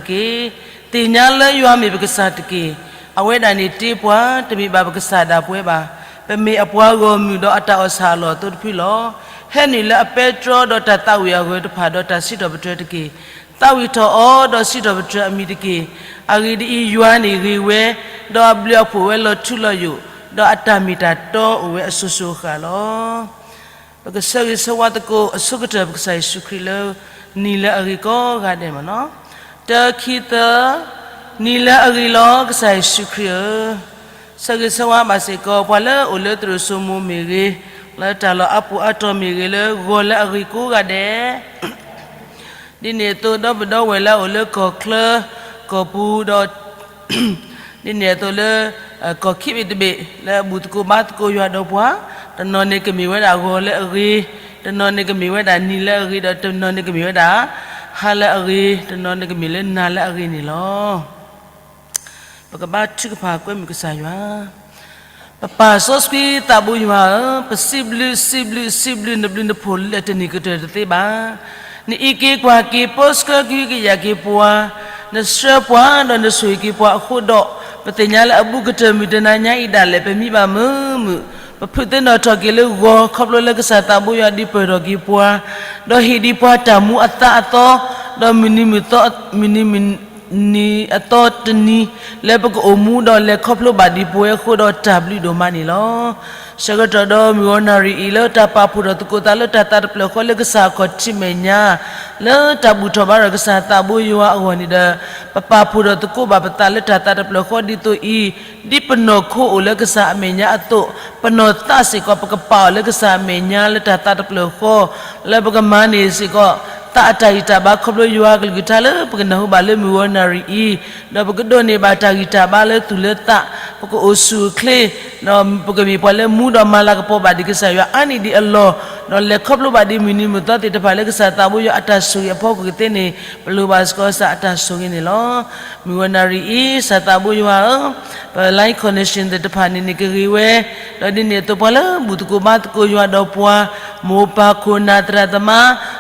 တၢ်ဘျုးတၢ်ဖှိၣ်တက့ၢ်. သ့ၣ်ညါလၢယွၤမ့ၢ်ပကစၢ်တက့ၢ်. အဝဲဒၣ်န့ၣ်တ့ပှၤ, တမ့ၢ်ဘၣ်ပကစၢ်ဒၣ်ပဝဲဘၣ်. ပမ့ၢ်အပှၤဂီၢ်မုၢ်ဒီးအတၢ်အီၣ်ဆၣ်အလီၢ်အသိတဖုလီၤ. ဟဲနုာ်လၢအပဲတြီဒီးတၢ်သးဝံၣ်အဂၢၤတဖၣ်ဒီးတၢ်စံးထီၣ်ပတြၢၤတက့ၢ်. သးဝံၣ်ထီၣ်အီၤဒီးစံးထီၣ်ပတြၢၤအမံၤတက့ၢ်. အဂ့ၢ်ဒ်အံၤ, ယွၤန့ၣ်ဂ့ၤဝဲ, ဒီးအဘျုးအဖှိၣ်ဝဲလီၤထူလီၤယိာ်, ဒီးအတၢ်မ့ၢ်တၢ်တီအိၣ်ဝဲအစိၤစိၤအဃၣ်လီၤ. ပကဆၢဂ့ၤဆၢဝါသကိးအဆိကတၢၢ် ပကစၢ်ယ့ၣ်ၡူးခရံာ်လၢ နံၤလၢအဂ့ၤကိးဂၤဒဲးမ့ၢ်နီၤ. တၢ ခံ သၢ, နံၤလၢအဂ့ၤလီၤ ကစၢ်ယ့ၣ်ၡူးခရံာ်ဧၢ. ဆၢဂ့ၤဆၢဝါဘၣ်စ့ၢ်ကီး ပှၤလၢအအိၣ်လၢသရိာ်စိမိၤမ့ၢ်ဂ့ၤ, လၢတၢ်လီၢ်အါပူၤအါတီၤမ့ၢ်ဂ့ၤ, လၢဂီၤလၢအဂ့ၤကိးဂၤဒဲး ဒ်န့ၣ်အသိး ဒီပုၢ်ဒီဝဲၢ်လၢအအိၣ်လၢကီၢ်ချၢ ကီၢ်ပူၤဒီး ဒ်န့ၣ်အသိးလၢ ကီၢ်ခံဘ့ၣ်တဘ့ၣ် လၢအဘူၣ်သကိးဘါသကိးယွၤဒီးပှၤ, တနီၤန့ၣ်ကမ့ၢ်ဝဲဒၣ်ဂီၤလၢအဂ့ၤ, တနီၤန့ၣ်ကမ့ၢ်ဝဲဒၣ်နံၤလၢအဂ့ၤ, ဒီးတနီၤန့ၣ်ကမ့ၢ်ဝဲဒၣ် ဟါလၢအဂ့ၤ, တနီၤန့ၣ်ကမ့ၢ်လၢနၤလၢအဂ့ၤန့ၣ်လီၤ. ပကဘါထုကဖၣ်ကွဲမုာ်ကစၢ်ယွၤ ပပၢ်စီဆှံသးဘိယွၤဧၢ, ပစံးဘျုး စံးဘျုး စံးဘျုးနဘျုးနဖှိၣ်လၢတနံၤကတၢၢ်တသ့ဘၣ်. နအံးက့ၤကွၢ်က့ၤ ပၢဆှၢကဟုကယာ်က့ၤပှၤ, နဆှၢပှၤဒီးနဆိၣ်ဂ့ၤက့ၤပှၤအဃိဒီး, ပသ့ၣ်ညါလၢအဘူးကတၢၢ်မုၢ်တနၤညါအံၤဒၣ်လဲာ် ပမံဘၣ်မုာ်မုာ်, ပဖုးသ့ၣ်နီၣ်ထီၣ်က့ၤလၢဂီၤ ခီဖျိလၢကစၢ်သးဘိယွၤဒုးပၢၢ်ထီၣ်က့ၤပှၤ, ဒီးဟ့ၣ်ဒံးပှၤတၢ်မူအသါအသီ, ဒီးမုၢ်နံၤမုၢ်သီ မုၢ်နံၤမုၢ် နံၤအသီတနံၤ လၢပကအိၣ်မူဒီးလဲၤခီဖျိဘၣ်ဒံးပဝဲအဃိဒီးတၢ်ဘျုးဒိၣ်မးန့ၣ်လီၤ. ဆၢကတီၢ်ဒီးမုၢ်ဂီၤနၣ်ရံၣ်အံၤ လၢတၢ်ပာ်ဖှိၣ်ထီၣ်သကိးသးလၢတၢ်သးတဖျၢၣ်ဃီလၢကစၢ်အခီၣ်ထံးမဲာ်ညါ လၢတၢ်ဘူၣ်ထီၣ်ဘါထီၣ်ကစၢ်သးဘိယွၤအဂီၢ်န့ၣ်ဒီး ပပာ်ဖှိၣ်ထီၣ်သကိးဘၣ်ပသးလၢတၢ်သးတဖျၢၣ်ဃီဒ်သိးအံၤ, ဒ်ပနီၢ်ခိအိၣ်လၢကစၢ်အမဲာ်ညါအသိး, ပနီၢ်သးစ့ၢ်ကီး ပကပာ်အီၤလၢကစၢ်အမဲာ်ညါလၢတၢ်သးတဖျၢၣ်ဃီ, လၢပကမၤန့ၢ်စ့ၢ်ကီး သးအတၢ်ဂံၢ်တၢ်ဘါခီဖျိယွၤအကလုၢ်ကထါလၢပကနၢ်ဟူဘၣ်လၢမုၢ်ဂီၤနၣ်ရံၣ်အံၤ, ဒီးပကဒိးန့ၢ်ဘၣ်တၢ်ဂံၢ်တၢ်ဘါလၢသူၣ်လၢသး, ပကအိၣ်ဆူၣ်အိၣ်ချ့, ဒီးပကမ့ၢ်ပှၤလၢမူဒီးမၤလၤကပီၤဘၣ်ဒံးကစၢ်ယွၤအါနံၣ်ဒံးအလီၢ်, ဒီးလဲၤခီဖျိဘၣ်ဒံးမုၢ်နံၤမုၢ်သီသ့ၣ်တဖၣ်လၢကစၢ်သးဘိယွၤအတၢ်ဆိၣ်ဂ့ၤအဖီခိၣ်ကသ့န့ၣ် ပလိၣ်ဘၣ်စ့ၢ်ကီးကစၢ်အတၢ်ဆိၣ်ဂ့ၤန့ၣ်လီၤ. မုၢ်ဂီၤနၣ်ရံၣ်အံၤ ကစၢ်သးဘိယွၤဧၢ, ပ line connection သ့ၣ်တဖၣ်န့ၣ်န့ၣ်ကဂ့ၤဝဲ, ဒီးဒ်န့ၣ်အသိးပှၤလၢဘူၣ်သကိးဘါသကိးယွၤဒီးပှၤ, မိၢ်ပၢ်ခိၣ်နၢ်သရၣ်သမါ,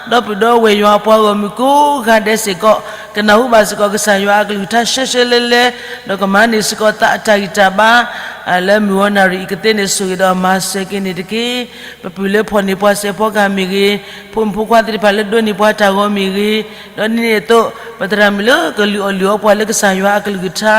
ဒီပုၢ်ဒီဝဲၢ်ယွၤအပှၤဂီၢ်မုၢ်ကိးဂၤဒဲးစ့ၢ်ကီး, ကနၢ်ဟူဘၣ်စ့ၢ်ကီးကစၢ်ယွၤအကလုၢ်ကထါရှဲရှဲလဲလဲ, ဒီးကမၤန့ၢ်စ့ၢ်ကီးသးအတၢ်ဂံၢ်တၢ်ဘါ လၢမုၢ်ဂီၤနၣ်ရံၣ်အံၤကသ့န့ၣ် ဆိၣ်ဂ့ၤဒီးမၤစၢၤက့ၤန့ၣ်တက့ၢ်. ပပုၢ်လၢဖီၣ်န့ၢ်ပှၤစဲးဖီကဟၣ်မ့ၢ်ဂ့ၤ, ဖိမုၣ်ဖိခွါသ့ၣ်တဖၣ်လၢဒိးန့ၢ်ပှၤတၢ်ဂီၤမ့ၢ်ဂ့ၤ, ဒီးဒ်န့ၣ်အသိး ပသရၣ်မုၣ်လၢကလုၢ်အီၣ်လုၢ်အီပှၤလၢကစၢ်ယွၤအကလုၢ်ကထါ,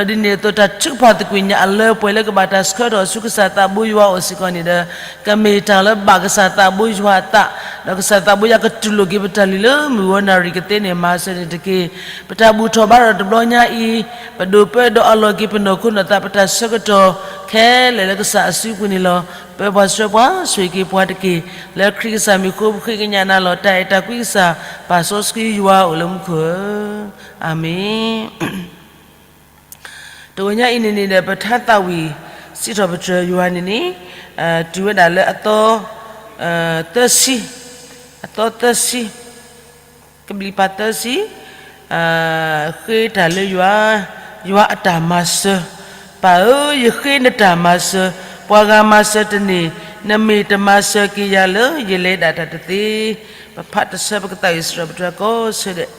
ဒီးဒ်န့ၣ်အသိး တၢ်ထုကဖၣ်သကွံာ်ညါအလၢပှဲၤလၢကဘၣ်တၢ်ဆှၢထီၣ်ဆူကစၢ်သးဘိယွၤအအိၣ်စ့ၢ်ကီးန့ၣ်ဒီး, ကမ့ၢ်တၢ်လၢဘၣ်ကစၢ်သးဘိယွၤအသး, ဒီးကစၢ်သးဘိယွၤကတူၢ်လိာ်က့ၤပတၢ်လုၢ်လၢမုၢ်ဂီၤနၣ်ရံၣ်ကသ့န့ၣ် မၤစၢၤန့ၣ်တက့ၢ်. ပတၢ်ဘူၣ်ထီၣ်ဘါထီၣ်တဘျီညါအံၤ, ပဒိၣ်ပၢဒီးအလီၢ်က့ၤပနီၢ်ခိနီၢ်သး ပတၢ်ဆၢကတီၢ်ခဲလၢာ်လၢကစၢ်အစုပူၤန့ၣ်လီၤ. ပၢပှၤဆှၢပှၤဆိၣ်ဂ့ၤက့ၤပှၤတက့ၢ်. လၢခရံာ်ကစၢ်မံၤအဃိ ပဃ့ကညးနၤလီၤ. တၢ်အဲၣ်တၢ်ကွံကစၢ် ပၢ်စီဆှံယွၤအိၣ်လၢမူခိၣ်ဧၢ, အၤမ့ၣ်. တဂီၤညါအံၤန့ၣ်န့ၣ်ဒီး ပထါသးဝံၣ်စံးထီၣ်ပတြၢၤယွၤန့ၣ်န့ၣ်, တုၤဝဲဒၣ်လၢအသီ သၢဆံ, အသီသၢဆံ, ကဘျံးပၤသၢဆံ, ဃ့တၢ်လၢယွၤ, ယွၤအတၢ်မၤစၢၤ, ပၢ်ဧၢ, ယဃ့နတၢ်မၤစၢၤ, ပှၤဂၤမၤစၢၤတန့ၢ်, နမ့ၢ်တမၤစၢၤက့ၤယၤလၢယလဲၤဒၣ်တၢ်တသ့. ပဖးတဆၢ ပကသးဝံၣ်စံးထီၣ်ပတြၢၤကိးဆၢဒဲး.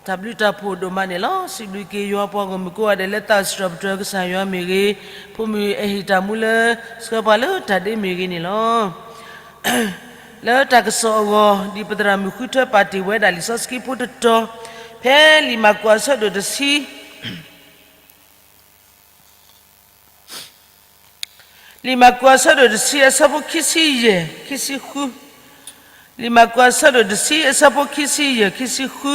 တၢ်ဘျုးတၢ်ဖှိၣ်ဒိၣ်မးန့ၣ်လီၤ. စံးဘျုးက့ၤယွၤပှၤဂီၢ်မုၢ်ကိးဂၤဒဲးလၢသးစံးထီၣ်ပတြၢၤကစၢ်ယွၤမ့ၢ်ဂ့ၤ, ဖိမုၣ်အဟ့ၣ်တၢ်မူလၢဆှၢပှၤလၢတၢ်ဒ့မ့ၢ်ဂ့ၤန့ၣ်လီၤ. လၢတၢ်ကစီၣ်အဂီၢ် ဒ်ပသရၣ်မုၣ်ဃုထၢပာ်တ့ၢ်ဝဲဒၣ်လံာ်စီဆှံဖိတတီၤ, ဖဲလံာ်မၢ်ကူးအဆၢဒိၣ်တဆံ လံာ်မၢ်ကူးအဆၢဒိၣ်တဆံအဆၢဖိခံဆံယဲၢ် ခံဆံဃု, လံာ်မၢ်ကူးအဆၢဒိၣ်တဆံအဆၢဖိခံဆံယဲၢ် ခံဆံဃု,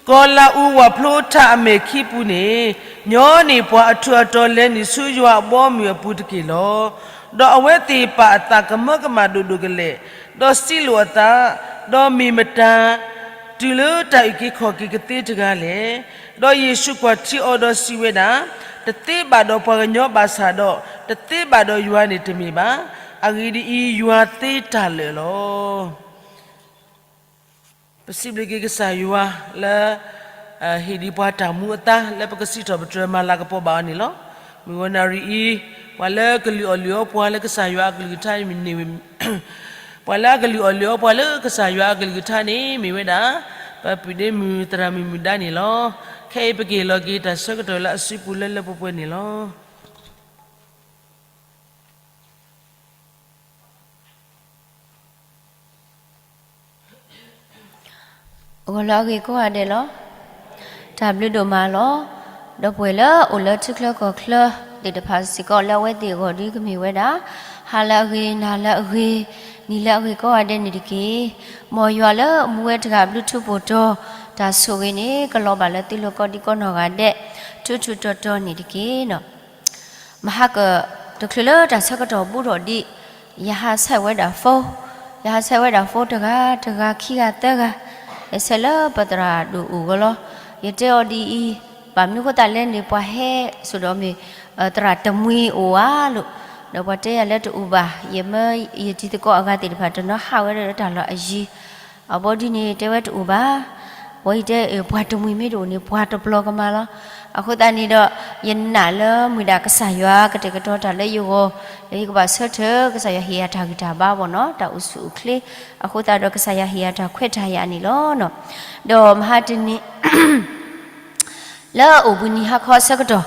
ကီၤလၤအူဝၣ်ဖျိထးအမဲာ်ခံပူၤန့ၣ်, ညီနုၢ်ပှၤအထူးအတီၤလဲၤနုာ်ဆူယွၤအဘီအမုၢ်အပူၤတက့ၢ်လီၤ. ဒီးအဝဲသ့ၣ်ပာ်အသးကမၢကမၣ်ဒိၣ်ဒိၣ်ကလဲာ်, ဒီးစံးလိာ်အသး, ဒီးမ့ၢ်မတၤ တုၤလၢတၢ်အုၣ်က့ၤခီၣ်က့ၤကသ့တဂၤလဲၣ်. ဒီးယ့ၣ်ၡူးကွၢ်ထံအီၤဒီးစံးဝဲဒၣ်, တသ့ဘၣ်ဒီးပှၤကညီဘၣ်ဆၣ်ဒီး, တသ့ဘၣ်ဒီးယွၤန့ၣ်တမ့ၢ်ဘၣ်. အဂ့ၢ်ဒ်အံၤ, ယွၤသ့တၢ်လၢာ်လီၤ. ပစံးဘျုးက့ၤကစၢ်ယွၤလၢ ဟ့ၣ်ဒံးပှၤတၢ်မူအသါလၢပကစံးထီၣ်ပတြၢၤမၤလၤကပီၤဘၣ်အီၤန့ၣ်လီၤ. မုၢ်ဂီၤနၣ်ရံၣ်အံၤ, ပှၤလၢကလုၢ်အီၣ်လုၢ်အီပှၤလၢကစၢ်ယွၤအကလုၢ်ကထါန့ၣ်, ပှၤလၢအကလုၢ်အီၣ်လုၢ်အီပှၤလၢကစၢ်ယွၤအကလုၢ်ကထါန့ၣ် မ့ၢ်ဝဲဒၣ် ပပုၢ်ဒ့မုၣ်သရၣ်မုၣ်မုၢ်ဒါန့ၣ်လီၤ. ခဲအံၤပကဟ့ၣ်လီၤက့ၤတၢ်ဆၢကတီၢ်လၢအစုပူၤလၢလၢပှဲၤပှဲၤန့ၣ်လီၤ. ဂီၤလၢအဂ့ၤကိးဂၤဒဲးလီၤ. တၢ်ဘျုးဒိၣ်မးလီၤ. ဒီပုၢ်ဝဲၢ်လၢအိၣ်လၢထံချၢကီၢ်ချၢသ့ၣ်တဖၣ်စ့ၢ်ကီး လၢအဝဲသ့ၣ်အဂီၢ်ဒ်ကမ့ၢ်ဝဲဒၣ် ဟါလၢအဂ့ၤ, နၤလၢအဂ့ၤ, နံၤလၢအဂ့ၤကိးဂၤဒဲးန့ၣ်တက့ၢ်. မ်ယွၤလၢအမူဝဲတဂၤအဘျုးထူးဖှိၣ်တီၤတၢ်ဆိၣ်ဂ့ၤန့ၣ် ကလီၤဘၣ်လၢသုလိၤကိးဒံကိးနီၢ်ဂၤဒဲး ထူးထူးတီၤတီၤန့ၣ်တက့ၢ်. မဟါက တချုးလၢတၢ်ဆၢကတီၢ်ဘူးထီၣ်ဒံး, ယဟးဆဲးဝဲဒၣ် phone, ယဟးဆဲးဝဲဒၣ် phone တဂၤ, တဂၤ, ခံဂၤ, သၢဂၤ, ယဆဲးလၢပသရၣ်ဒိၣ်အိၣ်ဂီၢ်လီၤ. ယတဲအီၤဒ်အံၤ, ဘၣ်မနုၤဃိသတးလဲၣ်န့ၣ် ပှၤဟဲစိာ်ဒီးမ့ၢ် သရၣ်တမှံၤအိၣ်ဧါလိၤ, ဒီးပှၤတဲယၤလၢတအိၣ်ဘၣ်, ယမၢ ယတံၤသကိးအဂၤသ့ၣ်တဖၣ်တနီၤဟးဝဲဒၣ်လၢတၢ်လီၢ်အယံၤ အဘီဒ်န့ၣ်တဲဝဲတအိၣ်ဘၣ်. ဝဲယတဲ ပှၤတမှံၤမ့ၢ်တအိၣ်န့ၣ် ပှၤတပျီၤကမၣ်လီၤ. အဃိသတးန့ၣ်ဒီး ယနာ်လၢမုၢ်ဒၣ်ကစၢ်ယွၤကတဲာ်ကတီၤတၢ်လၢယဂီၢ်, ဒီးယကဘၣ်ဆၢထၢၣ် ကစၢ်ယွၤဟ့ၣ်ယၤတၢ်ဂံၢ်တၢ်ဘါဘၣ်နီၤ, တၢ်အိၣ်ဆူၣ်အိၣ်ချ့, အဃိသတးဒီးကစၢ်ယွၤဟ့ၣ်ယၤတၢ်ခွဲးတၢ်ယာ်န့ၣ်လီၤ. ဒီးမဟါတနံၤ လၢအအိၣ်ဘှံးနံၤဟါခီအဆၢကတီၢ်,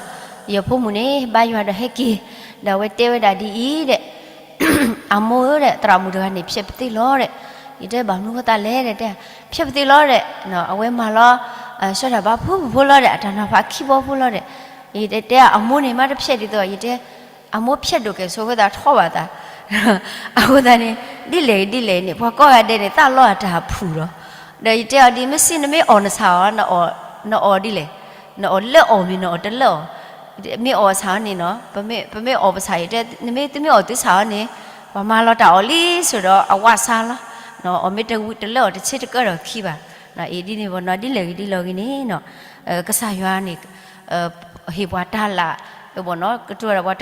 ယဖိမုၣ်န့ၣ် ဘါယွၤဒီးဟဲက့ၤ, ဒီးအဝဲတဲဝဲဒၣ်ဒ်အံၤဒဲး, အမိၢ်ဧၢဒဲး, သရၣ်မုၣ်တဂၤန့ၣ် ဖျဲးပသ့လီၤဒဲး, ယတဲဘၣ်မနုၤဃိသတးလဲၣ်ဒဲး, တဲ ဖျဲးပသ့လီၤဒဲး, အဝဲမၤလီၤ ဆှၢတၢ်ဘါဖုၣ်ဖုၣ်ဖိလီၤဒဲး, အတၢ်နီၤဖးခံဘီဖိလီၤဒဲး, ယတဲ အမိၢ်န့ၣ်မ့ၢ်တဖျဲးဒ်သိး ယတဲ အမိၢ်ဖျဲးဒိၣ်ကဲၣ်ဆိးဝဲသးထီဘၣ်သး, အဃိသတးန့ၣ် ဒ်လဲၣ်ဒ်လဲၣ်န့ၣ် ပှၤကိးဂၤဒဲးန့ၣ် သးလီအတၢ်ဖုၣ်လီၤ. ဒီးယတဲအီၤဒ် မ့ၢ်စံးနမ့ၢ်အီၣ်နဆၣ်အီၤ, နအီၣ်ဒ်လဲၣ်, နအီၣ်လၢအီၣ်မ့ၢ်နအီၣ်တလၢအီၣ်, မ့ၢ်အီၣ်ဆၣ်အီၤန့ၣ်နီၤ, ပမ့ၢ်အီၣ်ပဆၣ် ယတဲ နမ့ၢ်သုမ့ၢ်အီၣ်သုဆၣ်အီၤန့ၣ် ပှၤမၤလီၤတၢ်အီၣ်လံဆိးဒီး အဝးစါလီၤ, အီၣ်မ့ၢ်တဝံၤတလၢအီၣ် တဆ့တကၢဒီးခံဘၣ်, အံၤဒ်န့ၣ်ဘၣ်နီၤ, ဒ်လဲၣ်ဂ့ၤဒ်လဲၣ်ဂ့ၤန့ၣ်နီၤ, ကစၢ်ယွၤန့ၣ် ဟ့ၣ်ပှၤတၢ်လၢ် ဘၣ်နီၤ, ကတိၤ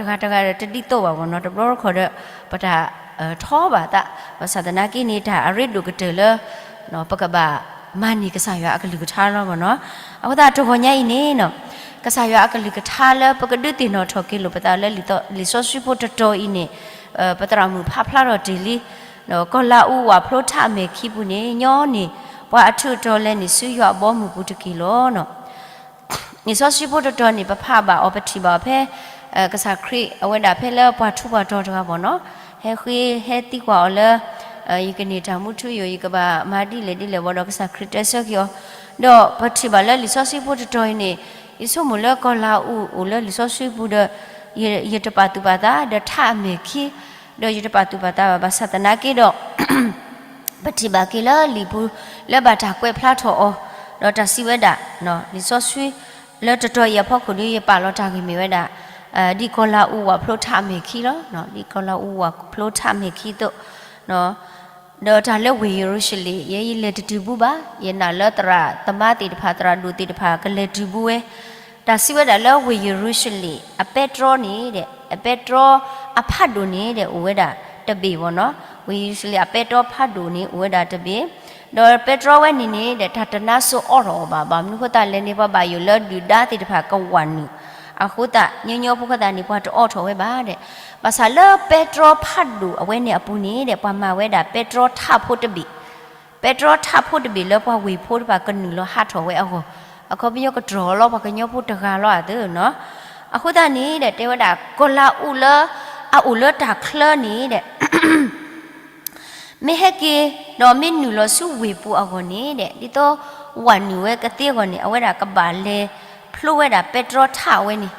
ဒီးပှၤတဂၤတဂၤဒီးတဒ်သိးဘၣ်ဘၣ်နီၤ, တဘျီတခီၣ်ဒီး ပတၢ်ထီဘၣ်သး, ဘၣ်ဆၣ်သနာ်က့န့ၣ် တၢ်အရ့ဒိၣ်ကတၢၢ်လၢ ပကဘၣ်မၤန့ၢ်ကစၢ်ယွၤအကလုၢ်ကထါလီၤဘၣ်နီၤ. အဃိသတးတဂီၤညါအံၤန့ၣ်နီၤ, ကစၢ်ယွၤအကလုၢ်ကထါလၢပကဒုးသ့ၣ်နီၣ်ထီၣ်က့ၤလိာ်ပသးလၢလံာ်စီဆှံဖိတတီၤအံၤန့ၣ်, ပသရၣ်မုၣ်ဖးဖျါထီၣ်တ့ၢ်လံ, ကီၤလၤအူဝၣ်ဖျိထးအမဲာ်ခံပူၤန့ၣ် ညီနုၢ်ပှၤအထူးအတီၤလဲၤနုာ်ဆူယွၤအဘီအမုၢ်ပူၤတက့ၢ်လီၤနီၤ. လံာ်စီဆှံဖိတတီၤန့ၣ် ပဖးဘၣ်အီၤ ပထံၣ်ဘၣ်အီၤဖဲ ကစၢ်ခရံာ်အဝဲဒၣ်ဖဲလၢပှၤထူးပှၤတီၤတဂၤဘၣ်နီၤ, ဟဲဃ့ဟဲသံကွၢ်အီၤလၢ ယကန့ၢ်တၢ်မူထူယိာ် ယကဘၣ်မၤဒ်လဲၣ်ဒ်လဲၣ်ဘၣ်ဒီး ကစၢ်ခရံာ်တဲဆၢက့ၤအီၤ, ဒီးပထံၣ်ဘၣ်လၢလံာ်စီဆှံဖိတတီၤအံၤန့ၣ်, ယဆိကမိၣ်လၢကီၤလၤအူအိၣ်လၢလံာ်စီဆှံပူၤဒီး ယတပာ်သူၣ်ပာ်သးဒီးထးအမဲာ်ခံ, ဒီးယတပာ်သူၣ်ပာ်သးဘၣ် ဘၣ်ဆၣ်သနာ်က့ဒီး ပထံၣ်ဘၣ်က့ၤလၢလံာ်ပူၤ လၢဘၣ်တၢ်ကွဲးဖျါထီၣ်အီၤ, ဒီးတၢ်စံးဝဲဒၣ်, လံာ်စီဆှံ လၢတတီၤအံၤအဖီခိၣ်ဒီး ယပာ်လီၤတၢ်ဂ့ၢ်မ့ၢ်ဝဲဒၣ် ဒ်ကီၤလၤအူဝၣ်ဖျိထးအမဲာ်ခံလီၤ, ဒ်ကီၤလၤအူဝၣ်ဖျိထးအမဲာ်ခံအသိး, ဒီးတၢ်လၢဝ့ၢ်ယရူၤၡလ့ၣ် ယဲယလဲၤတတုၤဘူးဘၣ်, ယနာ်လၢသရၣ်သမါသ့ၣ်တဖၣ် သရၣ်ဒိၣ်သ့ၣ်တဖၣ် ကလဲၤတုၤဘူးဝဲ, တၢ်စံးဝဲဒၣ်လၢဝ့ၢ်ယရူၤၡလ့ၣ် အပဲတြီန့ၣ်ဒီး အပဲတြီအဖးဒိၣ်န့ၣ်ဒီး အိၣ်ဝဲဒၣ်တဘ့ၣ်ဘၣ်နီၤ, ဝ့ၢ်ယရူၤၡလ့ၣ်အပဲတြီဖးဒိၣ်န့ၣ် အိၣ်ဝဲဒၣ်တဘ့ၣ်, ဒီးပဲတြီဝဲန့ၣ်န့ၣ်ဒီး တၢ်တနါစိၤအိးထီၣ်အီၤဘၣ်, ဘၣ်မနုၤဃိသတးလဲၣ်န့ၣ် ပှၤဘၣ်ယိၣ်လၢဒုၣ်ဒါသ့ၣ်တဖၣ်ကဝၢ်နုာ်, အဃိသတး ညီညီဖိဃိသတးန့ၣ် ပှၤတအိးထီၣ်ဝဲဘၣ်ဒီး, ဘၣ်ဆၣ်လၢပဲတြီဖးဒိၣ်အဝဲန့ၣ်အပူၤန့ၣ်ဒီး ပှၤမၤဝဲဒၣ်ပဲတြီထးဖိတဘ့ၣ်, ပဲတြီထးဖိတဘ့ၣ်လၢပှၤဝ့ၢ်ဖိတဖၣ်ကနုာ်လီၤဟးထီၣ်ဝဲအဂီၢ် အခီပညီကတြီၤလီၤပှၤကညီဖိတဂၤလီၤအသးနီၤ. အဃိသတးန့ၣ်ဒီး တဲဝဲဒၣ်ကီၤလၤအူးလၢ အအိၣ်လၢတၢ်ချၢန့ၣ်ဒီး မ့ၢ်ဟဲက့ၤ ဒီးမ့ၢ်နုာ်လီၤဆူဝ့ၢ်ပူၤအဂီၢ်န့ၣ်ဒီး ဒ်သိးဝးနုာ်ဝဲကသ့အဂီၢ်န့ၣ် အဝဲဒၣ်ကဘၣ်လဲၤဖျိဝဲဒၣ်ပဲတြီထၣ်ဝဲန့ၣ်,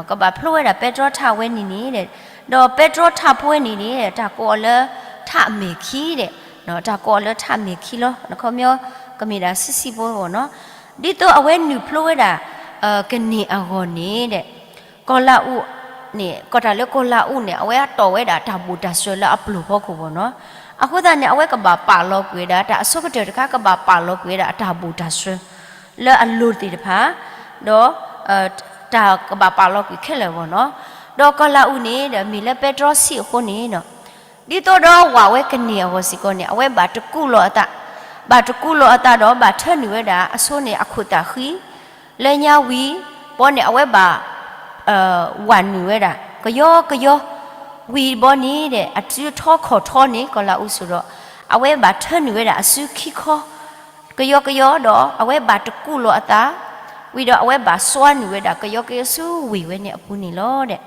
ကဘၣ်ဖျိဝဲဒၣ်ပဲတြီထၣ်ဝဲန့ၣ်န့ၣ်ဒီး ဒီးပဲတြီထၣ်ဖိဝဲန့ၣ်န့ၣ် တၢ်ကိးအီၤလၢထၣ်မဲာ်ခံဒီး တၢ်ကိးအီၤလၢထၣ်မဲာ်ခံလီၤ. အခီပညီ ကမ့ၢ်ဒၣ်ဆံးဆံးဖိအဂီၢ်နီၤ. ဒ်သိးအဝဲနုာ်ဖျိဝဲဒၣ် ကန့ၢ်အဂီၢ်န့ၣ်ဒီး ကီၤလၤအူးန့ၣ် ကီၢ်တၢ်လၢကီၤလၤအူးန့ၣ် အဝဲတီၢ်ဝဲဒၣ်တၢ်ဘိၣ်တၢ်စှၢလၢအပျိၢ်ဖီခိၣ်ဘၣ်နီၤ. အဃိသတးန့ၣ် အဝဲကဘၣ်ပာ်လီၤကွံာ်ဝဲဒၣ် တၢ်အဆိကတၢၢ်တခါ ကဘၣ်ပာ်လီၤကွံာ်ဝဲဒၣ်အတၢ်ဘိၣ်တၢ်စှၢ လၢအလိၤသ့ၣ်တဖၣ် ဒီး တၢ်ကဘၣ်ပာ်လီၤကွံာ်ခဲလၢာ်ဘၣ်နီၤ. ဒီးကီၤလၤအူးန့ၣ်ဒီး မ့ၢ်လၢပဲတြီဆံးအဃိန့ၣ်နီၤ ဒ်သိးဒီးဝးဝဲကန့ၢ်အဂီၢ်စ့ၢ်ကီးန့ၣ် အဝဲဘၣ်တကူးလီၤအသး, ဘၣ်တကူးလီၤအသးဒီး ဘၣ်ထၢနုာ်ဝဲဒၣ် အဆိန့ၣ် အခိၣ်သးဃံ, လၢညါဝံၤဘီန့ၣ် အဝဲဘၣ် ဝးနုာ်ဝဲဒၣ် ကယီကယီ, ဝံၤဘီန့ၣ်ဒီး အစုထီခီၣ်ထီန့ၣ် ကီၤလၤအူးစိၤဒီး အဝဲဘၣ်ထၢနုာ်ဝဲဒၣ်အစုခံခီ ကယီကယီဒီး အဝဲဘၣ်တကူးလီၤအသး, ဝံၤဒီးအဝဲဘၣ်စွါနုာ်ဝဲဒၣ် ကယီကယီဆူဝ့ၢ်ဝဲန့ၣ်အပူၤန့ၣ်လီၤဒီး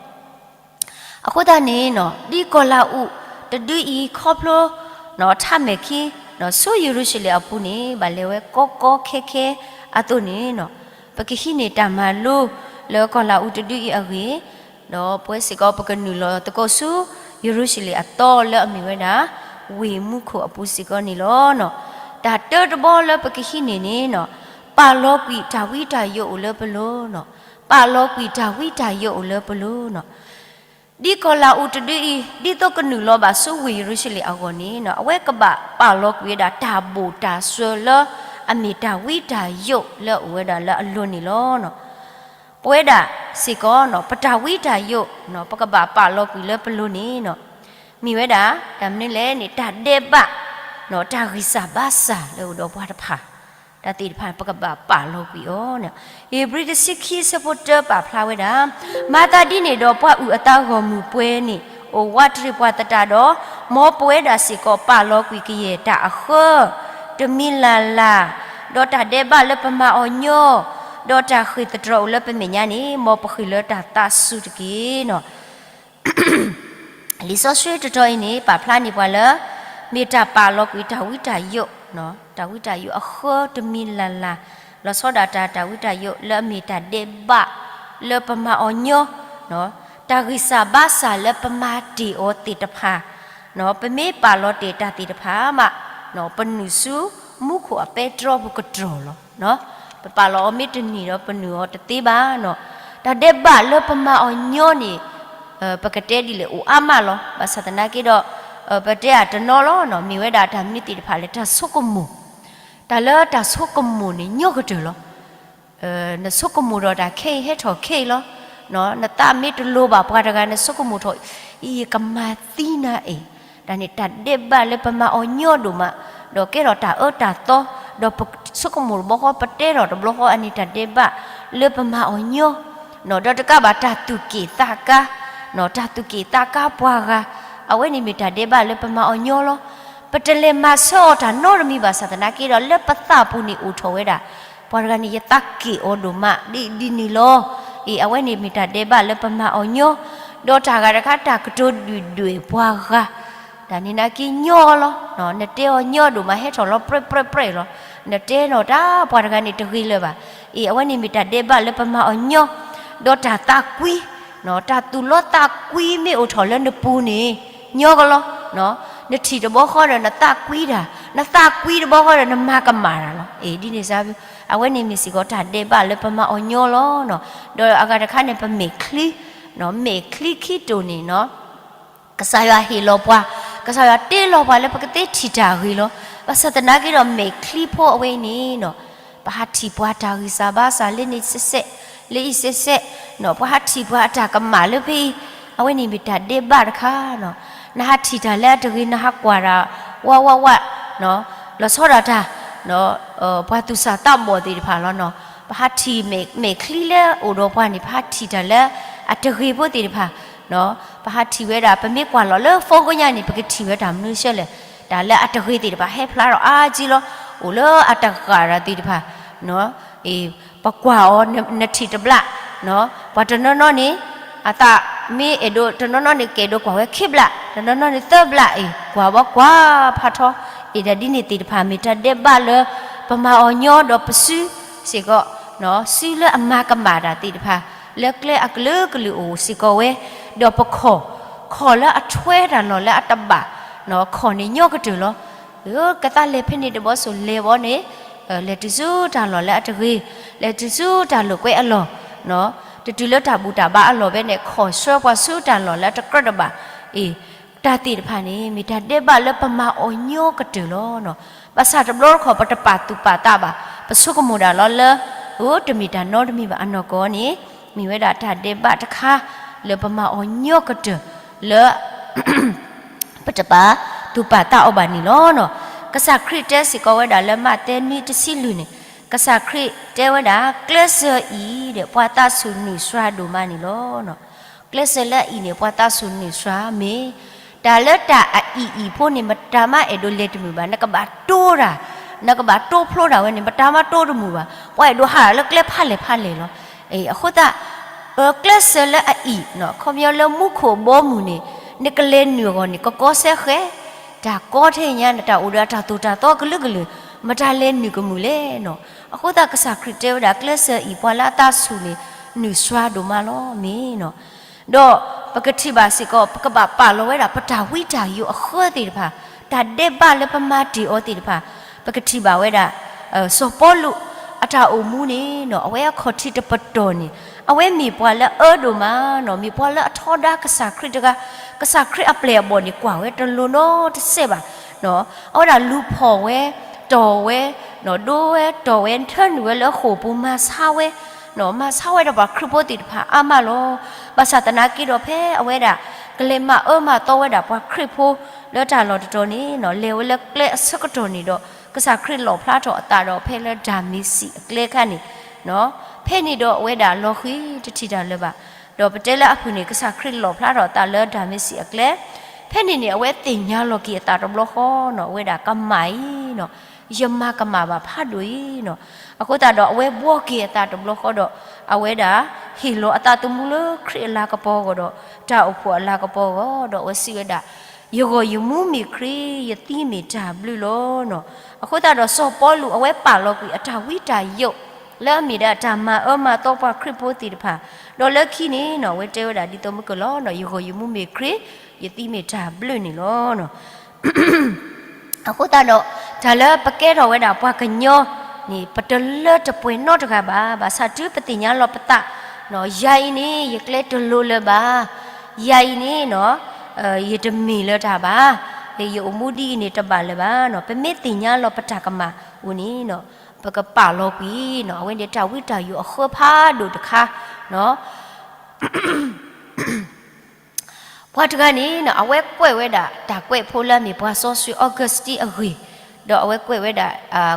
အဃိသတးန့ၣ်နီၤ ဒ်ကီၤလၤအူးတဒုအံၤခီဖျိ ထးမဲာ်ခံ ဆူယရူၤၡလ့ၣ်အပူၤန့ၣ် ဘၣ်လဲၤဝဲကီကီခဲခဲအသိးန့ၣ်နီၤ ပကဟံးန့ၢ်တၢ်မၤလိလၢကီၤလၤအူးတဒုအံၤအဂ့ၢ် ဒီးပဝဲစ့ၢ်ကီး ပကနုာ်လီၤသကိးဆူ ယရူၤၡလ့ၣ်အသီလၢအမ့ၢ်ဝဲဒၣ် ဝ့ၢ်မူခိၣ်အပူၤစ့ၢ်ကီးန့ၣ်လီၤနီၤ. တၢ်တၢတဘီလၢပကဟံးန့ၢ်န့ၣ်နီၤ ပာ်လီၤကွံာ်တၢ်ဝံတၢ်ယိးအိၣ်လၢပလိၤနီၤ. ပာ်လီၤကွံာ်တၢ်ဝံတၢ်ယိးအိၣ်လၢပလိၤနီၤ. ဒ်ကီၤလၤအူးတဒုအံၤ ဒ်သိးကနုာ်လီၤဘၣ်ဆူဝ့ၢ်ယရူၤၡလ့ၣ်အဂီၢ်န့ၣ်နီၤ အဝဲကဘၣ်ပာ်လီၤကွံာ်ဝဲဒၣ်တၢ်ဘိၣ်တၢ်စှၢလၢ အမ့ၢ်တၢ်ဝံတၢ်ယိးလၢအအိၣ်ဝဲဒၣ်လၢအလိၤန့ၣ်လီၤနီၤ. ပဝဲဒၣ်စ့ၢ်ကီးနီၤ ပတၢ်ဝံတၢ်ယိးနီၤ ပကဘၣ်ပာ်လီၤကွံာ်လၢပလိၤန့ၣ်နီၤ မ့ၢ်ဝဲဒၣ် တၢ်မနုၤလဲၣ်န့ၣ် တၢ်ဒဲးဘး တၢ်ဂံၢ်စၢ်ဘါစၢ်လၢအိၣ်ဒီးပှၤတဖၣ် တၢ်သ့ၣ်တဖၣ် ပကဘၣ်ပာ်လီၤကွံာ်အီၤန့ၣ် ဧ့ၤဘြံၤတဆံခံဆၢဖိတၢပာ်ဖျါဝဲဒၣ်, မၤသးဒ်န့ၣ်ဒီး ပှၤအုၣ်အသးဂီၢ်မုၢ်ပှဲၤန့ၣ် အိၣ်ဝးတရံးပှၤသတးဒီး, မ်ပဝဲဒၣ်စ့ၢ်ကီး ပာ်လီၤကွံာ်ကယဲၢ်တၢ်အဃၢ တမံၤလၢ်လၢ်, ဒီးတၢ်ဒဲးဘးလၢပမၤအီၤညီ, ဒီးတၢ်ဃ့ၢ်သတြီၤအိၣ်လၢပမဲာ်ညါန့ၣ် မ်ပဃ့ၢ်လၢတၢ်သးစူၤတက့ၢ်နီၤ. လံာ်စီဆှံတတီၤအံၤန့ၣ် ပာ်ဖျါန့ၢ်ပှၤလၢ မ့ၢ်တၢ်ပာ်လီၤကွံာ်တၢ်ဝံတၢ်ယိး, တၢ်ဝံတၢ်ယိးအဃၢတမံၤလၢ်လၢ်, လီၤဆီဒၣ်တၢ် တၢ်ဝံတၢ်ယိးလၢအမ့ၢ်တၢ်ဒဲးဘး လၢပမၤအီၤညီ, တၢ်ဂံၢ်စၢ်ဘါစၢ်လၢပမၤတ့ၢ်အီၤသ့ၣ်တဖၣ်, ပမ့ၢ်ပာ်လီၤတ့ၢ်တၢ်သ့ၣ်တဖၣ်မး, ပနုာ်ဆူမူခိၣ်အပဲတြီပူၤကတြီၤလီၤ. ပပာ်လီၤအီၤမ့ၢ်တန့ၢ်ဒီး ပနုာ်အီၤတသ့ဘၣ်နီၤ. တၢ်ဒဲးဘးလၢပမၤအီၤညီန့ၣ် ပကတဲဒ်လဲၣ် အိၣ်အါမးလီၤ. ဘၣ်ဆၣ်သနာ်က့ဒီး ပတဲအတနီၤလီၤနီၤ, မ့ၢ်ဝဲဒၣ်တၢ်မနုၤသ့ၣ်တဖၣ်လဲၣ်, တၢ်ဆိကမိၣ်. တၢ်လၢတၢ်ဆိကမိၣ်န့ၣ် ညီကတၢၢ်လီၤ. နဆိကမိၣ်ဒီးတၢ်ခဲအံၤဟဲထီၣ်ခဲအံၤလီၤ. နသးမ့ၢ်တလိၤဘၣ်ပှၤတဂၤ နဆိကမိၣ်ထီၣ် အံၤကမၤသံနၤအံၤ, တၢ်န့ၣ်တၢ်ဒဲးဘးလၢပမၤအီၤညီဒိၣ်မး, ဒီးကဲထီၣ်တၢ်အၢတၢ်သီ, ဒီးပဆိကမိၣ်တဘျီဃီ ပတဲထီၣ်တဘျီဃီ အန့ၣ်တၢ်ဒဲးဘးလၢပမၤအီၤညီ, ဒီးတကးဘၣ်တၢ်သူၣ်က့ၣ်သးကါ, တၢ်သူၣ်က့ၣ်သးကါပှၤဂၤ, အဝဲန့ၣ်မ့ၢ်တၢ်ဒဲးဘးလၢပမၤအီၤညီလီၤ. ပတလဲၤမၤဆၢအီၤတၢ်နီတမံၤဘၣ်ဆၣ်သနာ်က့ဒီး လၢပသးပူၤန့ၣ်အိၣ်ထီၣ်ဝဲဒၣ် ပှၤတဂၤန့ၣ် ယသးက့ၣ်အီၤဒိၣ်မး ဒ်ဒ်န့ၣ်လီၤ. အံၤ အဝဲန့ၣ်မ့ၢ်တၢ်ဒဲးဘးလၢပမၤအီၤညီ, ဒီးတၢ်ဂၤတခါတၢ်ကတိၤဒုၣ်ဒွဲၣ်ပှၤဂၤ, တၢ်န့ၣ်နာ်က့ညီလီၤ. နတဲအီၤညီဒိၣ်မး ဟဲထီၣ်လီၤပြဲၢ်ပြဲၢ်ပြဲၢ်လီၤ. နတဲနီၤတၢ်ပှၤတဂၤန့ၣ်တဂ့ၤလၢၤဘၣ်. အံၤ အဝဲန့ၣ်မ့ၢ်တၢ်ဒဲးဘးလၢပမၤအီၤညီ, ဒီးတၢ်သးကွံ တၢ်သူၣ်လီသးကွံမ့ၢ်အိၣ်ထီၣ်လၢနပူၤန့ၣ် ညီကလီၤ. နထံၣ်တဘျီဃီဒီးနသးကွံတၢ်, နသးကွံတဘျီဃီဒီးနမၤကမၣ်တၢ်လီၤ. အံၤ ဒ်န့ၣ်စါ အဝဲန့ၣ်မ့ၢ်စ့ၢ်ကီးတၢ်ဒဲးဘးလၢပမၤအီၤညီလီၤ. ဒီးအဂၤတခါန့ၣ် ပမဲာ်ချံ, မဲာ်ချံခံတိၢ်န့ၣ်နီၤ ကစၢ်ယွၤဟ့ၣ်လီၤပှၤ, ကစၢ်ယွၤတ့လီၤပှၤလၢပကသ့ထံၣ်တၢ်အဂ့ၤလီၤ. ဘၣ်ဆၣ်သနာ်က့ဒီး မဲာ်ချံဖိအဝဲအံၤန့ၣ်နီၤ ပဟးထံၣ်ပှၤတၢ်ဂံၢ်စၢ်ဘါစၢ်လၢန့ၣ်စဲးစဲး, လၢအံၤစဲးစဲး, ပှၤဟးထံၣ်ပှၤအတၢ်ကမၣ်လၢဖဲအံၤ, အဝဲန့ၣ်မ့ၢ်တၢ်ဒဲးဘးတခါနီၤ. နဟးထံၣ်တၢ်လၢအတဂ့ၤ နဟးကွၢ်တၢ် ဝးဝးဝး, လီၤဆီဒၣ်တၢ် ပှၤသူၣ်စၢ်သးဘီၣ်သ့ၣ်တဖၣ်လီၤနီၤ. ပဟးထံၣ်မဲာ်ချံလၢအိၣ်ဒီးပှၤန့ၣ် ပဟးထံၣ်တၢ်လၢအတဂ့ၤဖိသ့ၣ်တဖၣ်, ပဟးထံၣ်ဝဲဒၣ် ပမ့ၢ်ကွၢ်လီၤလၢ phone ကညါန့ၣ် ပကထံၣ်ဝဲတၢ်မနုၤဆဲလဲၣ်, တၢ်လၢအတဂ့ၤသ့ၣ်တဖၣ် ဟဲဖျါထီၣ်အါကံလီၤ. အိၣ်လၢအတဂၤတၢ်သ့ၣ်တဖၣ် အံၤ ပကွၢ်အီၤနထံၣ်တဘျၣ်, ပှၤတနီၤနီၤန့ၣ် အသးမ့ၢ်အဲၣ်ဒိး တနီၤနီၤန့ၣ် ကအဲၣ်ဒိးကွၢ်ဝဲခံဘျၣ်, တနီၤနီၤန့ၣ်သၢဘျၣ်အံၤ ကွၢ်ဝဲကွၢ်ဖးထီ, အံၤဒ်န့ၣ်သ့ၣ်တဖၣ် မ့ၢ်တၢ်ဒဲးဘးလၢ ပမၤအီၤညီဒီးပစုစ့ၢ်ကီး, စုလၢအမၤကမၣ်တၢ်သ့ၣ်တဖၣ် လၢကျဲအကလုာ်ကလုာ်အိၣ်စ့ၢ်ကီးဝဲ, ဒီးပခီၣ်, ခီၣ်လၢအထွဲတၢ်လီၢ်လၢအတဘၣ်, ခီၣ်န့ၣ်ညီကတၢၢ်လီၤ. ကသးလဲၤဖဲန့ၣ်တဘျီစိၤလဲၤဘီန့ၣ် လဲၤတုၤဆူတၢ်လီၢ်လၢအတဂ့ၤ, လဲၤတုၤဆူတၢ်လိာ်ကွဲအလီၢ်, တတုၤလၢတၢ်ဘူၣ်တၢ်ဘါအလီၢ်ဘဲန့ၣ် ခီၣ်ဆှၢပှၤဆူတၢ်လီၢ်လၢအတကြၢးတဘၣ်, အံၤ တၢ်သ့ၣ်တဖၣ်န့ၣ် မ့ၢ်တၢ်ဒဲးဘးလၢပမၤအီၤညီကတၢၢ်လီၤ. ဘၣ်ဆၣ်တဘျီတခီၣ် ပတပာ်သူၣ်ပာ်သးဘၣ်, ပဆိကမိၣ်ဒၣ်လီၤလၢ အိ တမ့ၢ်တၢ်နီတမံၤဘၣ်အနီၢ်ကီၢ်န့ၣ် မ့ၢ်ဝဲဒၣ်တၢ်ဒဲးဘးတခါ လၢပမၤအီၤညီကတၢၢ်လၢ ပတပာ်သူၣ်ပာ်သးအီၤဘၣ်န့ၣ်လီၤ. ကစၢ်ခရံာ်တဲစ့ၢ်ကီးဝဲဒၣ်လၢမးသဲနွံတဆံလွံၢ်န့ၣ်, ကစၢ်ခရံာ်တဲဝဲဒၣ် ကျဲးစၢၤအံၤဒီး ပှၤသးဆူၣ်နုာ်စှၤဒိၣ်မးန့ၣ်လီၤ. ကျဲးစၢၤလၢအအံၤန့ၣ် ပှၤသးဆူၣ်နုာ်စှၤမ့ၢ်, တၢ်လၢတၢ်အအံၤအံၤဖိန့ၣ် မတၤမးအဲၣ်ဒိးလဲၤတမုာ်ဘၣ်, နကဘၣ်တိတၢ်, နကဘၣ်တိဖျိတၢ်ဝဲန့ၣ် မတၤမးတိတမုာ်ဘၣ်, ပှၤအဲၣ်ဒိးဟးလၢကျဲဖးလဲၢ်ဖးလဲၢ်လီၤ. အဃိသတး ကျဲးစၢၤလၢအအံၤ, ခီပညီလၢမူခိၣ်ဘီမုၢ်န့ၣ် နကလဲၤနုာ်အဂီၢ်န့ၣ် ကကီစဲဃဲ, တၢ်ကီထဲညါန့ၣ် တၢ်အိၣ်ဒီးအတၢ်သိၣ်တၢ်သီကလုာ်ကလုာ်, မတၤလဲၤနုာ်ကမုာ်လဲၣ်နီၤ. အဃိသတးကစၢ်ခရံာ်တဲဝဲဒၣ် ကျဲးစၢၤအံၤ ပှၤလၢအသးဆူၣ်န့ၣ် နုာ်စှၤဒိၣ်မးလီၤမ့ၢ်နီၤ. ဒီးပကထံၣ်ဘၣ်စ့ၢ်ကီး ပကဘၣ်ပာ်လီၤဝဲဒၣ် ပတၢ်ဝံတၢ်ယိးအဃၢသ့ၣ်တဖၣ်, တၢ်ဒဲးဘးလၢပမၤတ့ၢ်အီၤသ့ၣ်တဖၣ်, ပကထံၣ်ဘၣ်ဝဲဒၣ် စီၤပီလူး အတၢ်အိၣ်မူန့ၣ်နီၤ အဝဲအခီၣ်ထံးတပတီၢ်န့ၣ် အဝဲမ့ၢ်ပှၤလၢအအၢဒိၣ်မးနီၤ, မ့ၢ်ပှၤလၢအထီဒါကစၢ်ခရံာ်တဂၤ, ကစၢ်ခရံာ်အပျဲၢ်အဘီၣ်န့ၣ် ကွၢ်ဝဲတလိၤနီတစဲးဘၣ်. အဝဲဒၣ်လူၤဖီၣ်ဝဲ, တီၢ်ဝဲ, ဒိဝဲ, တီၢ်ဝဲ, ထၢနုာ်ဝဲလၢဃိာ်ပူၤ မၤဆါဝဲ, မၤဆါဝဲဒၣ်ပှၤခရံာ်ဖိသ့ၣ်တဖၣ်အါမးလီၤ. ဘၣ်ဆၣ်သနာ်က့ဒီး ဖဲအဝဲဒၣ် ကလဲၤမၤအၢမၤသီဝဲဒၣ်ပှၤခရံာ်ဖိလၢတၢ်လီၢ်တတီၤန့ၣ်နီၤ, လဲၤဝဲလၢကျဲအဆၢကတီၢ်န့ၣ်ဒီး ကစၢ်ခရံာ်လီၣ်ဖျါထီၣ်အသးဒီး ဖဲလၢဒၤမ့းစံးအကျဲအခါန့ၣ်, ဖဲန့ၣ်ဒီးအဝဲဒၣ်လီၤဃံၤတထံၣ်တၢ်လၢၤဘၣ်. ဒီးပတဲလၢအဖုၣ်န့ၣ် ကစၢ်ခရံာ်လီၣ်ဖျါထီၣ်အသးလၢဒၤမ့းစံးအကျဲ, ဖဲန့ၣ်န့ၣ် အဝဲသ့ၣ်ညါလီၤက့ၤအသးတဘျီဃီနီၤ, အဝဲဒၣ်ကမၣ်အံၤနီၤ, ယမၤကမၣ်ဘၣ်ဖးဒိၣ်အံၤနီၤ. အဃိသတးဒီးအဝဲဘှီက့ၤအသးတဘျီဃီဒီး အဝဲဒၣ်ဟ့ၣ်လီၤအသးသမူလၢခရံာ်အလၤကပီၤအဂီၢ်ဒီး တၢ်အိၣ်ဖှိၣ်အလၤကပီၤအဂီၢ်ဒီး အဝဲစံးဝဲဒၣ်, ယဂီၢ်ယမူမ့ၢ်ခရံာ်, ယသံမ့ၢ်တၢ်ဘျုးလီၤနီၤ. အဃိသတးဒီးစီၤပီလူးအဝဲပာ်လီၤကွံာ်အတၢ်ဝံတၢ်ယိး လၢအမ့ၢ်ဒၣ်တၢ်မၤအၢမၤသီပှၤခရံာ်ဖိသ့ၣ်တဖၣ်, ဒီးလၢခံန့ၣ်နီၤ အဝဲတဲဝဲဒၣ်ဒ်သိးမုၢ်ကလီၤနီၤ, ယဂီၢ်ယမူမ့ၢ်ခရံာ်, ယသံမ့ၢ်တၢ်ဘျုးန့ၣ်လီၤ. အဃိသတးဒီး တၢ်လၢပကဲထီၣ်ဝဲဒၣ်ပှၤကညီန့ၣ် ပတလၢတပှဲၤနီတဂၤဘၣ်. ဘၣ်ဆၣ်တုၤပသ့ၣ်ညါလီၤပသး, ယၤအံၤန့ၣ် ယကျဲတလိၤလၢၤဘၣ်, ယၤအံၤန့ၣ် ယတမ့ၢ်လၢၤတၢ်ဘၣ်, ယအိၣ်မူဒ်အံၤန့ၣ်တဘၣ်လၢၤဘၣ်နီၤ. ပမ့ၢ်သ့ၣ်ညါလီၤပတၢ်ကမၣ်အဃိန့ၣ် ပကပာ်လီၤကွံာ်နီၤ, အဝဲန့ၣ်တၢ်ဝံတၢ်ယိးအဃၢဖးဒိၣ်တခါနီၤ. ပှၤတဂၤန့ၣ်နီၤ အဝဲကွဲးဝဲဒၣ်တၢ်ကွဲးဖိလၢအမ့ၢ်ပှၤစီဆှံ Augustine အဂ့ၢ်, ဒီးအဝဲကွဲးဝဲဒၣ်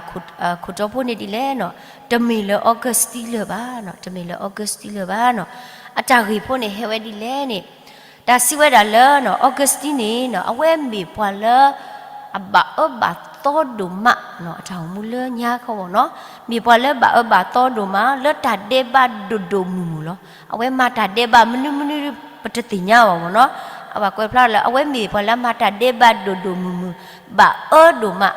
ခိၣ်တီဖိန့ၣ်ဒ်လဲၣ်နီၤ, တမ့ၢ်လၢ Augustine လၢၤဘၣ်နီၤ, တမ့ၢ်လၢ Augustine လၢၤဘၣ်နီၤ. အတၢ်ဂ့ၢ်ဖိန့ၣ်ဟဲဝဲဒ်လဲၣ်န့ၣ်, တၢ်စံးဝဲဒၣ်လၢနီၤ Augustine န့ၣ်နီၤ အဝဲမ့ၢ်ပှၤလၢ အဘၣ်အၢဘၣ်သီဒိၣ်မးနီၤ, အတၢ်အိၣ်မူလၢညါခီဘီနီၤ, မ့ၢ်ပှၤလၢဘၣ်အၢဘၣ်သီဒိၣ်မး လၢတၢ်ဒဲးဘးဒိၣ်ဒိၣ်မုၢ်မုၢ်လီၤ. အဝဲမၤတၢ်ဒဲးဘးမနုၤမနုၤ ပတသ့ၣ်ညါဘၣ်မ့ၢ်နီၤ, အဘၣ်ကွဲးဖျါလၢ အဝဲမ့ၢ်ပှၤလၢမၤတၢ်ဒဲးဘးဒိၣ်ဒိၣ်မုၢ်မုၢ် ဘၣ်အၢဒိၣ်မး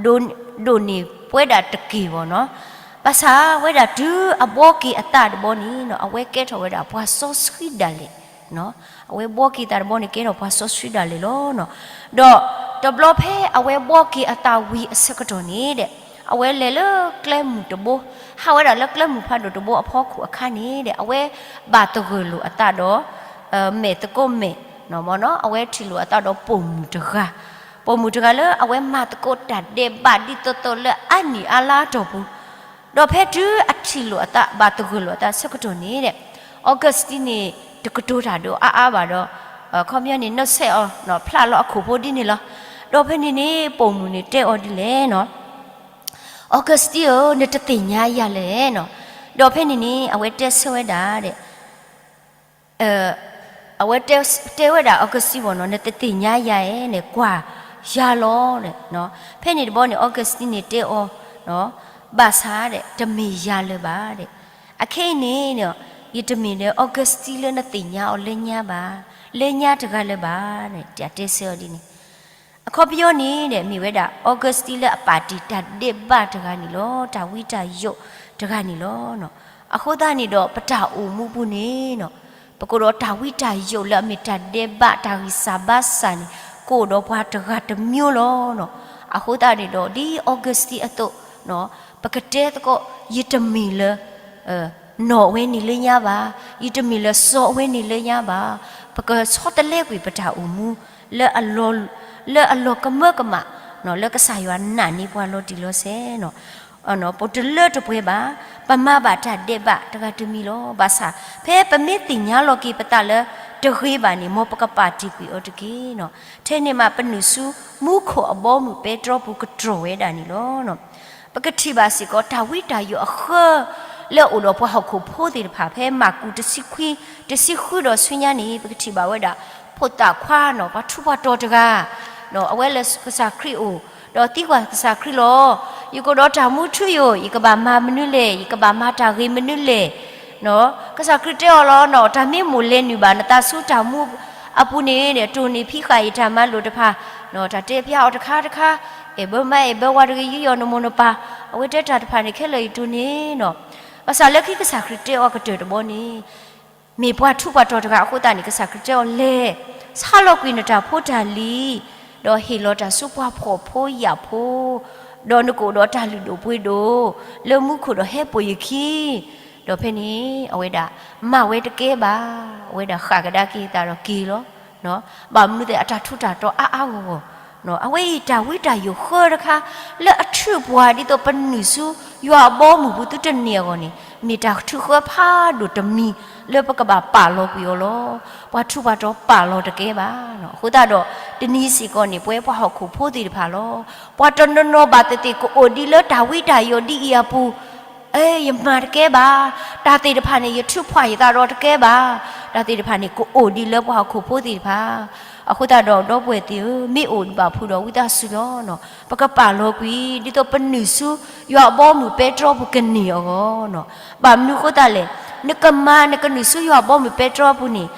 ဒိၣ်န့ၢ်ပဝဲဒၣ်တက့ၢ်ဘၣ်နီၤ. ဘၣ်ဆၣ်ဝဲဒၣ်တုၤအဘှီက့ၤအသးတဘျီန့ၣ်နီၤ အဝဲကဲထီၣ်ဝဲဒၣ်ပှၤစီဆှံဒၣ်လဲာ် အဝဲဘှီက့ၤသးတဘျီန့ၣ် ကဲထီၣ်ပှၤစီဆှံဒၣ်လဲာ်လီၤနီၤ. ဒီးတဘျီဖဲအဝဲဘှီက့ၤအသးဝံၤအဆၢကတီၢ်န့ၣ်ဒီး အဝဲလဲၤလၢကျဲမုၢ်တဘိ, ဟးဝဲဒၣ်လၢကျဲမုၢ်ဖးဒိၣ်တဘိအဖီခိၣ်အခါန့ၣ်ဒီး အဝဲဘၣ်သဂၢၢ်လိာ်အသးဒီး မဲာ်သကိးမဲာ်, အဝဲထံၣ်လိာ်အသးဒီးပိာ်မုၣ်တဂၤ, ပိာ်မုၣ်တဂၤလၢအဝဲမၤသကိးတၢ်ဒဲးဘးဒ်သိးသိးလၢအနံၣ်အါလါအတီၢ်ပူၤ ဒီးဖဲတုၤအထံၣ်လိာ်အသး ဘၣ်သဂၢၢ်လိာ်အသးဆၢကတီၢ်န့ၣ်ဒီး Augustine န့ၣ် တကတိၤတၢ်ဒီးအါအါဘၣ်ဒီး ခီပညီန့ၣ် နုတ်ဆက်အီၤ ဖျးလီၤအခိၣ်ဖိဒ်န့ၣ်လီၤ. ဒီးဖဲန့ၣ်န့ၣ် ပိာ်မုၣ်န့ၣ်တဲအီၤဒ်လဲၣ်နီၤ, Augustine ဧၢ, နတသ့ၣ်ညါယၤလဲၣ်နီၤ. ဒီးဖဲန့ၣ်န့ၣ် အဝဲတဲဆၢဝဲဒၣ်ဒီး အဝဲတဲဝဲဒၣ် Augustine ဘၣ်နီၤ, နတသ့ၣ်ညါယၤဧါန့ၣ် ကွၢ်ယၤလီၤ. ဖဲန့ၣ်တဘျီန့ၣ် Augustine န့ၣ်တဲအီၤ, ဘၣ်ဆၣ်ဒီး တမ့ၢ်ယၤလၢၤဘၣ်ဒီး, အခဲအံၤန့ၣ် ယတမ့ၢ်လၢ Augustine လၢနသ့ၣ်ညါအီၤလၢညါဘၣ်, လၢညါတဂၤလၢၤဘၣ်, တဲတဲဆၢအီၤဒ်န့ၣ်. အခီပညီန့ၣ်ဒီး မ့ၢ်ဝဲဒၣ် Augustine လၢအပာ်တ့ၢ်တၢ်ဒဲးဘးတဂၤန့ၣ်လီၤ, တၢ်ဝံတၢ်ယိးတဂၤန့ၣ်လီၤ. အဃိသတးန့ၣ်ဒီး ပတၢ်အိၣ်မူပူၤန့ၣ် ပကအိၣ်ဒီးတၢ်ဝံတၢ်ယိးလၢအမ့ၢ်တၢ်ဒဲးဘး တၢ်ဂံၢ်စၢ်ဘါစၢ်န့ၣ် ကအိၣ်ဒီးပှၤတဂၤတမျိုးလီၤ. အဃိသတးန့ၣ်ဒီး ဒ် Augustine အသိး ပကတဲသကိး ယတမ့ၢ်လၢ နီၢ်ဝဲန့ၣ်လၢညါဘၣ်, ယတမ့ၢ်လၢစီၤဝဲန့ၣ်လၢညါဘၣ်, ပကဆီတလဲကွံာ်ပတၢ်အိၣ်မူ လၢအလီၢ်ကမၢကမၣ် လၢကစၢ်ယွၤနာ်န့ၢ်ပှၤလီၤတံၢ်လီၤဆဲးန့ၣ် ပတလၢတပှဲၤဘၣ်, ပမၤဘၣ်တၢ်ဒဲးဘးတဂၤတမံၤလီၤ. ဘၣ်ဆၣ် ဖဲပမ့ၢ်သ့ၣ်ညါလီၤက့ၤပသးလၢတဂ့ၤဘၣ်န့ၣ် မ်ပကပာ်တ့ၢ်ကွံာ်အီၤတက့ၢ်. ထဲန့ၣ်မး ပနုာ်ဆူမူခိၣ်အဘီအမုၢ်ပဲတြီပူၤကတြီၢ်ဝဲဒၣ်န့ၣ်လီၤ. ပကထံၣ်ဘၣ်စ့ၢ်ကီး တၢ်ဝံတၢ်ယိးအဃၢ လၢအအိၣ်ဒီးပှၤဟီၣ်ခိၣ်ဖိသ့ၣ်တဖၣ် ဖဲမၢ်ကူးတဆံခွံ တဆံဃုဒီးဆူညါန့ၣ် ပကထံၣ်ဘၣ်ဝဲဒၣ် ဖိသၣ်ခွါန့ၣ် ပှၤထူးပှၤတီၤတဂၤ အဝဲလၢကစၢ်ခရံာ်အိၣ် ဒီးသံကွၢ်ကစၢ်ခရံာ်လီၤ. ယကအိၣ်ဒီးတၢ်မူထူယိာ် ယကဘၣ်မၤမနုၤလဲၣ်, ယကဘၣ်မၤတၢ်ဂ့ၤမနုၤလဲၣ်. ကစၢ်ခရံာ်တဲအီၤလီၤ, တၢ်မ့ၢ်မိၣ်လဲၤနုာ်ဘၣ်နသးဆူတၢ်မူအပူၤန့ၣ် တိၢ်န့ၢ်ဖံးဃာ်အံၤတၢ်မၤလိာ်တဖၣ်, တၢ်တဲဖျါအီၤတခါတခါ, အဲၣ်ဘၢမါအဲၣ်ဘၢဝၤတဂ့ၤ ယူးယီၣ်နမိၢ်နပၢ်, အဝဲတဲတၢ်တဖၣ်န့ၣ် ခဲလၢာ်အံၤတိၢ်န့ၢ်န့ၣ်. ဘၣ်ဆၣ်လၢခံကစၢ်ခရံာ်တဲအီၤကတၢၢ်တဘီန့ၣ် မ့ၢ်ပှၤထူးပှၤတီၤတဂၤအဃိသတးန့ၣ် ကစၢ်ခရံာ်တဲအီၤလဲၤ ဆါလီၤကွံာ်နတၢ်ဖိတၢ်လံၤ, ဒီးဟ့ၣ်လီၤတၢ်ဆူပှၤဖှီၣ်ဖိယာ်ဖိ, ဒီးနကအိၣ်ဒီးတၢ်လုၢ်ဒိၣ်ပှ့ၤဒိၣ် လၢမူခိၣ်ဒီးဟဲပိာ်ယခံ. ဒီးဖဲန့ၣ် အဝဲဒၣ် မၤဝဲတကဲဘၣ်, အဝဲဒၣ်ဃၣ်ကဒါက့ၤအသးဒီးက့ၤလီၤ. ဘၣ်မနုၤသ့ၣ် အတၢ်ထူးတၢ်တီၤအါအါဂီၢ်ဂီၢ် အဝဲအံၤတၢ်ဝံတၢ်ယိးဃၢတခါ လၢအထုးပှၤ ဒ်သိးပနုာ်ဆူယွၤအဘီအမုၢ်ပူၤသုတန့ၢ်အဂီၢ်န့ၣ် မ့ၢ်တၢ်ထုးဃၢဖးဒိၣ်တမံၤ လၢပကဘၣ်ပာ်လီၤကွံာ်အီၤလီၤ. ပှၤထူးပှၤတီၤပာ်လီၤတကဲဘၣ်. အဃိသတးဒီး တနံၤစ့ၢ်ကီးန့ၣ် ပဝဲပှၤဟီၣ်ခိၣ်ဖိသ့ၣ်တဖၣ်လီၤ. ပှၤတနီၤနီၤဘၣ်သ့ၣ်သ့ၣ် ကအိၣ်ဒံးလၢတၢ်ဝံတၢ်ယိးဒ်အံၤအပူၤ အဲ ယမၤတကဲဘၣ်, တၢ်သ့ၣ်တဖၣ်န့ၣ် ယထုးဖှၣ်ယသးဒီးတကဲဘၣ်, တၢ်သ့ၣ်တဖၣ်န့ၣ် ကအိၣ်ဒံးလၢပှၤဟီၣ်ခိၣ်ဖိသ့ၣ်တဖၣ်. အဃိသတးဒီး ဒီပုၢ်ဝဲၢ်သ့ၣ်ဧၢ, မ့ၢ်အိၣ်ဘၣ်ဖုးဒီးဝံသးစူၤလီၤ. ပကပာ်လီၤကွံာ် ဒ်သိးပနုာ်ဆူယွၤအဘီအမုၢ်ပဲတြီပူၤကန့ၢ်အဂီၢ်န့ၣ်. ဘၣ်မနုၤအဃိသတးလဲၣ်, နကမၤနကနုာ်ဆူယွၤအဘီအမုၢ်ပဲတြီပူၤန့ၣ်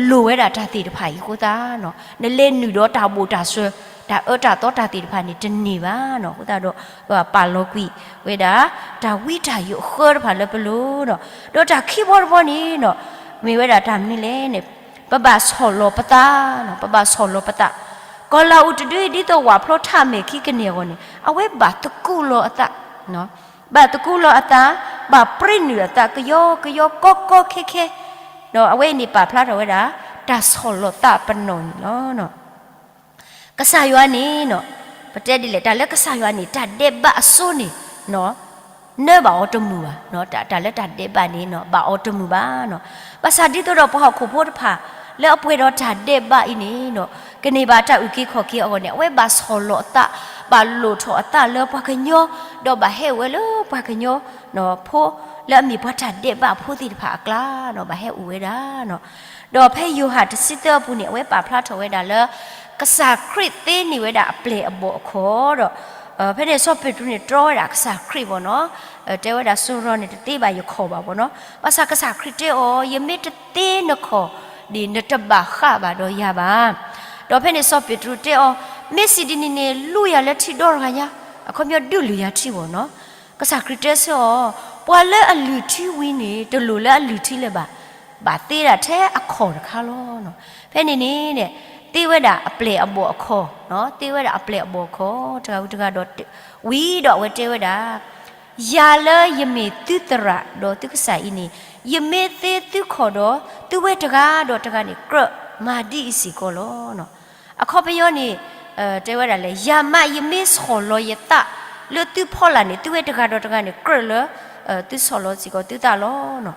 လိၣ်ဝဲဒၣ်တၢ်သ့ၣ်တဖၣ်အံၤအဃိသတးန့ၣ်. နလဲၤနုာ်ဒီးတၢ်ဘိၣ်တၢ်စၢၤ တၢ်အၢတၢ်သီတၢ်သ့ၣ်တဖၣ်န့ၣ် တန့ၢ်ဘၣ်န့ၣ်. အဃိသတးဒီး ပပာ်လီၤကွံာ်ဝဲဒၣ် တၢ်ဝံတၢ်ယိးအဃၢတဖၣ်လၢပလိၤန့ၣ်. ဒီးတၢ်ခံဘီတဘီန့ၣ် မ့ၢ်ဝဲဒၣ်တၢ်မနုၤလဲၣ်န့ၣ်, ပဘၣ်ဆီၣ်လီၤပသး, ပဘၣ်ဆီၣ်လီၤပသး. ကီၤလၤအူးတဒုအံၤ ဒ်သိးဝၣ်ဖျိထးမဲာ်ခံကန့ၢ်အဂီၢ်န့ၣ် အဝဲဘၣ်သကူးလီၤအသး, ဘၣ်သကူးလီၤအသး, ဘၣ်ပြံနုာ်အသး ကယီကယီကီကီခဲခဲ, ဒီးအဝဲအံၤန့ၣ်ပာ်ဖျါထီၣ်ဝဲဒၣ် တၢ်ဆီၣ်လီၤသးပနီၣ်န့ၣ်လီၤ. ကစၢ်ယွၤန့ၣ်, ပတဲဒ်လဲၣ် တၢ်လၢကစၢ်ယွၤန့ၣ် တၢ်ဒဲးဘးအစိန့ၣ် နၢဘၣ်အီၤတမုာ်ဘၣ်, တၢ်လၢတၢ်ဒဲးဘးန့ၣ် ဘၣ်အီၤတမုာ်ဘၣ်. ဘၣ်ဆၣ်ဒ်သိးဒီးပှၤဟီၣ်ခိၣ်ဖိတဖၣ် လၢအပှဲၤဒီးတၢ်ဒဲးဘးအံၤန့ၣ် ကန့ၢ်ဘၣ်တၢ်အုၣ်က့ၤခီၣ်က့ၤအဂီၢ်န့ၣ် အဝဲဘၣ်ဆီၣ်လီၤအသး, ဘၣ်လိၣ်ထီၣ်အသးလၢပှၤကညီ, ဒီးဘၣ်ဟဲအိၣ်ဝဲလၢပှၤကညီဖိ လၢအမ့ၢ်ပှၤတၢ်ဒဲးဘးဖိသ့ၣ်တဖၣ်အကျါန့ၣ် ဘၣ်ဟဲအိၣ်ဝဲဒၣ်. ဒီးဖဲယိၤဟၣ်တဆံသၢအပူၤန့ၣ် အဝဲပာ်ဖျါထီၣ်ဝဲဒၣ်လၢ ကစၢ်ခရံာ်သ့န့ၢ်ဝဲဒၣ်အပျဲၢ်အဘီၣ်အခီၣ်ဒီး ဖဲန့ၣ်စီၤပ့းတရူးန့ၣ် တြီဝဲဒၣ်ကစၢ်ခရံာ်ဘၣ်နီၤ, တဲဝဲဒၣ် စိရိၤန့ၣ် တသ့ဘၣ်ယခီၣ်ဘၣ်ဘၣ်နီၤ. ဘၣ်ဆၣ်ကစၢ်ခရံာ်တဲအီၤ ယမ့ၢ်တသ့နခီၣ်ဒီး နတဘၣ်ဃးဘၣ်ဒီးယၤဘၣ်. ဒီးဖဲန့ၣ်စီၤပ့းတရူးတဲအီၤ မ့ၢ်စံးဒ်န့ၣ်န့ၣ် လူၤယၤလၢထံဒီတဂၤညါ, အခီပညီဒုးလုာ်ယၤထံဘၣ်နီၤ. ကစၢ်ခရံာ်တဲဆၢအီၤ ပှၤလၢအလုၢ်ထံဝံၤန့ၣ် တလိၣ်လၢအလုၢ်ထံလၢၤဘၣ်, ဘၣ်သ့ဒၣ်ထဲအခီၣ်တခါလီၤ. ဖဲန့ၣ်န့ၣ် သ့ဝဲဒၣ်အပျဲၢ်အဘီၣ်အခီၣ်, သ့ဝဲဒၣ်အပျဲၢ်အဘီၣ်အခီၣ် တဂၤဝံၤတဂၤဒီး ဝံၤဒီးအဝဲတဲဝဲဒၣ် ယၤလၢယမ့ၢ်သုသရၣ်ဒီးသုကစၢ်အံၤန့ၣ် ယမ့ၢ်သ့သုခီၣ်ဒီး သုဝဲတဂၤဒီးတဂၤန့ၣ် ကြၢးမၤဒ်အံၤစ့ၢ်ကီးလီၤ. အခီပညီန့ၣ် တဲဝဲဒၣ်လဲၣ်, ယၤမးယမ့ၢ်ဆီၣ်လီၤယသးလၢသုဖီလာ်န့ၣ် သုဝဲတဂၤဒီးတဂၤန့ၣ် ကြၢးလၢ သုဆီၣ်လီၤစ့ၢ်ကီးသုသးလီၤ.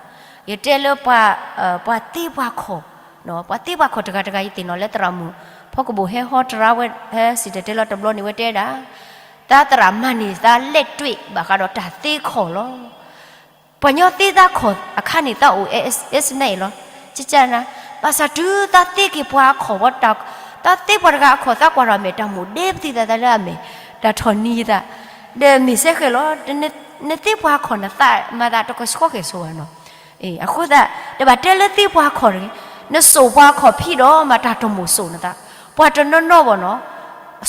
ယတဲလၢ ပှၤသ့ပှၤခီၣ်, ပှၤသ့ပှၤခီၣ်တဂၤတဂၤ ယသ့ၣ်နီၣ်လၢသရၣ်မုၣ် ဖီကဘိၣ်ဟဲဟီတရါဝဲ ဟဲစံၣ်တဲၤတဲလီၤတဘျီန့ၣ် ဝဲတဲဒၣ် သးသရၣ်မၤန့ၢ်သးလဲၣ်တွ့ၣ် ဘၣ်ဃးဒီးတၢ်သ့ခီၣ်လီၤ. ပှၤညီသ့သးခီၣ်အခါန့ၣ် သးအိၣ်အဲၣ်စနဲအံၤလီၤ. ကကနၤ ဘၣ်ဆၣ်တုၤသးသ့က့ၤပှၤအခီၣ်ဝဲ သးသ့ပှၤတဂၤအခီၣ် သးကွၢ်ထီၣ်အမဲာ် တၢ်မိၣ်ဒ့ပသံသးသးလၢအမဲာ် တၢ်ထီၣ်နံၤယသး ဒီးမ့ၢ်စဲဃဲၤလီၤ. တန နသ့ၣ်ပှၢ်ခီၣ်နသးမၤသးတကဆှီဃဲၤစိဘၣ်နီၤ. အဃိသတး တဘၣ်တဲလၢသ့ၣ်ပှၢ်ခီၣ်တဂ့ၤ, နစိာ်ပှၤခီၣ်ဖံးဒီးမၤတၢ်တမိၣ်စိာ်နသး, ပှၤတနီၤနီၤဘၣ်နီၤ,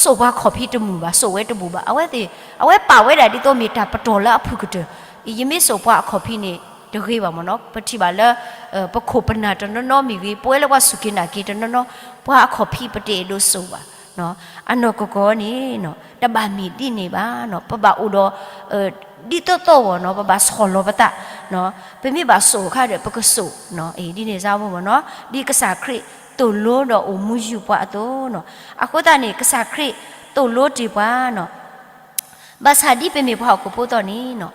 စိာ်ပှၤခီၣ်ဖံးတမုာ်ဘၣ်, စိာ်ဝဲတဘူးဘၣ်, အဝဲသ့ၣ် အဝဲပာ်ဝဲဒၣ်ဒ်သိးမ့ၢ်တၢ်ပတီၢ်လၢအဖုၣ်ကတၢၢ်, ယမ့ၢ်စိာ်ပှၤအခီၣ်ဖံးန့ၣ် တဂ့ၤဘၣ်မ့ၢ်နီၤ. ပထံၣ်ဘၣ်လၢ ပခိၣ်ပနၢ်တနီၤနီၤမ့ၢ်ဂ့ၤ, ပဝဲလၢပှၤစူၢ်က့ၤနာ်က့ၤတနီၤနီၤ, ပှၤအခီၣ်ဖံးပတအဲၣ်ဒိးစိာ်ဘၣ် အနီၢ်ကီၢ်ကီၢ်န့ၣ် တဘၣ်မ့ၢ်ဒ်န့ၣ်ဘၣ်နီၤ, ပဘၣ်အိၣ်ဒီး ဒ်သိးသိးဘၣ်နီၤ, ပဘၣ်ဆီၣ်လီၤပသး, ပမ့ၢ်ဘၣ်စိာ်အခါဒီး ပကစိာ်, ဒ်န့ၣ်စ့ၢ်ကီးမ့ၢ်နီၤ, ဒ်ကစၢ်ခရံာ်သိၣ်လိဒီးအိၣ်မူယုၢ်ပှၤအသိးနီၤ. အဃိသတးန့ၣ် ကစၢ်ခရံာ်သိၣ်လိတ့ၢ်ပှၤနီၤ ဘၣ်ဆၣ်ဒ်ပမ့ၢ်ပှၤဟီၣ်ခိၣ်ဖိအသိးန့ၣ်နီၤ,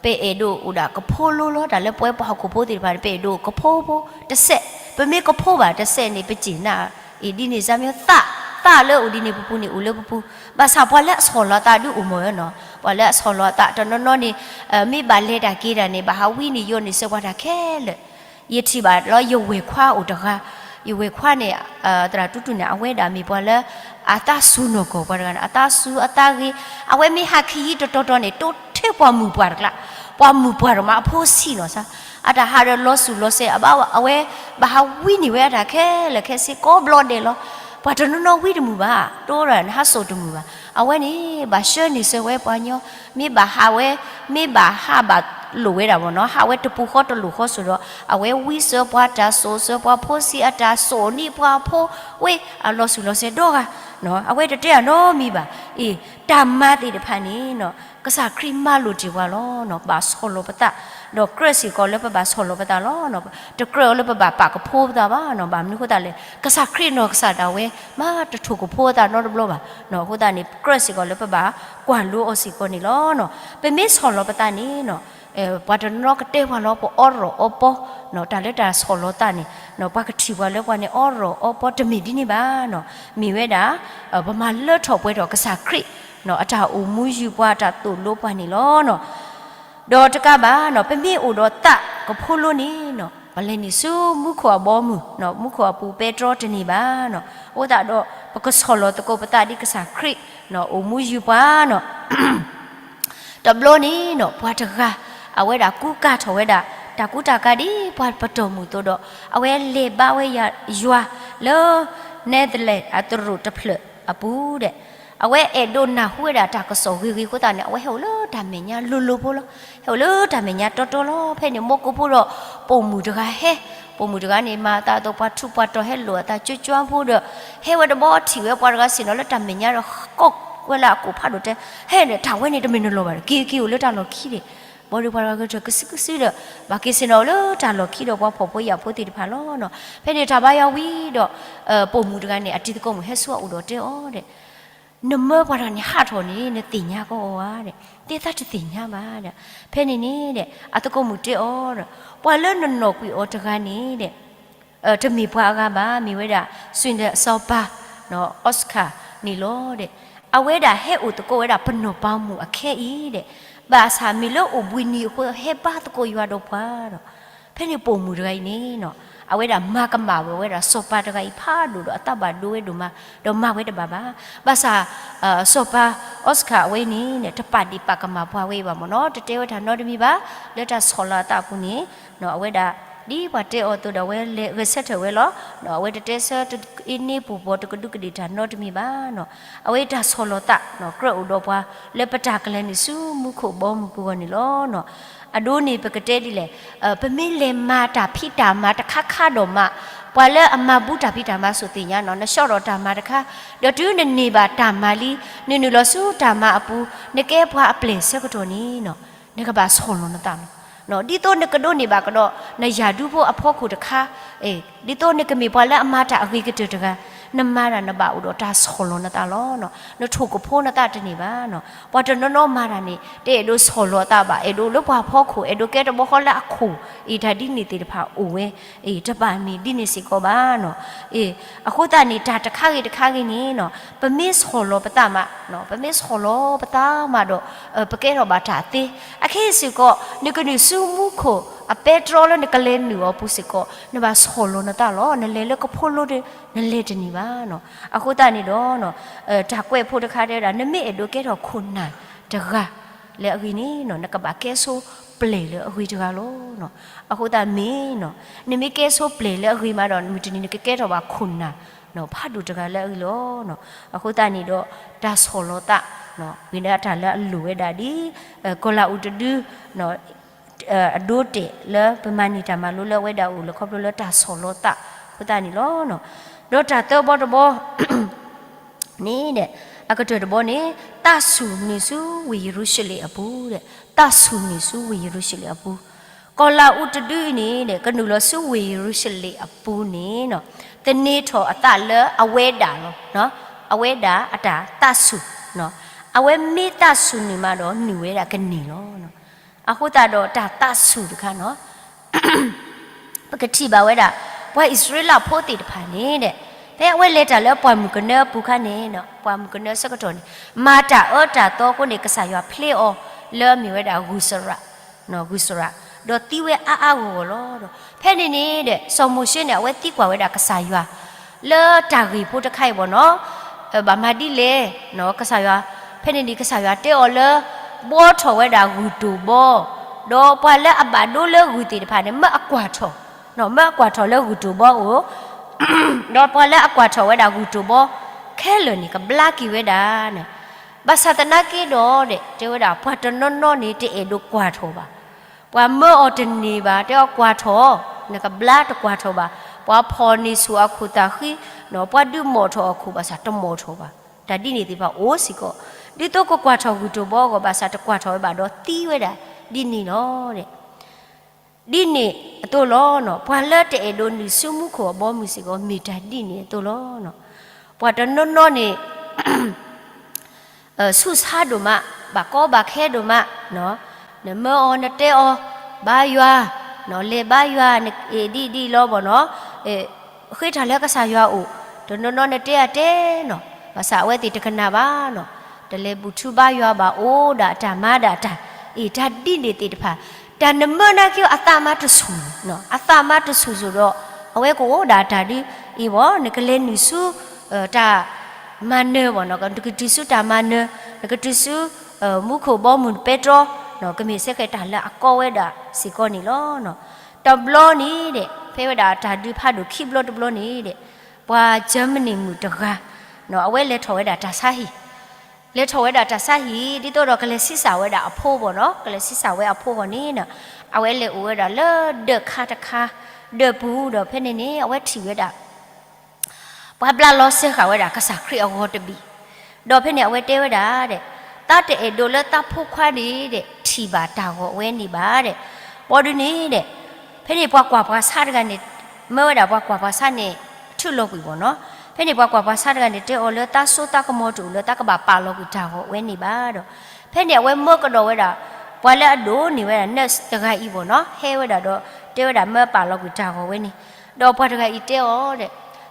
ပအဲၣ်ဒိးအိၣ်ဒၣ်ကဖိလိလီၤ. တၢ်လၢပဝဲပှၤဟီၣ်ခိၣ်ဖိသ့ၣ်တဖၣ်န့ၣ် ပအဲၣ်ဒိးကဖိဖိတစဲး, ပမ့ၢ်ကဖိဘၣ်တစဲးန့ၣ် ပစံးနၤ, အ့ၣ် ဒ်န့ၣ်စ့ၢ်ကီးမ့ၢ်သး, သးလၢအိၣ်ဒ်န့ၣ်ပပူၤန့ၣ် အိၣ်လၢပပူၤ, ဘၣ်ဆၣ်ပှၤလၢအဆီၣ်လီၤသးဒုးအိၣ်မ့ၢ်နီၤ, ပှၤလၢအဆီၣ်လီၤအသးတနီၤနီၤန့ၣ် မ့ၢ်ဘၣ်လဲၤတၢ်က့ၤတၢ်န့ၣ် ဘၣ်ဟးဝံန့ၢ်ယိာ်န့ၢ်ဆၢပှၤတၢ်ခဲလၢာ် ယထံၣ်ဘၣ်လီၤ ယဝဲၢ်ခွါအိၣ်တဂၤ, ယဝဲၢ်ခွါန့ၣ် သရၣ်တူတူန့ၣ် အဝဲဒၣ်မ့ၢ်ပှၤလၢ အသးစူၤနီၢ်ကီၢ်ပှၤတဂၤန့ၣ် အသးစူၤအသးဂ့ၤ, အဝဲမ့ၢ်ဟးခံယံၤတတီၤတီၤန့ၣ် တိထဲပှၤမုၣ်ပှၢ်တကျါ, ပှၤမုၣ်ပှၢ်တမးအဖိဆံးနီၤစ့ၢ်, အတၢ်ဟးဒီးလီၤစူၤလီၤစဲး အဘၣ် အဝဲ ဘၣ်ဟးဝံန့ၢ်ဝဲအတၢ်ခဲလၢာ်ခဲဆ့ကိးဘျီဒဲးလီၤ. ပှၤတနီၤနီၤဝံတမုာ်ဘၣ်, တိဒီးနဟးစိာ်တမုာ်ဘၣ်, အဝဲန့ၣ် ဘၣ်ဆှၢန့ၢ်ဆၢဝဲပှၤညီ, မ့ၢ်ဘၣ်ဟးဝဲ, မ့ၢ်ဘၣ်ဟးဘၣ်လိာ်ဝဲဒၣ်မ့ၢ်နီၤ, ဟးဝဲတပူၤဃီတလိာ်ဃီစိၤဒီး အဝဲဝံစၢၤပှၤတၢ်စိာ်စၢၤပှၤဖိဆံးအတၢ်စိာ်န့ၢ်ပှၤဖိဝဲ အလီၤစူၤလီၤစဲးဒီဂၤ, အဝဲတတဲအနီတမံၤဘၣ်. အ့ၣ် တၢ်မၤသ့ၣ်တဖၣ်န့ၣ်နီၤ ကစၢ်ခရံာ်မၤလိာ်တ့ၢ်ပှၤလီၤနီၤ, ဘၣ်ဆီၣ်လီၤပသး, ဒီးကြၢးစ့ၢ်ကီးလၢပဘၣ်ဆီၣ်လီၤပသးလီၤ. တကြၢးလၢပဘၣ်ပာ်ကဖိပသးဘၣ်နီၤ, ဘၣ်မနုၤအဃိသတးလဲၣ်, ကစၢ်ခရံာ်နီၢ်ကစၢ်ဒၣ်ဝဲ မၤတထိၣ်ကဖိအသးနီတဘျီဘၣ်နီၤ, အဃိသတးန့ၣ် ကြၢးစ့ၢ်ကီးလၢပဘၣ်ကွၢ်လိအီၤစ့ၢ်ကီးန့ၣ်လီၤ. ပမ့ၢ်ဆီၣ်လီၤပသးန့ၣ်နီၤ ပှၤတနီၤကတဲပှၤလီၤ ပအီရီၣ်အီပီ, တၢ်လၢတၢ်ဆီၣ်လီၤသးန့ၣ် ပှၤကထံၣ်ပှၤလၢပှၤန့ၣ်အီရီၣ်အီပီ တမ့ၢ်ဒ်န့ၣ်ဘၣ်နီၤ, မ့ၢ်ဝဲဒၣ် ပမၤလၢထီၣ်ပှဲၤထီၣ်ကစၢ်ခရံာ် အတၢ်အိၣ်မူယုၢ်ပှၤ တၢ်သိၣ်လိပှၤန့ၣ်လီၤ. ဒီးတကးဘၣ်နီၤ ပမ့ၢ်အိၣ်ဒီးသးကဖိလိန့ၣ်နီၤ ပလဲၤနုာ်ဆူမူခိၣ်အဘီအမုၢ်, မူခိၣ်အပူၤပဲတြီတန့ၢ်ဘၣ်နီၤ, အဃိသတးဒီး ပကဆီၣ်လီၤသကိးပသးဒ်ကစၢ်ခရံာ် အိၣ်မူယုၢ်ပှၤနီၤ တဘျီန့ၣ်နီၤ ပှၤတဂၤ အဝဲဒၣ်ကူကၤထီၣ်ဝဲဒၣ် တၢ်ကူတၢ်ကၤဒ်ပှၤပတီၢ်မုၢ်အသိးဒီး အဝဲလဲၤဘါဝဲယွၤလၢ Netherlands အတရူးတဖျၢၣ်အပူၤဒီး အဝဲအဲၣ်ဒိးနၢ်ဟူဝဲဒၣ်တၢ်ကစီၣ်ဂ့ၤဂ့ၤအဃိသတးန့ၣ် အဝဲဟဲအိၣ်လၢတၢ်မဲာ်ညါလိၤလိၤဖိလီၤ. ဟဲအိၣ်လၢတၢ်မဲာ်ညါတီတီလီၤ. ဖဲန့ၣ် မိၢ်ကိးဖိဒီး ပိာ်မုၣ်တဂၤဟဲ, ပိာ်မုၣ်တဂၤန့ၣ် မၤအသးအသိး ပှၤထူးပှၤတီၤဟဲလိာ်အသး ကၠိကၠိဖိဒီး ဟဲဝဲတဘျီထံၣ်ဝဲပှၤတဂၤဆ့ၣ်နီၤလၢတၢ်မဲာ်ညါဒီး ကိးဝဲလၢအကိာ်ဖးဒိၣ်တဲ, ဟဲန့ၣ် တၢ်ဝဲန့ၣ်တမ့ၢ်နလီၢ်ဘၣ်ဒီး က့ၤက့ၤအိၣ်လၢတၢ်လီၢ်ခံဒီး ဘၣ်ဒီးပှၤတဂၤဂဲၤထၢၣ်ကစုကစုဒီး ဘၣ်က့ၤဆ့ၣ်နီၤအိၣ်လၢတၢ်လီၢ်ခံဒီးပှၤဖှီၣ်ဖိယာ်ဖိသ့ၣ်တဖၣ်လီၤနီၤ. ဖဲန့ၣ်တၢ်ဘါယွၤဝံၤဒီး ပိာ်မုၣ်တဂၤန့ၣ် အတံၤသကိးမုၣ်ဟဲဆူအအိၣ်ဒီးတဲအီၤဒီး နမၢပှၤတဂၤန့ၣ်ဟးထီၣ်န့ၣ် နသ့ၣ်ညါကီးအီၤဧါဒီး, တဲသးတသ့ၣ်ညါဘၣ်ဒီး, ဖဲန့ၣ်န့ၣ်ဒီး အသကိးမုၣ်တဲအီၤဒီး ပှၤလၢနနီၢ်ကွံာ်အီၤတဂၤန့ၣ်ဒီး တမ့ၢ်ပှၤအဂၤဘၣ်, မ့ၢ်ဝဲဒၣ် စူနစီၤပၤ အီစခၣ်န့ၣ်လီၤဒီး, အဝဲဒၣ်ဟဲအိၣ်သကိးဝဲဒၣ်ပနီၢ်ပၤမုၣ်အခဲအံၤဒီး, ဘၣ်ဆၣ်မ့ၢ်လၢအိၣ်ဘှံးနံၤအဃိ ဟဲဘါသကိးယွၤဒီးပှၤဒီး ဖဲန့ၣ်ပိာ်မုၣ်တဂၤအံၤန့ၣ်နီၤ အဝဲဒၣ်မၤကမၣ်ဝဲဝဲဒၣ်စီၤပၤတဂၤအံၤဖးဒိၣ်ဒီးအသးဘၣ်ဒိဝဲဒိၣ်မး ဒီးမၤဝဲတဘၣ်ဘၣ်. ဘၣ်ဆၣ် စီၤပၤအီစခၣ်အဝဲန့ၣ်န့ၣ် တပာ်ဒ့ၣ်ပာ်ကမၣ်ပှၤဝဲအံၤဘၣ်မ့ၢ်နီၤ တတဲဝဲတၢ်နီတမံၤဘၣ် လၢတၢ်ဆီၣ်လီၤအသးအပူၤန့ၣ် အဝဲဒၣ် ဒ်ပှၤတဲအီၤအသိးဒီးအဝဲလဲၤဂဲၤဆၢထၢၣ်ဝဲလီၤ. အဝဲတတဲဆၢအ့န့ပူၤပီၤတကဒူးကဒ့ၣ်တၢ်နီတမံၤဘၣ်နီၤ အဝဲတၢ်ဆီၣ်လီၤသး ကြၢးအိၣ်ဒီးပှၤ လၢပတၢ်ကလဲၤနုာ်ဆူမူခိၣ်ဘီမုၢ်ပူၤအဂီၢ်န့ၣ်လီၤ. အဒိန့ၣ်ပကတဲဒ်လဲၣ် ပမ့ၢ်လဲၤမၤတၢ်ဖံးတၢ်မၤတခါခါဒီးမး ပှၤလၢအမၤဘူတၢ်ဖံးတၢ်မၤစိၤသ့ၣ်ညါနီၤ နဆှီထီၣ်တၢ်မၤတခါ ဒီးတုၤနန့ၢ်ဘၣ်တၢ်မၤလံ နနုာ်လီၤဆူတၢ်မၤအပူၤ နကဲပှၤအပျဲၢ်ဆၢကတီၢ်န့ၣ်နီၤ နကဘၣ်ဆီၣ်လီၤနသးလီၤ. ဒ်သိးနကဒိးန့ၢ်ဘၣ်ကဒီး နယၢ်ဒူဖိအဖီခိၣ်တခါ ဒ်သိးနကမ့ၢ်ပှၤလၢအမၤတၢ်အဂ့ၤကတၢၢ်တဂၤ နမၤတၢ်နဘၣ်အိၣ်ဒီးတၢ်ဆီၣ်လီၤနသးလီၤ. နထိၣ်ကဖိနသးတန့ၢ်ဘၣ်နီၤ ပှၤတနီၤနီၤမၤတၢ်န့ၣ် တအဲၣ်ဒိးဆီၣ်လီၤအသးဘၣ် အဲၣ်ဒိးလၢပှၤဖီခိၣ် အဲၣ်ဒိးကဲတဘျီဃီလၢအခိၣ် အံၤတၢ်ဒ်န့ၣ်သ့ၣ်တဖၣ်အိၣ်ဝဲ အံၤတဘၣ်မ့ၢ်ဒ်န့ၣ်စ့ၢ်ကီးဘၣ်နီၤ အဃိသတးန့ၣ် တၢ်တခါဂ့ၤတခါဂ့ၤန့ၣ်နီၤ ပမ့ၢ်ဆီၣ်လီၤပသးမး ပမ့ၢ်ဆီၣ်လီၤပသးမးဒီး ပကဲထီၣ်ဘၣ်တၢ်သ့ အခဲအံၤစ့ၢ်ကီး နကနုာ်ဆူမူခိၣ်အပဲတြီလၢနကလဲၤနုာ်အီၤပူၤစ့ၢ်ကီး နဘၣ်ဆီၣ်လီၤနသးလီၤ နလဲၤလၢကဖိလိဒီး နလဲၤတန့ၢ်ဘၣ်နီၤ အဃိသတးန့ၣ်ဒီး တၢ်ကွဲးဖိတခါတဲဝဲဒၣ် နမ့ၢ်အဲၣ်ဒိးကဲထီၣ်ခိၣ်နၢ်တဂၤ လၢအဂ့ၤန့ၣ်နီၤ နကဘၣ်ကဲဆိပျဲၢ်လၢအဂ့ၤတဂၤလီၤ. အဃိသတးမ့ၢ်နီၤ နမ့ၢ်ကဲဆိပျဲၢ်လၢအဂ့ၤမးဒီး မုၢ်တနံၤနကကဲထီၣ်ဘၣ်ခိၣ်နၢ် ဖးဒိၣ်တဂၤလၢအဂ့ၤလီၤ. အဃိသတးန့ၣ်ဒီး တၢ်ဆီၣ်လီၤသး ဝံၤဒီးတၢ်လၢအလိၣ်ဝဲဒၣ်ဒ် ကီၤလၤအူးတဒု အဒိတဲာ်လၢပမၤန့ၢ်တၢ်မၤလိလၢအဝဲဒၣ်အိၣ်လၢခီဖျိလၢတၢ်ဆီၣ်လီၤသးအဃိသတးန့ၣ်လီၤ. ဒီးတၢ်သၢဘီတဘီ န့ၣ်ဒီး အကတၢၢ်တဘီန့ၣ် သးဆူၣ်နုာ်ဆူဝ့ၢ်ယရူၤၡလ့ၣ်အပူၤဒီး သးဆူၣ်နုာ်ဆူဝ့ၢ်ယရူၤၡလ့ၣ်အပူၤ, ကီၤလၤအူးတဒုအံၤန့ၣ်ဒီး ကနုာ်လီၤဆူဝ့ၢ်ယရူၤၡလ့ၣ်အပူၤန့ၣ်နီၤ သန့ၤထီၣ်အသးလၢအဝဲဒၣ်လီၤ. အဝဲဒၣ်အတၢ်သးဆူၣ်, အဝဲမ့ၢ်သးဆူၣ်နုာ်မးဒီးနုာ်ဝဲဒၣ်ကန့ၢ်လီၤ. အဃိသတးဒီးတၢ်သးဆူၣ်တခါနီၤ ပကထံၣ်ဘၣ်ဝဲဒၣ် ပှၤအံၣ်စရ့လးဖိသ့ၣ်တဖၣ်န့ၣ်ဒီး ဖဲအဝဲလဲၤတၢ်လၢပှၢ်မုၢ်ကနၢအပူၤခါန့ၣ်, ပှၢ်မုၢ်ကနၢအဆၢကတီၢ်န့ၣ် မၤတၢ်အၢတၢ်သီအဃိန့ၣ် ကစၢ်ယွၤဖျ့အီၤလၢအမ့ၢ်ဝဲဒၣ်ဂုၢ်စရး, ဂုၢ်စရး, ဒီးသံဝဲအါအါဂီၢ်ဂီၢ်လီၤ. ဒီးဖဲန့ၣ်န့ၣ်ဒီး စီၤမိၤၡ့န့ၣ် အဝဲသံကွၢ်ဝဲဒၣ်ကစၢ်ယွၤ လၢတၢ်ဂ့ၢ်ဖိတခါအံၤဘၣ်နီၤ ဘၣ်မၤဒ်လဲၣ်, ကစၢ်ယွၤ, ဖဲန့ၣ်န့ၣ် ကစၢ်ယွၤတဲအီၤလၢ ဘှီထီၣ်ဝဲဒၣ်ဂုၢ်တိၢ်ဘီ, ဒီးပှၤလၢအဘၣ်ဒိလၢဂုၢ်သ့ၣ်တဖၣ်န့ၣ် မၢအကွၢ်ထီၣ်, မၢအကွၢ်ထီၣ်လၢဂုၢ်တိၢ်ဘီအအိၣ်, ဒီးပှၤလၢအကွၢ်ထီၣ်ဝဲဒၣ်ဂုၢ်တိၢ်ဘီ ခဲလၢာ်န့ၣ် ကဘျါက့ၤဝဲဒၣ်န့ၣ်, ဘၣ်ဆၣ်သနာ်က့ဒီး တဲဝဲဒၣ် ပှၤတနီၤနီၤန့ၣ် တအဲၣ်ဒိးကွၢ်ထီၣ်ဘၣ် ပှၤမၢအီၤတန့ၢ်ဘၣ်, တဲအီၤကွၢ်ထီၣ်, နကဘျါတကွၢ်ထီၣ်ဘၣ်, ပှၤဖီၣ်န့ၢ်ဆူၣ်အခိၣ်သးဃံ, ပှၤဒုးမိာ်ထီၣ်အခိၣ်ဘၣ်ဆၣ်တမိာ်ထီၣ်ဘၣ်, တၢ်ဒ်န့ၣ်သ့ၣ်တဖၣ်အိၣ်စ့ၢ်ကီး, ဒ်သိးကကွၢ်ထီၣ်ဂုၢ်တိၢ်ဘီအဂီၢ်ဘၣ်ဆၣ်တကွၢ်ထီၣ်ဝဲဘၣ်ဒီးသံဝဲဒၣ်ဒ်န့ၣ်လီၤ. ဒ်န့ၣ်အသိးလီၤ. ပှၤလၢတအဲၣ်ဒိးနုာ်ဆူမူခိၣ်အဘီအမုၢ်စ့ၢ်ကီး မ့ၢ်တၢ်ဒ်န့ၣ်အသိးလီၤ. ပှၤတနီၤနီၤန့ၣ် ဆူၣ်ဆါဒိၣ်မး, ဘၣ်ကီဘၣ်ခဲဒိၣ်မး, နမၢအီၤနတဲအီၤ, ဘါယွၤ, လဲၤဘါယွၤ, နအဲၣ်ဒ်ဒ်လီၤဘၣ်နီၤ, ဃ့တၢ်လၢကစၢ်ယွၤအိၣ်, တနီၤနီၤနတဲအတဲနီၤ, ဘၣ်ဆၣ်အဝဲသ့ၣ်တကနၣ်ဘၣ်နီၤ, တလဲၤဘူၣ်ထူဘါယွၤဘၣ် အိၣ်ဒၣ်တၢ်မၤဒၣ်တၢ်, အ့ၣ် တၢ်ဒ်န့ၣ်သ့ၣ်တဖၣ်, တၢ်နမၢနာ်က့ အသးမါတဆူၣ်, အသးမါတဆူၣ်စိၤဒီး, အဝဲကအိၣ်ဒၣ်တၢ်ဒ်အံၤဘၣ်, နကလဲၤနုာ်ဆူ တၢ်မၤနၢၤဘၣ်နီၤ, နကတုၤဆူတၢ်မၤနၢၤ, နကတုၤဆူ မူခိၣ်ဘီမုၢ်ပဲတြီ, ကမ့ၢ်စ့ၢ်ကီးတၢ်လၢအကီဝဲဒၣ်စ့ၢ်ကီးန့ၣ်လီၤ. တဘျီန့ၣ်ဒီး ဖဲဝဲဒၣ်တၢ်ဒုးဖးဒိၣ်ခံဘျီတဘျီန့ၣ်ဒီး, ပှၤကၢမနံၣ်မုၣ်တဂၤ, အဝဲလဲၤထီၣ်ဝဲဒၣ်တၢ်ဆါဟံၣ်, လဲၤထီၣ်ဝဲဒၣ်တၢ်ဆါဟံၣ် ဒ်သိးဒီးကလဲၤဆံးစၢ်ဝဲဒၣ်အဖိဘၣ်နီၤ, ကလဲၤဆံးစၢ်ဝဲအဖိအဂီၢ်န့ၣ်, အဝဲလဲၤအိၣ်ဝဲဒၣ်လၢဒၢးခါတခါ, ဒၢးပူၤဒီးဖဲန့ၣ်န့ၣ် အဝဲထံၣ်ဝဲဒၣ် ပှၤဘျးလီၤစဲဃာ်ဝဲဒၣ်ကစၢ်ခရံာ်အဂီၤတဘ့ၣ်, ဒီးဖဲန့ၣ်အဝဲတဲဝဲဒၣ်ဒီး, သးတအဲၣ်ဒိးလၢသးဖိခွါန့ၣ်ဒီး ထံၣ်ဘၣ်တၢ်ဂီၤဝဲန့ၣ်ဘၣ်ဒီး, ဘီဒုန့ၣ်ဒီး, ဖဲန့ၣ်ပှၤကွၢ်ပှၤဆါတဂၤန့ၣ်, မၢဝဲဒၣ်ပှၤကွၢ်ပှၤဆါန့ၣ် ထုးလီၤကွံာ်ဘၣ်နီၤ, ဖဲန့ၣ်ပှၤကွၢ်ပှၤဆါတဂၤန့ၣ် တဲအီၤလၢသးစိသးကမီၤတအိၣ်လၢသးကဘၣ်ပာ်လီၤကွံာ်တၢ်ဂီၤဝဲန့ၣ်ဘၣ်ဒီး, ဖဲန့ၣ်အဝဲမၢကဒီးဝဲဒၣ်, ပှၤလၢအဒိးန့ၢ်ဝဲဒၣ် nurse တဂၤအံၤဘၣ်နီၤ, ဟဲဝဲဒၣ်ဒီး တဲဝဲဒၣ်မၢပာ်လီၤကွံာ်တၢ်ဂီၤဝဲန့ၣ်, ဒီးပှၤတဂၤအံၤတဲအီၤဒီး,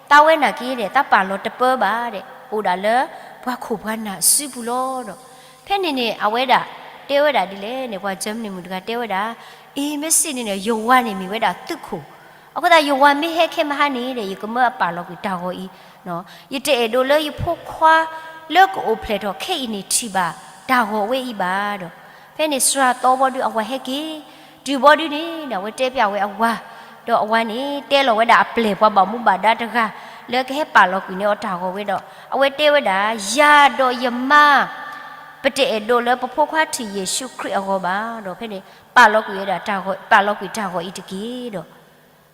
သးဝဲနာ်က့ဒီး သးပာ်လီၤတပၢဘၣ်ဒီး အိၣ်ဒၣ်လၢ ပှၤခိၣ်ပှၤနၢ်အစုပူၤလီၤဒီး, ဖဲန့ၣ်န့ၣ် အဝဲဒၣ် တဲဝဲဒၣ်ဒ်လဲၣ်န့ၣ် ပှၤကၢမနံၣ်မုၣ်တဂၤတဲဝဲဒၣ်, အ့ မ့ၢ်စံးန့ၣ်န့ၣ် ယဝၤန့ၣ်မ့ၢ်ဝဲဒၣ်သုးခိၣ်, အဃိသတးယဝၤမ့ၢ်ဟဲခဲမဟါန့ၣ်ဒီး ယကမၢအပာ်လီၤကွံာ်တၢ်ဂီၤအံၤ, ယတအဲၣ်ဒိးလၢယဖိခွါ လၢကအိၣ်ဖျဲၣ်ထီၣ်ခဲအံၤန့ၣ်ထံၣ်ဘၣ်တၢ်ဂီၤဝဲအံၤဘၣ်ဒီး, ဖဲန့ၣ်စှၤသီဘီဒုအဝၤဟဲက့ၤ, တုၤဘီဒုန့ၣ် အဝဲတဲပျဲဝဲအဝၤ, ဒီးအဝၤန့ၣ် တဲလီၤဝဲဒၣ်အပျဲၢ်ပှၤဘၣ်မူဘၣ်ဒါတဂၤ လၢကဟဲပာ်လီၤကွံာ်န့ၢ်အီၤတၢ်ဂီၤဝဲဒီး အဝဲတဲဝဲဒၣ်, ယၤဒီးယမါ ပတအဲၣ်ဒိးလၢပဖိခွါထံၣ်ယ့ၣ်ၡူးခရံာ်အဂီၤဘၣ်ဒီး ဖဲန့ၣ် ပာ်လီၤကွံာ်ဝဲဒၣ်တၢ်ဂီၤ, ပာ်လီၤကွံာ်တၢ်ဂီၤအံၤတက့ၢ်ဒီး,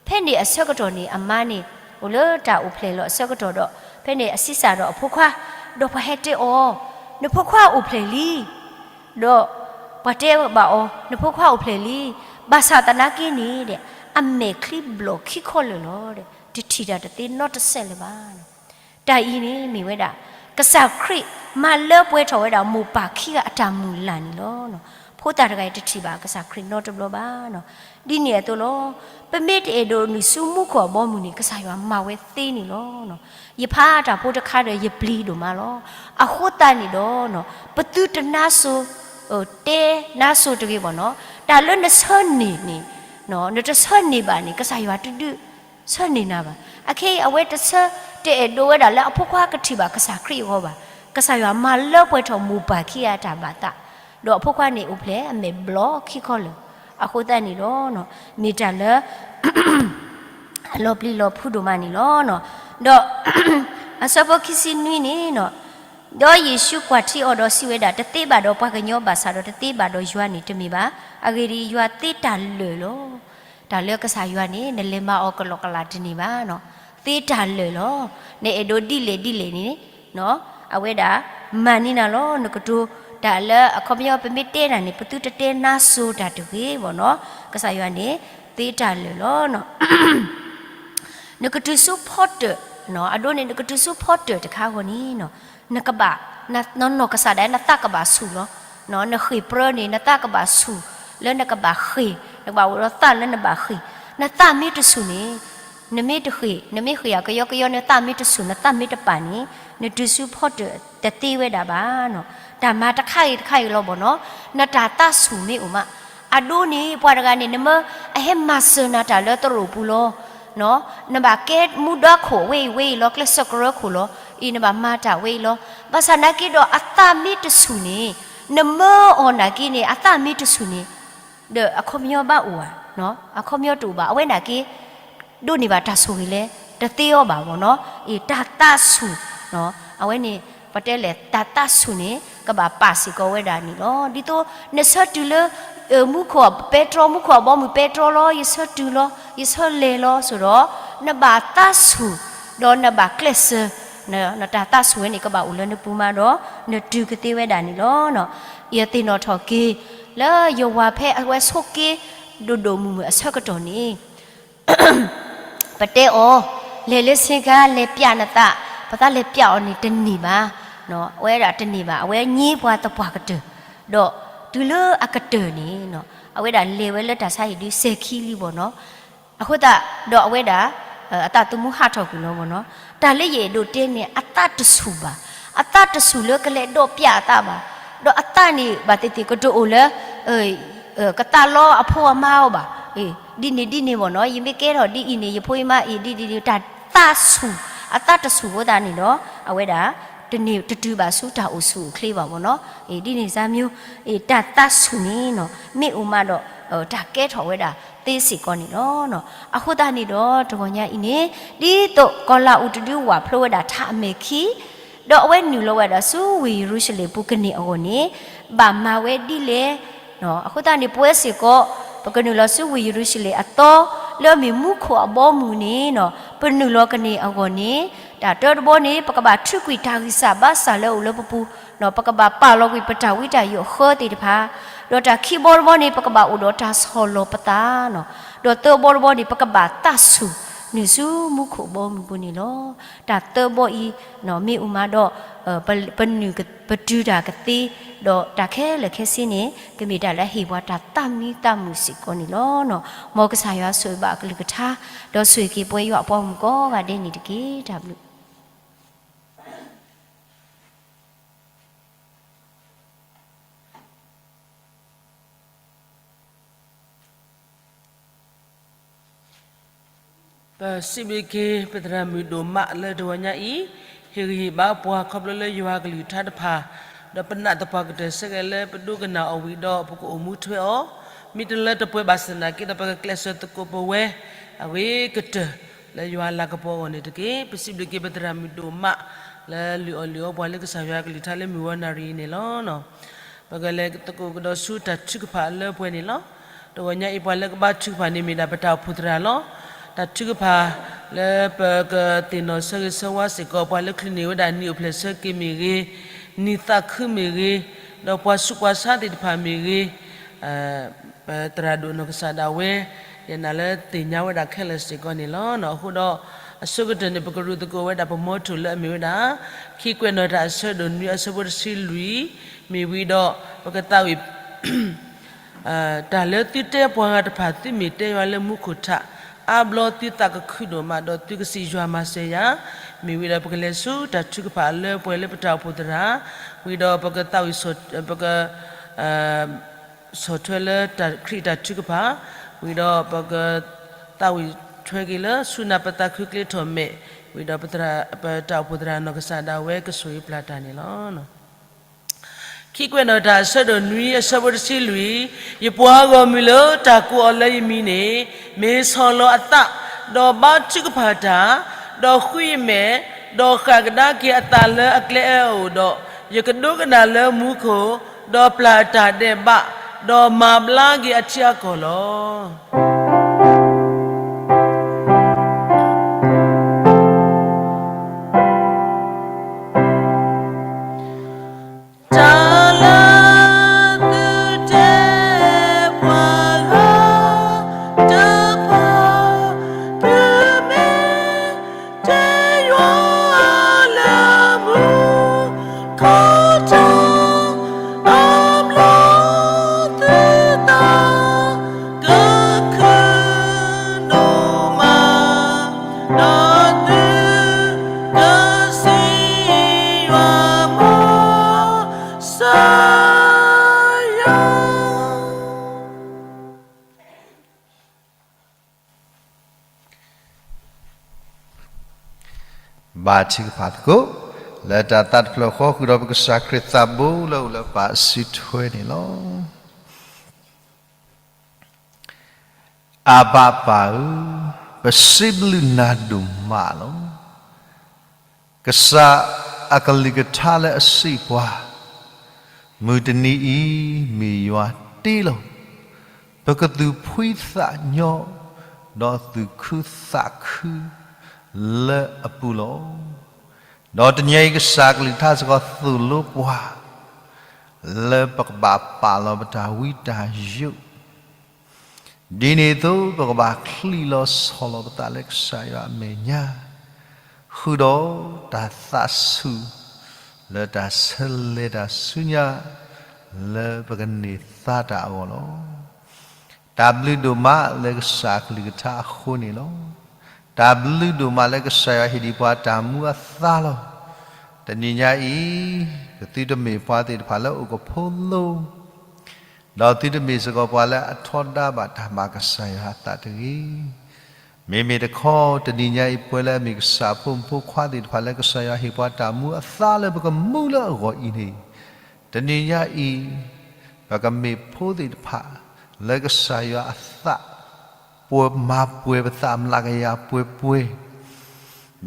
ဖဲန့ၣ်အဆၢကတီၢ်န့ၣ် အမါန့ၣ် အိၣ်လၢတၢ်အိၣ်ဖျဲၣ်လီၤအဆၢကတီၢ်ဒီး ဖဲန့ၣ်အဆံးစၢ်ဒီးအဖိခွါ, ဒီးပှၤဟဲတဲအီၤ, နဖိခွါအိၣ်ဖျဲၣ်လံ, ဒီးပှၤတဲဘၣ်အီၤ, နဖိခွါအိၣ်ဖျဲၣ်လံ, ဘၣ်ဆၣ်သနာ်က့န့ၣ်ဒီး အမဲာ်ချံဘျီၣ်ခံခီလၢာ်လီၤဒီး တထံၣ်တၢ်တသ့နီတစဲးလၢၤဘၣ်. တၢ်အံၤန့ၣ်မ့ၢ်ဝဲဒၣ် ကစၢ်ခရံာ်မၤလၢပှဲၤထီၣ်ဝဲဒၣ် မိၢ်ပၢ်ခံဂၤအတၢ်မုၢ်လၢ်န့ၣ်လီၤ. ဖိသၣ်တဂၤအံၤတထံၣ်ဘၣ်ကစၢ်ခရံာ်နီတဘျီဘၣ်. ဒ်န့ၣ်အသိးလီၤ. ပမ့ၢ်တအဲၣ်ဒိးနုာ်ဆူမူခိၣ်အဘီအမုၢ်န့ၣ် ကစၢ်ယွၤမၤဝဲသ့န့ၣ်လီၤ. ယဖးတၢ်ဖိတခါဒီး ယပျံၤဒိၣ်မးလီၤ. အဃိသတးန့ၣ်ဒီး ပသုတနါစိၤ တဲနါစိၤတဂ့ၤဘၣ်နီၤ, တၢ်လၢနဆၢန့ၢ်န့ၣ် နတဆၢန့ၢ်ဘၣ်န့ၣ် ကစၢ်ယွၤတဒုးဆၢန့ၢ်နၤဘၣ်. အခဲအံၤ အဝဲတဆၢ တအဲၣ်ဒိးဝဲဒၣ်လၢအဖိခွါကထံၣ်ဘၣ်ကစၢ်ခရံာ်အဂီၢ်ဘၣ်. ကစၢ်ယွၤမၤလၢပှဲၤထီၣ်မိၢ်ပၢ်ခံဂၤအတၢ်ဘၣ်သး, ဒီးအဖိခွါန့ၣ်အိၣ်ဖျဲၣ်အမဲာ်ဘျီၣ်ခံခီလၢာ်, အဃိသတးန့ၣ်ဒီး မ့ၢ်တၢ်လၢ အလီၤပျံၤလီၤဖုးဒိၣ်မးန့ၣ်လီၤ. ဒီး အဆၢဖိခံဆံနွံန့ၣ်, ဒီးယ့ၣ်ၡူးကွၢ်ထံအီၤဒီးစံးဝဲဒၣ်, တသ့ဘၣ်ဒီးပှၤကညီဘၣ်ဆၣ်ဒီးတသ့ဘၣ်ဒီးယွၤန့ၣ်တမ့ၢ်ဘၣ်. အဂ့ၢ်ဒ်အံၤ, ယွၤသ့တၢ်လၢာ်လီၤ. တၢ်လၢကစၢ်ယွၤန့ၣ် နလဲၤမၤအီၤကလီကလးတန့ၢ်ဘၣ်. သ့တၢ်လၢာ်လီၤ. နအဲၣ်ဒိးဒ်လဲၣ်ဒ်လဲၣ်န့ၣ် အဝဲဒၣ် မၤန့ၢ်နၤလီၤ. နကတိၤတၢ်လၢ အခီပညီပမ့ၢ်တဲတၢ်န့ၣ် ပသုတတဲနါစိၤတၢ်တဂ့ၤဘၣ်နီၤ. ကစၢ်ယွၤန့ၣ် သ့တၢ်လၢာ်လီၤ. နကတုၤဆူဖီတၢၣ်, အဒိန့ၣ် နကတုၤဆူဖီတၢၣ်တခါအဂီၢ်န့ၣ် နကဘၣ်, နနီၢ်ကစၢ်ဒၣ် နသးကဘၣ်ဆူၣ်လီၤ. နဃ့ၢ်ပြၢန့ၣ် နသးကဘၣ်ဆူၣ်လၢနကဘၣ်ဃ့ၢ်, နကဘၣ်အိၣ်ဒီးသးလၢနဘၣ်ဃ့ၢ်. နသးမ့ၢ်တဆူၣ်န့ၣ် နမ့ၢ်တဃ့ၢ်, နမ့ၢ်ဃ့ၢ်အကယီကယီ နသးမ့ၢ်တဆူၣ် နသးမ့ၢ်တပာ်န့ၣ် နတုၤဆူဖီတၢၣ်တသ့ဝဲဒၣ်ဘၣ်နီၤ. တၢ်မၤတခါဂ့ၤတခါဂ့ၤလီၤဘၣ်နီၤ. နတၢ်သးဆူၣ်မ့ၢ်အိၣ်မး, အဒိန့ၣ် ပှၤတဂၤန့ၣ် နမ့ၢ်အဟဲမၤစၢၤနၤတၢ်လၢသရိာ်ပူၤလီၤ. နဘၣ်ကဲမူဒါခိၣ်အဝဲအံၤဝဲအံၤလီၤ, ကျဲးစၢးကရၢခိၣ်လီၤ, အံၤနဘၣ်မၤတၢ်ဝဲအံၤလီၤ. ဘၣ်ဆၣ်နာ်က့ဒီးအသးမ့ၢ်တဆူၣ်န့ၣ်, နမၢအီၤနာ်က့န့ၣ် အသးမ့ၢ်တဆူၣ်န့ၣ် ဒီးအခီပညီဘၣ်အိၣ်ဧါ, အခီပညီတအိၣ်ဘၣ်. အဝဲနာ်က့ ဒိးန့ၢ်ဘၣ်တၢ်ဆိၣ်ဂ့ၤလဲၣ်, တသ့အီၤဘၣ်ဘၣ်နီၤ. အံၤတၢ်သးဆူၣ်, အဝဲန့ၣ် ပတဲလဲၣ် တၢ်သးဆူၣ်န့ၣ် ကဘၣ်ပာ်စ့ၢ်ကီးဝဲဒၣ်န့ၣ်လီၤ. ဒ်သိးနဆၢတုၤလၢ မူခိၣ်ပဲတြီ, မူခိၣ်အဘီအမုၢ်ပဲတြီလီၤ, ယဆၢတုၤလီၤ, ယဆၢလဲၤလီၤ ဆိဒီး နဘၣ်သးဆူၣ်, ဒီးနဘၣ်ကျဲးစၢး, နတၢ်သးဆူၣ်ဝဲန့ၣ် ကဘၣ်အိၣ်လၢနပူၤမးဒီး နတုၤကသ့ဝဲဒၣ်န့ၣ်လီၤ. ယသ့ၣ်နီၣ်ထီၣ်က့ၤ လၢယဝၤဖဲအဝဲဆိးက့ ဒိၣ်ဒိၣ်မုၢ်မုၢ်အဆၢကတီၢ်န့ၣ် ပတဲအီၤ, လဲၤလၢဆ့ကၤ လဲၤပျးနသး, ပသးလဲၤပျးအီၤန့ၣ်တန့ၢ်ဘၣ်. အဝဲဒၣ်တန့ၢ်ဘၣ်, အဝဲည့ပှၤသပှၢ်ကတၢၢ်, ဒီးတုၤလၢအကတၢၢ်န့ၣ် အဝဲဒၣ်လဲၤဝဲလၢတၢ်ဆါဟံၣ်ဒုးစဲၤခံလံဘၣ်နီၤ. အဃိသတးဒီးအဝဲဒၣ် အသးသမူဟးထီၣ်ကွံာ်လီၤဘၣ်နီၤ. တၢ်လၢယအဲၣ်ဒိးတဲန့ၣ် အသးတဆူၣ်ဘၣ်, အသးတဆူၣ်လၢကလဲၤဒီးပျးအသးဘၣ်, ဒီးအသးန့ၣ် ဘၣ်သ့ၣ်သ့ၣ်ကတအိၣ်လၢ ကသးလီအဖိအမါအီၤဘၣ်. ဒ်န့ၣ်ဒ်န့ၣ်ဘၣ်နီၤ, ယမ့ၢ်ကဲထီၣ်ဒ်အံၤန့ၣ် ယဖိယမါအံၤဒ်ဒ်ဒ် တၢ်သးဆူၣ်, အသးတဆူၣ်အဃိသတးန့ၣ်ဒီး အဝဲဒၣ် တန့ၢ်တတုၤဘၣ်ဆူတၢ်အိၣ်ဆူၣ်အိၣ်ချ့ဘၣ်ဘၣ်နီၤ. ဒ်န့ၣ်စါမၠိ, တၢ်သးဆူၣ်န့ၣ်နီၤ မ့ၢ်အိၣ်မးဒီး တၢ်ကဲထီၣ်ဝဲဒၣ်သ့စ့ၢ်ကီးန့ၣ်လီၤ. အဃိသတးန့ၣ်ဒီး တဂီၤညါအံၤန့ၣ် ဒ်သိးကီၤလးအူးတဒုဝၣ်ဖျိဝဲဒၣ်ထးအမဲာ်ခံ ဒီးအဝဲနုာ်လီၤဝဲဒၣ်ဆူဝ့ၢ်ယရူၤၡလ့ၣ်ပူၤကန့ၢ်အဂီၢ်န့ၣ် ဘၣ်မၤဝဲဒ်လဲၣ်. အဃိသတးန့ၣ် ပဝဲစ့ၢ်ကီး ပကနုာ်လီၤဆူဝ့ၢ်ယရူၤၡလ့ၣ်အသီ လၢအမ့ၢ်မူခိၣ်အဘီအမုၢ်န့ၣ်နီၤ ပနုာ်လီၤကန့ၢ်အဂီၢ်န့ၣ် တၢ်တၢတဘီန့ၣ် ပကဘၣ်ထုးကွံာ်တၢ်ဂံၢ်စၢ်ဘါစၢ်လၢအအိၣ်လၢပပူၤ, ပကဘၣ်ပာ်လီၤကွံာ်ပတၢ်ဝံတၢ်ယိးအဃၢသ့ၣ်တဖၣ်, ဒီးတၢ်ခံဘီတဘီန့ၣ် ပကဘၣ်အိၣ်ဒီးတၢ်ဆီၣ်လီၤပသးနီၤ, ဒီးသၢဘီတဘီန့ၣ် ပကဘၣ်သးဆူၣ်နုာ်ဆူမူခိၣ်ဘီမုၢ်ပူၤန့ၣ်လီၤ. တၢ်သၢဘီအံၤ မ့ၢ်အိၣ်မးဒီး ပနုာ်ပတုၤတၢ်ကသ့, ဒီးတၢ်ခဲလၢာ်ခဲဆ့န့ၣ် ကမ့ၢ်တၢ်လၢအဟ့ၣ်ပှၤတၢ်သးမံသးမုာ်စ့ၢ်ကီးန့ၣ်လီၤ. မ်ကစၢ်ယွၤဆိၣ်ဂ့ၤဘၣ်အကလုၢ်ကထါ, ဒီးဆိၣ်ဂ့ၤက့ၤပဝဲယွၤအပှၤဂီၢ်မုၢ်ကိးဂၤဒဲးန့ၣ်တက့ၢ်. တၢ်ဘျုး ပစံးဘျုးက့ၤ ပသရၣ်မုၣ်ဒိၣ်မးလၢတဂီၤညါအံၤ, ဟ့ၣ်ဂံၢ်ဟ့ၣ်ဘါပှၤခီဖျိလၢယွၤကလုၢ်ကထါတဖၣ်, ဒီးပနာ်သပှၢ်ကတၢၢ်ဆၢက့ၤလၢပဒိကနၣ်အီၤဝံၤဒီးပကအိၣ်မူထွဲအီၤ, မ့ၢ်တလၢတပှဲၤဘၣ်ဆၣ်သနာ်က့ဒီး ပကကျဲးစၢးသကိးပဝဲ အဂ့ၤကတၢၢ် လၢယွၤလၤကပီၤအဂီၢ်န့ၣ်တက့ၢ်. ပစံးဘျုးက့ၤပသရၣ်မုၣ်ဒိၣ်မး လၢလုၢ်အီၣ်လုၢ်အီပှၤလၢကစၢ်ယွၤကလုၢ်ကထါလၢမုၢ်ဝီနၣ်ရံၣ်အံၤန့ၣ်လီၤ. ပကလဲၤသကိးကဒီးဆူတၢ်ထုကဖၣ်လၢပှဲၤန့ၣ်လီၤ. တဂီၤညါအံၤ ပှၤလၢကဘါထုကဖၣ်န့ၣ်မ့ၢ်ဒၣ်ပတၢ်အိၣ်ဖှိၣ်သရၣ်လီၤ. တၢ်ထုကဖၣ်လၢပကသ့ၣ်နီၣ်ဆၢဂ့ၤဆၢဝါစ့ၢ်ကီး ပှၤလၢချုးန့ၢ်ဝဲဒၣ်နံၣ်အိၣ်ဖျဲၣ်ဆၢက့ၤမ့ၢ်ဂ့ၤ, နံၣ်သးခုမ့ၢ်ဂ့ၤ, ဒီးပှၤဆူးပှၤဆါသ့ၣ်တဖၣ်မ့ၢ်ဂ့ၤ, ပသရၣ်ဒိၣ်နီၢ်ကစၢ်ဒၣ်ဝဲ ယနာ်လၢသ့ၣ်ညါဝဲဒၣ်ခဲလၢာ်စ့ၢ်ကီးန့ၣ်လီၤ. အဃိဒီး အဆိကတၢၢ်န့ၣ် ပကရူၢ်သကိးဝဲဒၣ်ပမီထိၣ်လၢအမ့ၢ်ဝဲဒၣ် ခံကွဲးနီၣ်တၢ်အဆၢဒိၣ်နွံအဆၢဖိတဆံလွံၢ် မ့ၢ်ဝံၤဒီး ပကသးဝံၣ် တၢ်လၢသုတဲပှၤဂၤတဖၣ် သုမ့ၢ်တဲယွၤလၢမူခိၣ်ထး, အါဘျီသုသးကခုဒိၣ်မး ဒီးသုကစံးယွၤမၤစၢၤယၤ, မ့ၢ်ဝံၤဒီး ပကလဲၤဆူတၢ်ထုကဖၣ်လၢပှဲၤလၢပတၢ်အိၣ်ဖှိၣ်သရၣ်, ဝံၤဒီးပကသးဝံၣ် ပက ဆီၣ်ထွဲလၢခရံာ်တၢ်ထုကဖၣ်, ဝံၤဒီးပကသးဝံၣ်ထွဲက့ၤလၢဆူနၢ်ပသးခုကျ့ထီၣ်မဲာ်, ဝံၤဒီးပတၢ်အိၣ်ဖှိၣ်သရၣ်နီၢ်ကစၢ်ဒၣ်ဝဲကဆိၣ်ဂ့ၤပျၢ်တၢ်န့ၣ်လီၤ. ခံကွဲးနီၣ်တၢ်အဆၢဒိၣ်နွံအဆၢဖိတဆံလွံၢ်, ယပှၤဂီၢ်မုၢ်လၢတၢ်ကိးအီၤလၢယမံၤန့ၣ်, မ့ၢ်ဆီၣ်လီၤအသး, ဒီးဘါထုကဖၣ်တၢ်, ဒီးဃုယမဲာ်, ဒီးဃၣ်ကဒါက့ၤအသးလၢအကျဲအၢအအိၣ်ဒီး, ယကဒိကနၣ်လၢမူခိၣ်, ဒီးပျၢ်အတၢ်ဒဲးဘး, ဒီးမၤဘျါက့ၤအထံအကီၢ်လီၤ. တၢ်လၢသုတဲပှၤဂၤတဖၣ်, သုမ့ၢ်တဲယွၤလၢမူခိၣ်ထီၣ်, အဘျီသုသး ကခုၣ်ဒိၣ်မး, ဒီးသုကစံးယွၤ မ်ကစၢ်ယွၤ ဘါထုကဖၣ်သကိး, လၢတၢ်သးတဖျၢၣ်ဃီဃုာ်ဒီးပကစၢ်ခရံာ်သးဘိလၢအိၣ်လၢပစုထွဲန့ၣ်လီၤ. အဘၣ်ပၢ်ဧၢ, ပစံးဘျုးနၤဒိၣ်မးလီၤ. ကစၢ်အကလုၢ်ကထါလၢအစံးပှၤ, မုၢ်တနံၤအံၤမ့ၢ်ယွၤတ့လီၤ. ပကသူၣ်ဖှံသးညီ, ဒီးသူၣ်ခုသးခုလၢအပူၤလီၤ. ဒီးတနံၤအံၤကစၢ်အကလုၢ်ကထါစ့ၢ်ကီးသိၣ်လိပှၤ, လၢပကဘၣ်ပာ်လီၤပတၢ်ဝံတၢ်ယိး ဒ်န့ၣ်အသိး ပကဘၣ်ချံးလီၤဆီၣ်လီၤပသးလၢကစၢ်ယွၤအမဲာ်ညါ, ဃုာ်ဒီးတၢ်သးဆူၣ် လၢတၢ်ဆၢလဲၤတၢ်ဆူညါ လၢပကန့ၢ်သါတၢ်အဂီၢ်လီၤ. တၢ်ဘျုးဒိၣ်မးလၢကစၢ်အကလုၢ်ကထါအဃိန့ၣ်လီၤ. တၢ်ဘျုးဒိၣ်မးလၢကစၢ်ယွၤဟ့ၣ်ဒံးပှၤတၢ်မူအသါလီၤ. တနံၤညါအံၤ ကသုတမ့ၢ်ပှၤသ့ၣ်တဖၣ်လၢအိၣ်ကဖိလိ ဒီးသုတမ့ၢ်စ့ၢ်ကီးပှၤလၢအထီဒါဘၣ်တၢ်ဘၣ်ကစၢ်ယွၤအသးတဂ့ၤ. မ့မ့ၢ်တခီ တနံၤညါအံၤ ပဝဲလၢအမ့ၢ်ကစၢ်အဖိမုၣ်ဖိခွါသ့ၣ်တဖၣ်လၢကစၢ်ယွၤဟ့ၣ်ပှၤတၢ်မူအသါလၢပကမူလၢအဂီၢ်အံၤန့ၣ်, တနံၤညါအံၤ ပကမ့ၢ်ဖိသ့ၣ်တဖၣ် လၢကစၢ်ယွၤအသး ပှဲၤမၤပှဲၤပသးမျးကယၤပှဲၤပှဲၤ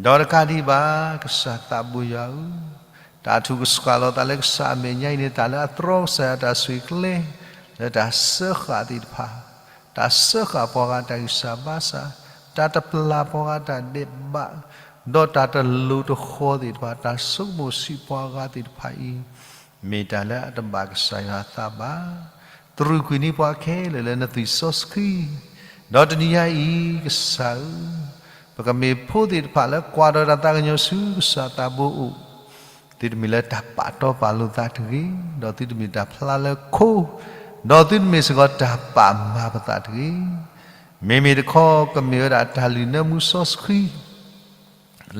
ဒီးတကးဒံးဘၣ် ကစၢ်သးဘိယွၤဧၢ, တၢ်ထူၣ်ကဆှၣ်လီၤသးလၢကစၢ်အမဲာ်ညါအံၤန့ၣ် တၢ်လၢအတြီကစၢ်ယွၤတၢ်ဆိၣ်ဂ့ၤကျဲ လၢတၢ်စၢဃာ်သ့ၣ်တဖၣ်, တၢ်စၢဃာ်ပှၤဂၤတၢ်ဂံၢ်စၢ်ဘါစၢ်, တၢ်တပျၢ်ပှၤဂၤတၢ်ဒဲးဘး, ဒီးတၢ်တလိၤတဃီၤသ့ၣ်တဖၣ်, တၢ်ဆိကမိၣ်ဆံးပှၤဂၤသ့ၣ်တဖၣ်အံၤ မ့ၢ်တၢ်လၢအတဘၣ်ကစၢ်ယွၤအသးဘၣ်. တြူာ်ကွံာ်န့ၢ်ပှၤခဲလၢာ်လၢနသွံၣ်စီဆှံ, ဒီးတနံၤညါအံၤ ကစၢ်ဧၢ, ပကမ့ၢ်ဖိသ့ၣ်တဖၣ်လၢကွၢ်ဒီးတၢ်သးကညီၤဆူကစၢ်သးဘိအအိၣ်, သုတမ့ၢ်လၢတၢ်ပာ်တီပာ်လိၤသးတဂ့ၤ, ဒီးသုတမ့ၢ်တၢ်ဖျါလၢခိ, ဒီးသုတမ့ၢ်စ့ၢ်ကီးတၢ်ပာ်မၤပသးတဂ့ၤ. မ့မ့ၢ်တခီ ကမ့ၢ်ဝဲဒၣ်တၢ်လုၢ်နၢမူစီဆှံ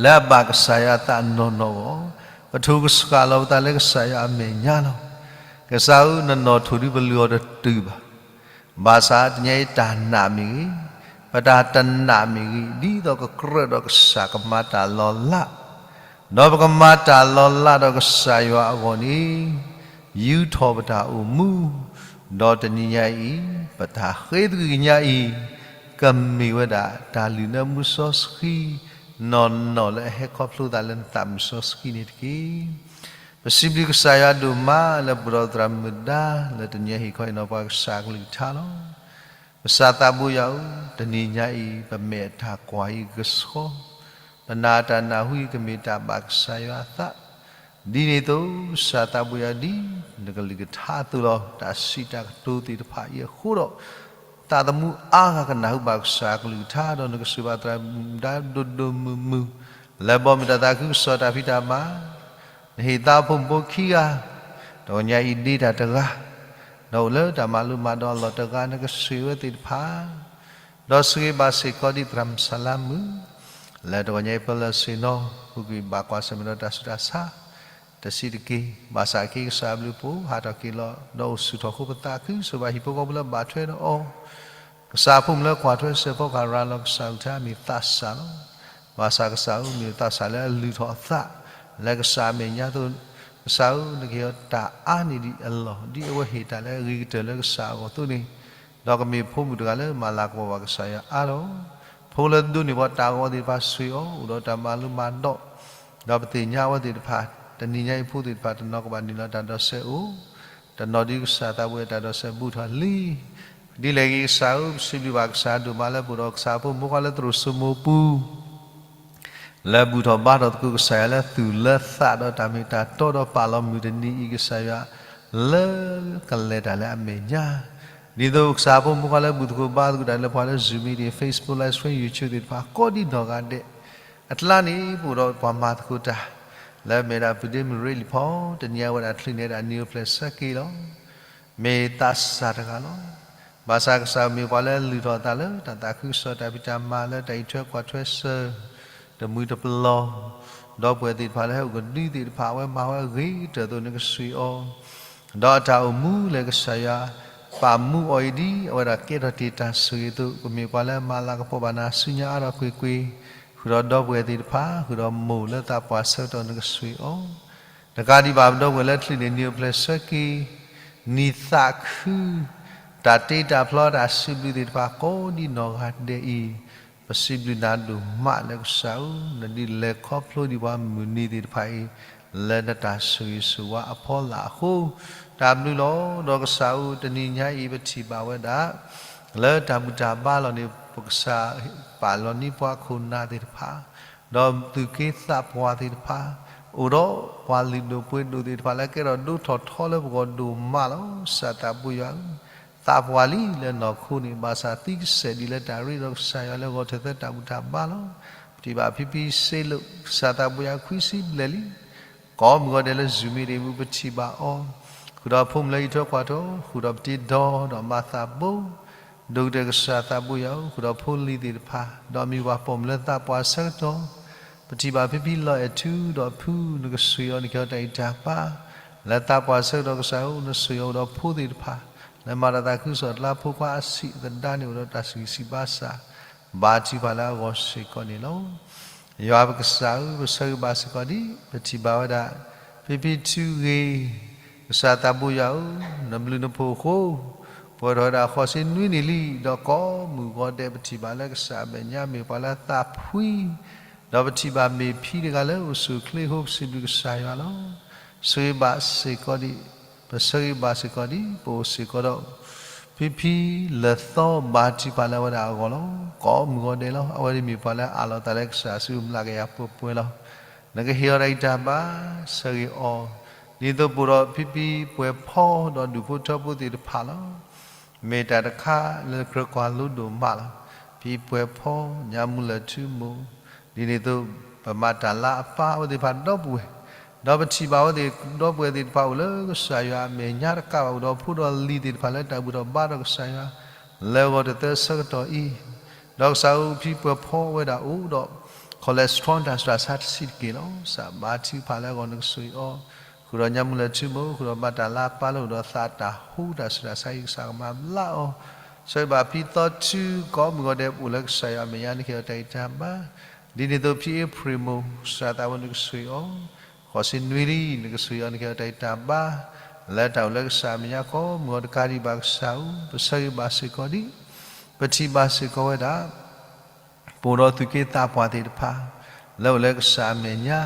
လၢအဘၣ်ကစၢ်ယွၤအသးနီၢ်နီၢ်အဂီၢ်, ပထူၣ်ကဆှၣ်လီၤပသးလၢကစၢ်ယွၤအမဲာ်ညါလီၤ. ကစၢ်ဧၢ, နနီၣ်ထိၣ်ဒုပလုၢ်အီၤတတုၤဘၣ်. ဘၣ်ဆၣ်တနံၤအံၤတၢ်နာ်မ့ၢ်ဂ့ၤ, ပတၢ်တနာ်မ့ၢ်ဂ့ၤ, ဒ်သိးကကြၢးဒီးကစၢ်ကမၤတၢ်လီၤလး, ဒီးပကမၤတၢ်လီၤလးဒီးကစၢ်ယွၤအဂီၢ်န့ၣ် ယူထီၣ်ပတၢ်အိၣ်မူ, ဒီးတနံၤညါအံၤ ပတၢ်ဃ့သကွံာ်ကညါအံၤ ကမ့ၢ်ဝဲဒၣ်တၢ်လုၢ်နၢမူစီဆှံ နီၢ်နီၢ်လၢအဟဲခီဖျိသးလၢနသးမုၢ်စီဆှံန့ၣ်တက့ၢ်. ပစံးဘျုးကစၢ်ယွၤဒိၣ်မးလၢပအိၣ်ဒီးသရၣ်မုၣ်ဒါ လၢတနံၤအံၤဟ့ၣ်ခီဟ့ၣ်နီၤပှၤကစၢ်အကလုၢ်ကထါလီၤ. ကစၢ်သးဘိယွၤဧၢ, တနံၤညါအံၤ ပမဲာ်တၢ်ကွၢ်အံၤကဆှီ, ပနာ်တၢ်နၢ်ဟူအံၤကမ့ၢ်တၢ်ဘၣ်ကစၢ်ယွၤအသး, ဒ်န့ၣ်အသိး ကစၢ်သးဘိယွၤဒ်နကလုၢ်ကထါအသိးလီၤ. တၢ်စံးတၢ်ကတိၤသ့ၣ်တဖၣ်အံၤအဃိဒီး သးသမူအါဂၤကနၢ်ဟူဘၣ်ကစၢ်အကလုၢ်ကထါ, ဒီးနကစၢ်ဘၣ်သရၣ်မုၣ်ဒါဒိၣ်ဒိၣ်မုၢ်မုၢ်, လၢဘီမုၢ်တၢ်သးခုကစီၣ်တၢ်ဖံးတၢ်မၤ, နဟ့ၣ်သးဖိမုၣ်ဖိခံဂၤ, တဂီၤညါအံၤဒ့တၢ်တဂၤ, ဒီးအိၣ်လၢတၢ်မၤလိမၤဒိးအလီၢ်တဂၤ, နကဆိၣ်ဂ့ၤဝဲသ့ၣ်တဖၣ် ဒီးဆိၣ်ဂ့ၤဘၣ်စ့ၢ်ကီးဒ်သရၣ်မုၣ်စလါမုၣ်, လၢတဂီၤညါအံၤပၢလၢဆ့ၣ်နီၤ, ပူၤကွံာ်ဘၣ်ကွၢ်ဆၢၣ်မဲာ်ဒီးတၢ်ဆူးတၢ်ဆါ, တဆံးတက့ၢ်, ဘၣ်ဆၣ်က့ၤကစၢ်အဘျုးအဖှိၣ် ဟးထီၣ်က့ၤလီၤ, ဒီးအိၣ်ဆူၣ်ထီၣ်ဃိပသးခု, ဆိၣ်ဂ့ၤဘၣ်ဟံၣ်ဖိဃီဖိလၢဘၣ်ထွဲဒီးအီၤ, ကစၢ်အဖိမုၣ်လၢကွၢ်ထွဲစဲးဖီကဟၣ်ရၤလီၤ, ကစၢ်အကလုၢ်ကထါမ့ၢ်သးစၢ်လီၤ. ဘၣ်ဆၣ်ကစၢ်ဧၢ, မ့ၢ်သးစၢ်လၢအလုၢ်ထီၣ်အသး, လၢကစၢ်အမဲာ်ညါအသိး, ကစၢ်ဧၢ, နကဟ့ၣ်အီၤတၢ်အါန့ၢ်ဒံးအလီၢ်, ဒ်အဝဲဟ့ၣ်တၢ်လၢအဂ့ၤကတၢၢ်လၢကစၢ်အဂီၢ်အသိးန့ၣ်, ဒီးကမ့ၢ်ဖိမုၣ်တဂၤလၢမၤလၤကပီၤဘၣ်ကစၢ်ယွၤအါထီၣ်, ဖိလၢဒိးန့ၢ်ပှၤတၢ်ဂီၤသ့ၣ်တဖၣ်ဆိၣ်ဂ့ၤအီၤ, အိၣ်ဒီးတၢ်မၤလိမၤဒိး, ဒီးပသ့ၣ်ညါအဝဲသ့ၣ်တဖၣ်, တနံၤညါအံၤဖိသ့ၣ်တဖၣ်တနီၤကဘၣ်နုာ်လီၤတၢ်ဒိးစဲအိၣ်, တနီၤဒ်ကစၢ်သးဘိယွၤတၢ်ဒိးစဲဘူးထီၣ်လံ. ဒ်လဲၣ်ဂ့ၤကစၢ်ဧၢ, ပစံးဘျုးဘၣ်ကစၢ်ဒိၣ်မးလၢပအိၣ်ဒီးကစၢ်ဖိမုၣ်ဖိခွါလၢသရိာ်စိမိၤပူၤ လၢဘူၣ်ထီၣ်ဘါထီၣ်သကိးကစၢ်ယွၤလၢသူၣ်လၢသးဒီးတၢ်မ့ၢ်တၢ်တီဒီးပာ်လီၤမုၢ်တနံၤအံၤကစၢ်ယွၤ လၢကလဲၤတၢ်လၢအမဲာ်ညါ, ဒ်သိးကစၢ်ဖိမုၣ်ဖိခွါလၢဘူၣ်သကိးဘါသကိးတၢ်လၢပှၤလၢ Zoom meeting, Facebook Live Stream, YouTube သ့ၣ်တဖၣ်ကိးဒံနီၢ်ဂၤဒဲး, အကျါန့ၣ် ပအိၣ်ဒီးပှၤမၤသကိးတၢ် လၢအမ့ၢ်ဒၣ်ပုၢ်ဒ့မုၣ်ရ့လံၤဖီ, တနံၤအံၤအဝဲဒၣ်ချုးန့ၢ်ဒၣ်နံၣ်အိၣ်ဖျဲၣ်ဆၢက့ၤလီၤ. မ့ၢ်သးစၢ်တဂၤလီၤ. ဘၣ်ဆၣ်ကစၢ်မ့ၢ်ပှၤလၢလုၢ်ထီၣ်အသးလၢတၢ်သးခုကစီၣ်တၢ်ဖံးတၢ်မၤလၢတၢ်အံးထွဲကွၢ်ထွဲစၢၤ တမှံၤတပလီၢ်, ဒီပုၢ်ဝဲၢ်သ့ၣ်တဖၣ်လၢဟဲအိၣ်ကဒုသ့ၣ်တဖၣ် အဝဲမၤဝဲအဂ့ၤကတၢၢ်အသိး နကဆိၣ်ဂ့ၤအီၤ, ဒီးအတၢ်အိၣ်မူလၢကစၢ်ယွၤ ပာ်မူအီၤအံၤဒ် အဝဲဒၣ်ကဲထီၣ်တ့ၢ်တၢ်ဆိၣ်ဂ့ၤအသိး ကမ့ၢ်ပှၤလၢမၤလၤကပီၤဘၣ်နၤဆူညါအါထီၣ်ကွ့ၢ်ကွ့ၢ်, ဃုာ်ဒီးဒီပုၢ်ဝဲၢ်သ့ၣ်တဖၣ်, ဃုာ်ဒီးမိၢ်လၢသးပှၢ်ဆၢကတီၢ် နကဆိၣ်ဂ့ၤအီၤ, တကးဒံးဘၣ် ပဒီပုၢ်ဝဲၢ်လၢချုးန့ၢ်နံၣ်အိၣ်ဖျဲၣ်ဆၢက့ၤ, နံၣ်သးခု တၢ်တ့တၢ်ဖျီတၢ်စံးဘျုးသ့ၣ်တဖၣ်ကိးဒံနီၢ်ဂၤဒဲးအံၤ, ပစံးဘျုးနၤဒိၣ်မးလၢကစၢ်ဧၢ, နဒုးလဲၤခီဖျိဒံးပှၤမုၢ်နံၤသ့ၣ်တဖၣ်အံၤ လၢနတၢ်ဆိၣ်ဂ့ၤဆိၣ်ဝါအဖီလာ်အဃိ, တၢ်ဘျုးလီၤ. ဒီးကစၢ်ဧၢ, တနံၤညါအံၤပထံၣ်ဘၣ်ဝဲဒၣ် လၢတၢ်ဘူၣ်တၢ်ဘါလီၢ်န့ၣ် ပကစၢ်ပာ်လီၤန့ၢ်ပှၤခိၣ်နၢ်သ့ၣ်တဖၣ်, ဒီးသူၣ်က့သးပှၢ်သ့ၣ်တဖၣ်, အိၣ်ဒီးပှၤလုၢ်ဒိၣ်ပှ့ၤဒိၣ်သ့ၣ်တဖၣ်လၢကဲထီၣ်ဒိၣ်ထီၣ်ထီလၢပဂီၢ်ဒိၣ်မးလီၤ. ကစၢ်သးဘိယွၤဧၢ, သးပှၢ်လံလၢနီၢ်ခိန့ၣ် ဘၣ်ဆၣ်သံကစဲာ်ဒ်လၢတၢ်ရ့ဒီးကစၢ်ယွၤလၢဂီၤထၢၣ်သၢတၢ်ဘူၣ်တၢ်ဘါလီၤ. ပထံၣ်ဘၣ်ဖံဖံစ့လိာ် ကစၢ်သးဘိယွၤခွံဆံဘျဲၣ်လံ ကိးမုၢ်ဂီၤဒဲးလၢ Zoom meeting ပူၤ ပထံၣ်ဘၣ်အီၤ, ဃုာ်ဒီးဖိမုၣ်လၢအံးထွဲကွၢ်ထွဲ, ဃုာ်ဒီးပတ့ဒီဒီးမၤသးဘိ, ဒိၣ်ကတၢၢ်ကစၢ်သးဘိယွၤဧၢ, ဃုာ်ဒီးဖိလံၤသ့ၣ်တဖၣ်, ဒီးမံၤပှၤပိာ်မုၣ်လၢသးပှၢ်ဆၢကတီၢ်, ပထံၣ်ဘၣ်ဖံဖံလီၤအဲၣ်ထူဒီးဖု နကဆိၣ်ဂ့ၤအီၤ နကဟ့ၣ်အီၤတၢ်အံးတၢ်ဘါ, လၢသးပှၢ်ဆၢကတီၢ်ကစၢ်ဧၢ, နဆိၣ်ဂ့ၤအီၤဒီးဖိသ့ၣ်တဖၣ်, လၢမၤတၢ်သးခုကစီၣ်အကျါ ဖိခွါအဆံးအသဒါန့ၣ် အိၣ်ဒီးတၢ်ဆံးဆံးဘၣ်ဆၣ် ဘါထုကဖၣ်လၢအဂီၢ်စ့ၢ်ကီးန့ၣ်လီၤ. ယွၤပကစၢ်ဧၢ, ပဆၢဂ့ၤဘၣ်စ့ၢ်ကီးဒံး ပထံၣ်ဘၣ်ဝဲဒၣ် ဖံဖံထူဂ့ၤ, ကစၢ်သးဘိယွၤဧၢ, နဘျုးနဖှိၣ်အဃိ ပှဲၤထီၣ်ဝဲဒၣ်ဃိးဆံနွံနံၣ်လံ, ဒီးကိးမုၢ်ဂီၤဒဲး ပထံၣ်ဘၣ်လၢကစၢ်အမဲာ်ညါမ့ၢ်ပှၤလၢသးဖှံ, ဒီးပထံၣ်ဘၣ်မ့ၢ်ဖံတဂၤလၢအိၣ်ဆူၣ်အိၣ်ချ့အဃိ ပစံးဘျုးကစၢ်ယွၤလီၤ. ဆိၣ်ဂ့ၤဘၣ်စ့ၢ်ကီးဒံး, ပဆၢဂ့ၤဘၣ်စ့ၢ်ကီးဒံး ပအိၣ်စ့ၢ်ကီးဒီး ဖံဖံလၢသီ ဘါထုကဖၣ်လၢအဝဲဒၣ်အဂီၢ်လီၤ. ကိးမုၢ်ဂီၤဒဲးလီၤ. အဝဲန့ၣ်မ့ၢ်ပှၤလၢအအးလီၤအသးလၢကစၢ်အစုပူၤ မျးကယၤပှဲၤပှဲၤလီၤ. နကဟ့ၣ်အီၤတၢ်ဂံၢ်တၢ်ဘါ, ဆၢဂ့ၤအီၤ, ဒ်သိးပအိၣ်ဒီးဖံဖံပှဲၤဖီ ဒီးဒူၣ်ဖိထၢဖိသ့ၣ်တဖၣ်လီၤ. မ့ၢ်တၢ်တခါလၢကြၢးကွၢ်လိဒိၣ်မးလီၤ. ဖံပှဲၤဖီ, ညါမူလၢာ်ထူမိၢ်, ဒ်န့ၣ်အသိး ပမၤတၢ်လၢအပၢ်အဝဲသ့ၣ်တဖၣ်ဒီပုၢ်ဝဲၢ်, ဒီးပထံၣ်ဘၣ်အဝဲသ့ၣ်ဒီပုၢ်ဝဲၢ်သ့ၣ်တဖၣ်အိၣ်လၢကစၢ်ယွၤအမဲာ်ညါတကးဘၣ် အိၣ်ဒီးဖိဒီးလံၤသ့ၣ်တဖၣ်လၢတၢ်ဘူၣ်ထီၣ်ဘါထီၣ်ကစၢ်ယွၤ လၢဂီၤတသၢဆၢကတီၢ်အံၤ, ဒီးကစၢ်ဧၢ ဖံပှဲၤဖီဝဲဒၣ်အိၣ်ဒီး cholesterol တၢ်ဆူးတၢ်ဆါတဆံးတက့ၢ်လီၤ. ကစၢ်ဘါထုကဖၣ်လၢအဂီၢ် နကဆိၣ်ဂ့ၤအီၤ, ဃုာ်ဒီးညါမူလၢာ်ထူမိၢ်, ဃုာ်ဒီးမၤတၢ်လၢအပၢ်လၢအိၣ်ဒီးသးတၢ်ဟူတၢ်ဆူးတၢ်ဆါအံၤ ကစၢ်ကမၤဘျါအီၤ, ဆၢဂ့ၤဘၣ်ဖံသီထူ ကိးမုၢ်ဂီၤဒဲး ပအိၣ်လၢကစၢ်ယွၤအမဲာ်ညါ နကဟ့ၣ်အီၤတၢ်ဂံၢ်တၢ်ဘါ, ဒ်န့ၣ်အသိးဖံအ့ဖြ့ၣ်မိၢ် ကစၢ်သးဘိ နကဆိၣ်ဂ့ၤအီၤ, ဃိးဆံနွံလံ နကဆိၣ်ဂ့ၤအီၤ နကဟ့ၣ်အီၤတၢ်ဂံၢ်တၢ်ဘါ, လၢတၢ်အိၣ်လၢကစၢ်အမဲာ်ညါကိးမုၢ်ဂီၤတကးဒံးဘၣ်ကစၢ်ဧၢ, ပဆၢဂ့ၤဘၣ်စ့ၢ်ကီးဒံး, ပထံၣ်ဘၣ်စ့ၢ်ကီးဝဲဒၣ် ပအိၣ်ဒီးသူၣ်က့သးပှၢ်သ့ၣ်တဖၣ် လၢအိၣ်လၢကစၢ်အမဲာ်ညါ,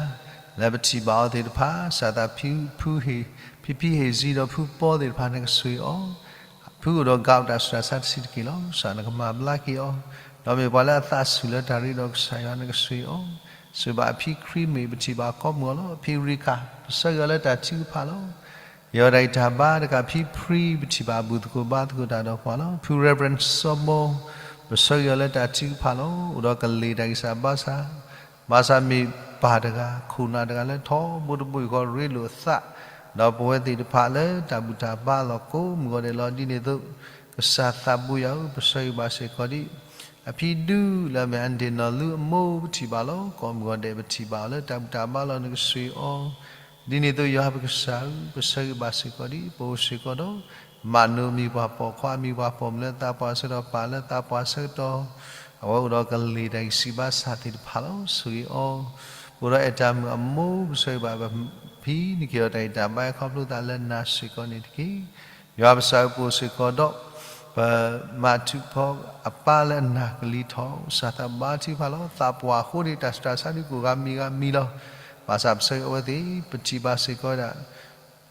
လၢပထံၣ်ဘၣ်အီၤသ့ၣ်တဖၣ် စၢ်သးဖံဖုဟ့ၣ်, ဖံဖံဟ့ၣ်စံဒီးဖုပီသ့ၣ်တဖၣ် နကဆိၣ်ဂ့ၤအီၤ, ဖုအိၣ်ဒီး gout တၢ်ဆူးတၢ်ဆါတဆံးတက့ၢ်လီၤ. ကစၢ်နကမၤဘျါက့ၤအီၤ, ဒီးမ့ၢ်ပှၤလၢအသးဆူၣ်လၢတၢ်ရ့ဒီးကစၢ်ယွၤ နကဆိၣ်ဂ့ၤအီၤ, ဆိၣ်ဂ့ၤဘၣ်ဖံခရံာ်မ့ၢ် ပထံၣ်ဘၣ်ကိးမုၢ်ဂီၤလီၤ. ဖံရံခၣ် ပဆၢဂ့ၤအီၤလၢတၢ်ထုကဖၣ်လီၤ. ယွၤတၢ်ဂံၢ်တၢ်ဘါတကး ဖံဖှံ ပထံၣ်ဘၣ်ဘူၣ်သကိးဘါသကိးတၢ်ဒီးပှၤလီၤ. ဖု Reverend စီၤဘီ ပဆၢဂ့ၤအီၤလၢတၢ်ထုကဖၣ်လီၤ. အိၣ်ဒီးကလ့ၢ်တၢ်ဂံၢ်စၢ်ဘါစၢ်, ဘၣ်ဆၣ်မ့ၢ်ပၢ်တဂၤ ခိၣ်နၢ်တဂၤလၢထီဘိတဘိယူၢ်ဃီ ရ့လိာ်အသး, ဒီးပဝဲသ့ၣ်တဖၣ်လၢတၢ်ဘူၣ်တၢ်ဘါလီၢ်ကိးမုၢ်ဂီၤဒဲးလီၤ. ဒ်န့ၣ်အသိး ကစၢ်သးဘိယွၤဧၢ, ပဆၢဂ့ၤဘၣ်စ့ၢ်ကီးဒံး အဖံဒူလၢအမ့ၢ် Aunty နီၢ်လူအမိၢ် ပထံၣ်ဘၣ်လီၤ. ကိးမုၢ်ဂီၤဒဲး ပထံၣ်ဘၣ်အီၤလၢတၢ်ဘူၣ်တၢ်ဘါလီၢ် နကဆိၣ်ဂ့ၤအီၤ, ဒ်န့ၣ်အသိးယွၤပကစၢ်ဧၢ, ပဆၢဂ့ၤဘၣ်စ့ၢ်ကီးဒံး ပအိၣ်စ့ၢ်ကီးဒီး မၤနိမံၤပှၤပိာ်ခွါ မံၤပှၤပိာ်မုၣ်လၢသးပှၢ်ဆၢကတီၢ် ပၢ်လၢသးပှၢ်ဆၢကတီၢ်, အဝဲအိၣ်ဒီးကလ့ၢ်တၢ်ဂံၢ်စၢ်ဘါစၢ်သ့ၣ်တဖၣ်လီၤ. ဆိၣ်ဂ့ၤအီၤ, ပအိၣ်ဒီးအဲၣ်တၢ်မုၣ်အမိၢ် ပဆၢဂ့ၤဘၣ်ဖံ နကဟ့ၣ်အီၤတၢ်ဂံၢ်တၢ်ဘါအံၤခီဖျိသးလၢနၤစ့ၢ်ကီးန့ၣ်တက့ၢ်. ယွၤပကစၢ်ဧၢ, ပအိၣ်စ့ၢ်ကီးဒီး ပမၤထူၣ်ဖီအပၢ်လၢနၤကလံၤထီၣ်, ကစၢ်သးဘါထုကဖၣ်လီၤ. သးပှၢ်အဃိန့ၣ် တၢ်ဆူးတၢ်ဆါဒုးကိၣ်ဂၤမံၤဂၤမံၤလီၤ. ဘၣ်ဆၣ်ပဆၢဂ့ၤအဝဲသ့ၣ် ပထံၣ်ဘၣ်စ့ၢ်ကီးဝဲဒၣ်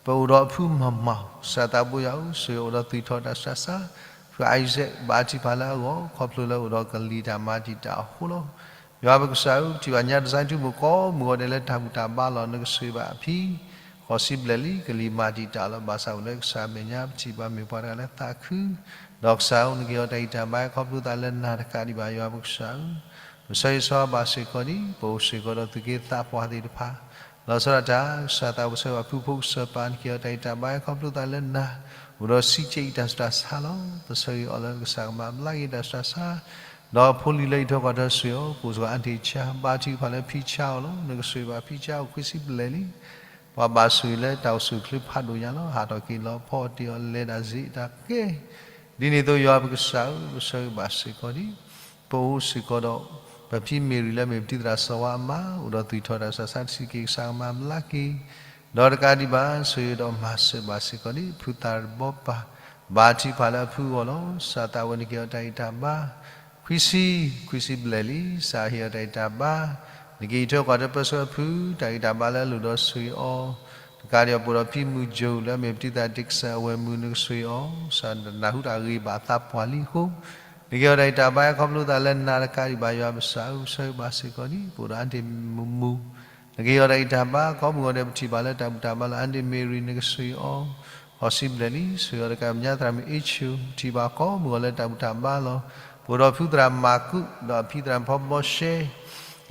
ပအိၣ်ဒီးအဖုမၤမၤ, ကစၢ်သးဘိယွၤဧၢ, ဆိၣ်ဂ့ၤအိၣ်ဒီးသွံၣ်ထီၣ်တၢ်ဆူးတၢ်ဆါ, ဖုအံၤစဲး ဘါထုကဖၣ်လၢအဂီၢ် ခီဖျိလၢအိၣ်ဒီးကလံၤတၢ်မၤတံာ်တာ်အဃိလီၤ. ယွၤပကစၢ်ဧၢ, ပထံၣ်ဘၣ်ညါ တၢ်စံးထူၣ်မူ ကိးမုၢ်ဂီၤဒဲးလၢတၢ်ဘူၣ်တၢ်ဘါလီၤ. နကဆိၣ်ဂ့ၤဘၣ်အဖံ ဃိးဆံဘျဲၣ်လံ, ကလံၤမၤတံာ်တာ်လီၤ. ဘၣ်ဆၣ်အိၣ်လၢကစၢ်အမဲာ်ညါ ပထံၣ်ဘၣ်မ့ၢ်ပှၤတဂၤလၢသးခု, ဒီးကစၢ်ဧၢ, နကဟ့ၣ်အီၤတၢ်ဂံၢ်တၢ်ဘါအံၤခီဖျိသးလၢနၤတကးဒံးဘၣ်. ယွၤပကစၢ်ဧၢ, ပဆၢဂ့ၤဆၢဝါဘၣ်စ့ၢ်ကီးဒံး ပအိၣ်စ့ၢ်ကီးဒီးသုးက့သးပှၢ်သ့ၣ်တဖၣ် လီၤဆီဒၣ်တၢ် ကစၢ်သးဘိယွၤ ပှၤဖုဖိကစၢ်ပၢ် နကဟ့ၣ်အီၤတၢ်ဂံၢ်တၢ်ဘါအံၤခီဖျိသးလၢနၤ, အိၣ်ဒီးစံးကဲအံၤတၢ်ဆူးတၢ်ဆါလီၤ. ပဆၢဂ့ၤအီၤလၢကစၢ်ကမၤဘျါက့ၤတၢ်ဆူးတၢ်ဆါ, ဒီးဖိလံၤလၢအံးထွဲကွၢ်ထွဲဆိၣ်ဂ့ၤအီၤ, ပအိၣ်စ့ၢ်ကီးအါတံၢ်ဆါ, ဘါထုကဖၣ်လၢဖံဆါအီၤလီၤ. နကဆိၣ်ဂ့ၤဘၣ်ဖံဆါအိၣ်ခွံဆံဘျဲၣ်လံ. ပှၤဘၣ်ဆိၣ်ဂ့ၤလၢတၢ်အိၣ်ဆူၣ်အိၣ်ချ့ဖးဒိၣ်ညါလီၤ. ဟးထီၣ်က့ၤလီၤဖီအီၣ်တ့ၢ်အီၤ လဲၤတၢ်စ့တၢ်ကဲ ဒ်န့ၣ်အသိး ယွၤပကစၢ်ဧၢ, ပဆၢဂ့ၤဘၣ်စ့ၢ်ကီးဒံး ပအိၣ်စ့ၢ်ကီးဒီး ပဖံမ့ၢ်ရံလၢအမ့ၢ်ပတံၤသရၣ်စီၤဝါအမါ, အိၣ်ဒီးသွံၣ်ထီၣ်တၢ်ဆူးတၢ်ဆါတဆံးက့ၤ ကစၢ်ကမၤဘျါက့ၤ, ဒီးတကးဒံးဘၣ် ဆိၣ်ဂ့ၤဒီးမၤစၢၤဘၣ်စ့ၢ်ကီးဒံး ဖုသးတဘီပၢ်, ဘါထုကဖၣ်လၢအဖုအဂီၢ်လီၤ. ကစၢ်သးဘိယွၤ နကဟ့ၣ်အီၤတၢ်ဂံၢ်တၢ်ဘါ ခွံဆံ, ခွံဆံဘျဲၣ်လံ. ကစၢ်ဟ့ၣ်အီၤတၢ်ဂံၢ်တၢ်ဘါ, နကအံးထွဲကွၢ်ထွဲပၢဆှၢအဖု တၢ်ဂံၢ်တၢ်ဘါလၢအလိၣ်ဒီးဆိၣ်ဂ့ၤအီၤ, တကးဒံးဘၣ် ပအိၣ်ဒီးဖံမုၢ်ကၠိၣ် လၢအမ့ၢ်ပတံၤသရၣ်ဒ့ၣ်ကစၢ်အဝဲၢ်မုၢ် နကဆိၣ်ဂ့ၤအီၤ, ကစၢ်နၢ်ဟူတၢ်ဂ့ၤဘၣ်သးပှၢ်လံအဃိ, နကဟ့ၣ်အီၤတၢ်ဂံၢ်တၢ်ဘါအံၤခီဖျိသးလၢနၤတကးဒံးဘၣ်. ယွၤပကစၢ်ဧၢ, ပဆၢဂ့ၤဘၣ်စ့ၢ်ကီးဒံး ပအိၣ်ဒီးအါဒ့ၣ်မုၢ်မုၢ်, နကဟ့ၣ်အီၤတၢ်ဂံၢ်တၢ်ဘါ ကိးမုၢ်ဂီၤဒဲး ပထံၣ်ဘၣ်လၢတၢ်ဘူၣ်တၢ်ဘါလီၤ. အါဒ့ၣ်မ့ၢ်ရံ နကဆိၣ်ဂ့ၤအီၤ ဃိးဆံဘျဲၣ်လံ. ဆိၣ်ဂ့ၤအီၤတကးမညါသရၣ်မုၣ်အ့ၣ်ဆူၣ် ပထံၣ်ဘၣ်ကိးမုၢ်ဂီၤလၢတၢ်ဘူၣ်တၢ်ဘါလီၤ. ပအိၣ်ဒီးဖုသရၣ်မၤကူး ဒီးအဖံသရၣ်ဖီဘီရှဲ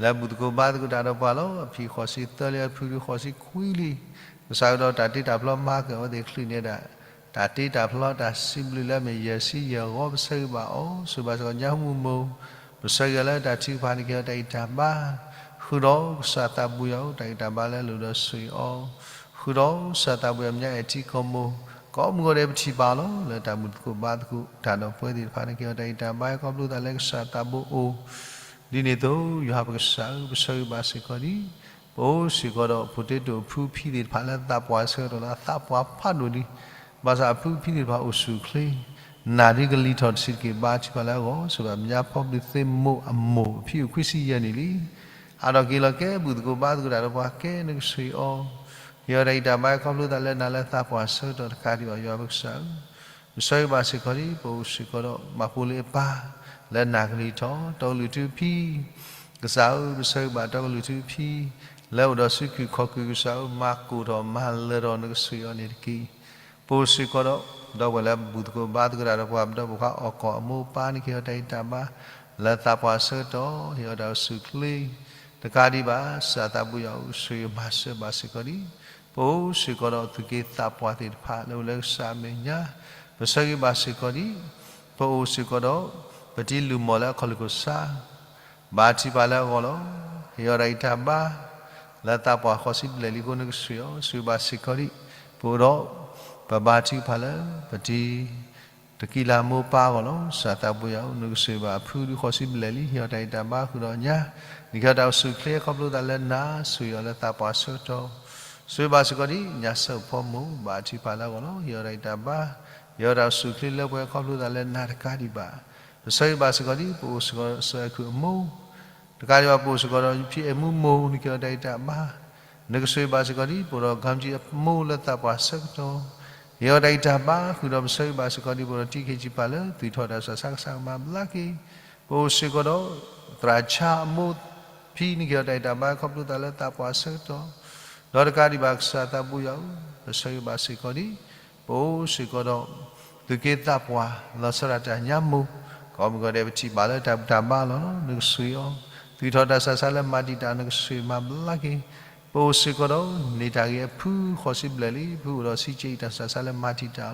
လၢဘူၣ်သကိးဘါသကိးတၢ်ဒီးပှၤလီၤ. အဖံဃိးဆံသၢလံ အဖုဒုးဃိးဆံခွံလံ. ကစၢ်ကဒီးတၢ်တ့တၢ်ဖျီမၤက့ၤအဝဲသ့ၣ်ချုးန့ၣ်ဒၣ် တၢ်တ့တၢ်ဖျီတၢ်စံးဘျုးလၢအမ့ၢ်ယဲၢ်ဆံယဲၢ်ဂီၤ ပဆၢဂ့ၤဘၣ်အီၤ, ဆိၣ်ဂ့ၤဘၣ်စ့ၢ်ကီးညါမူမူ, ပဆၢဂ့ၤလၢတၢ်ထုကဖၣ် နကဟ့ၣ်အီၤတၢ်ဂံၢ်တၢ်ဘါ, ဃုာ်ဒီးကစၢ်သးဘိယွၤဧၢ တၢ်ဂံၢ်တၢ်ဘါလၢအလိၣ်ဒီးဆိၣ်ဂ့ၤအီၤ, ဃုာ်ဒီးကစၢ်သးဘိယွၤ မဲာ်ညါအဲၣ်ထံကီၢ်မိၢ် ကိးမုၢ်ဂီၤဒဲး ပထံၣ်ဘၣ်လီၤ လၢတၢ်ဘူၣ်သကိးဘါသကိးတၢ်ဒီးပှၤသ့ၣ်တဖၣ် နကဟ့ၣ်အီၤတၢ်ဂံၢ်တၢ်ဘါ ခီဖျိသးလၢကစၢ်သးဘိအိၣ် ဒ်န့ၣ်အသိး ယွၤပကစၢ်ဧၢ ပဆၢဂ့ၤဘၣ်စ့ၢ်ကီးဒံး ပအိၣ်စ့ၢ်ကီးဒီး ဖိတ့တိာ်အဖုအဖံသ့ၣ်တဖၣ်လၢသးပှၢ်ဆၢကတီၢ်လၢအသးပှၢ်ဖးဒိၣ်လံ, ဘၣ်ဆၣ်အဖုအဖံသ့ၣ်တဖၣ်အိၣ်ဆူၣ်အိၣ်ချ့, နၢ်ဒုးကလံၤထီၣ်တဆံးတက့ၢ် ဘါထုကဖၣ်လၢအဂီၢ်, ဆိၣ်ဂ့ၤဘၣ်မညါဖီဘျုးသ့ၣ်မိၢ်အမိၢ်အဖံအိၣ်ခွံဆံယဲၢ်နံၣ်လံ, ဟးထီၣ်က့ၤလီၤကဲ ဘူၣ်သကိးဘါသကိးတၢ်ဒီးပှၤကဲ နကဆိၣ်ဂ့ၤအီၤ, ဟ့ၣ်အီၤတၢ်ဂံၢ်တၢ်ဘါ ခီဖျိသးလၢနၤလၢသးပှၢ်ဆၢကတီၢ်တကးဒံးဘၣ် ယွၤပကစၢ်ဧၢ ပဆၢဂ့ၤဘၣ်စ့ၢ်ကီးဒံး ပအိၣ်စ့ၢ်ကီးဒီး မၤဖိလံၤအပၢ် လၢနၢ်ကလံၤထီၣ် တီကလုာ်ထူဖံ ကစၢ်ဧၢ ပဆၢဂ့ၤဘၣ်တီကလုာ်ထူဖံ လၢအိၣ်ဒီးစုခုၣ်ခီၣ်ခုၣ် ကစၢ်ဧၢ မၤကိၢ်ထီၣ်မၤလၢာ်ထီၣ် နကဆိၣ်ဂ့ၤအီၤန့ၣ်တက့ၢ်. ပအိၣ်စ့ၢ်ကီးဒီး ဒီပုၢ်ဝဲၢ်လၢဘူၣ်သကိးဘါသကိးတၢ်ဒီးပှၤ ပဒီပုၢ်ဝဲၢ်ခွါအီၣ်ကီၢ်အမိၢ်အပၢ် နကဟ့ၣ်အီၤတၢ်ဂံၢ်တၢ်ဘါ လၢသးပှၢ်ဆၢကတီၢ် ဟ့ၣ်အီၤတၢ်အိၣ်ဆူၣ်အိၣ်ချ့ တကးဒံးဘၣ် ကစၢ်သးဘိယွၤဧၢ ဆိၣ်ဂ့ၤမၤစၢၤဘၣ်စ့ၢ်ကီးဒံး ပအိၣ်စ့ၢ်ကီးဒီးသုးက့သးပှၢ်သ့ၣ်တဖၣ် လၢအိၣ်လၢကစၢ်အမဲာ်ညါ ပဆၢဂ့ၤဘၣ်စ့ၢ်ကီးဒံး ပအိၣ်စ့ၢ်ကီးဒီး ပတံၤလုၢ်မီၢ်လၢအခီၣ်လ့ၢ်ခိၣ်ဆၣ် ဘါထုကဖၣ်လၢအဂီၢ်လီၤ. ဟ့ၣ်အီၤတၢ်ဂံၢ်တၢ်ဘါ လၢသးပှၢ်ဃိးဆံဘျဲၣ်လံအဃိ နကဆိၣ်ဂ့ၤအီၤ ဆိၣ်ဂ့ၤဘၣ်စ့ၢ်ကီးဒံး ပအိၣ်ဒီး ပဘါထုကဖၣ်လၢ ပတံၤ တကံလၤမိၢ်ပၢ်အဂီၢ်လီၤ. ကစၢ်သးဘိယွၤဧၢ နကဆိၣ်ဂ့ၤဘၣ်အဖုဒုးဃိးဆံဘျဲၣ်လံ ဟ့ၣ်အီၤတၢ်ဂံၢ်တၢ်ဘါဃုာ်ဒီးညါ နကဟ့ၣ်အီၤတၢ်အိၣ်ဆူၣ်အိၣ်ချ့အခီဖျိသးလၢနၤ ဆိၣ်ဂ့ၤအီၤလၢသးပှၢ်ဆၢကတီၢ် ဆိၣ်ဂ့ၤဘၣ်စ့ၢ်ကီးဒံး ညၣ်စၢဖီမိၢ် ဘါထုကဖၣ်လၢအဂီၢ်လီၤ. ဟ့ၣ်အီၤတၢ်ဂံၢ်တၢ်ဘါ ဟ့ၣ်အီၤတၢ်အိၣ်ဆူၣ်အိၣ်ချ့လၢပှဲၤအခီဖျိသးလၢနၤတကးဒံးဘၣ် ပဆၢဂ့ၤဘၣ်စ့ၢ်ကီးဒံး ပအိၣ်စ့ၢ်ကီးဒီးစီၤအဲၣ်ခုၣ်အမိၢ် တကးဒံးဘၣ် ပအိၣ်စ့ၢ်ကီးဒီးဖံအဲၣ်မူမိၢ် နကဟ့ၣ်အီၤတၢ်ဂံၢ်တၢ်ဘါ နကဆိၣ်ဂ့ၤဘၣ်စ့ၢ်ကီးဒံး ပအိၣ်ဒီး ကၠံကၠံ အမိၢ်လၢသးပှၢ်ဆၢကတီၢ် ဟ့ၣ်အီၤတၢ်ဂံၢ်တၢ်ဘါဃုာ်ဒီး ပဆၢဂ့ၤဘၣ်စ့ၢ်ကီးဒံး ပအိၣ်ဒီးတံၤခ့ၣ်စံးပာ်လၢ သွံၣ်ထီၣ်တၢ်ဆူးတၢ်ဆါ ကစၢ်ကမၤဘျါက့ၤ ပအိၣ်စ့ၢ်ကီးဒီး သရၣ်ဆါအမိၢ်ဖံ နကဟ့ၣ်အီၤတၢ်ဂံၢ်တၢ်ဘါ ခီဖျိသးလၢသးပှၢ်ဆၢကတီၢ် ဒီးတကးဒံးဘၣ် ကစၢ်သးဘိယွၤဧၢ ပဆၢဂ့ၤဘၣ်စ့ၢ်ကီးဒံး ပအိၣ်စ့ၢ်ကီးဒီး သုးက့သးပှၢ် လီၤဆီဒၣ်တၢ်ညါမိၢ် ကိးမုၢ်ဂီၤဒဲး ပထံၣ်ဘၣ်လၢတၢ်ဘူၣ်တၢ်ဘါလီၤ နကဆိၣ်ဂ့ၤအီၤ သွံၣ်ထီၣ်တၢ်ဆူးတၢ်ဆါလၢမၤတံာ်တာ် နကဆိၣ်ဂ့ၤမၤဘျါက့ၤ ပအိၣ်စ့ၢ်ကီးဒီး န့ၢ်တၢ်ဂ့ၤအဖုဃိးဆံဘျဲၣ်လံ ဖုအိၣ်ဒီးစံးကဲအံၤ တၢ်ဆူးတၢ်ဆါလၢမၤတံာ်တာ်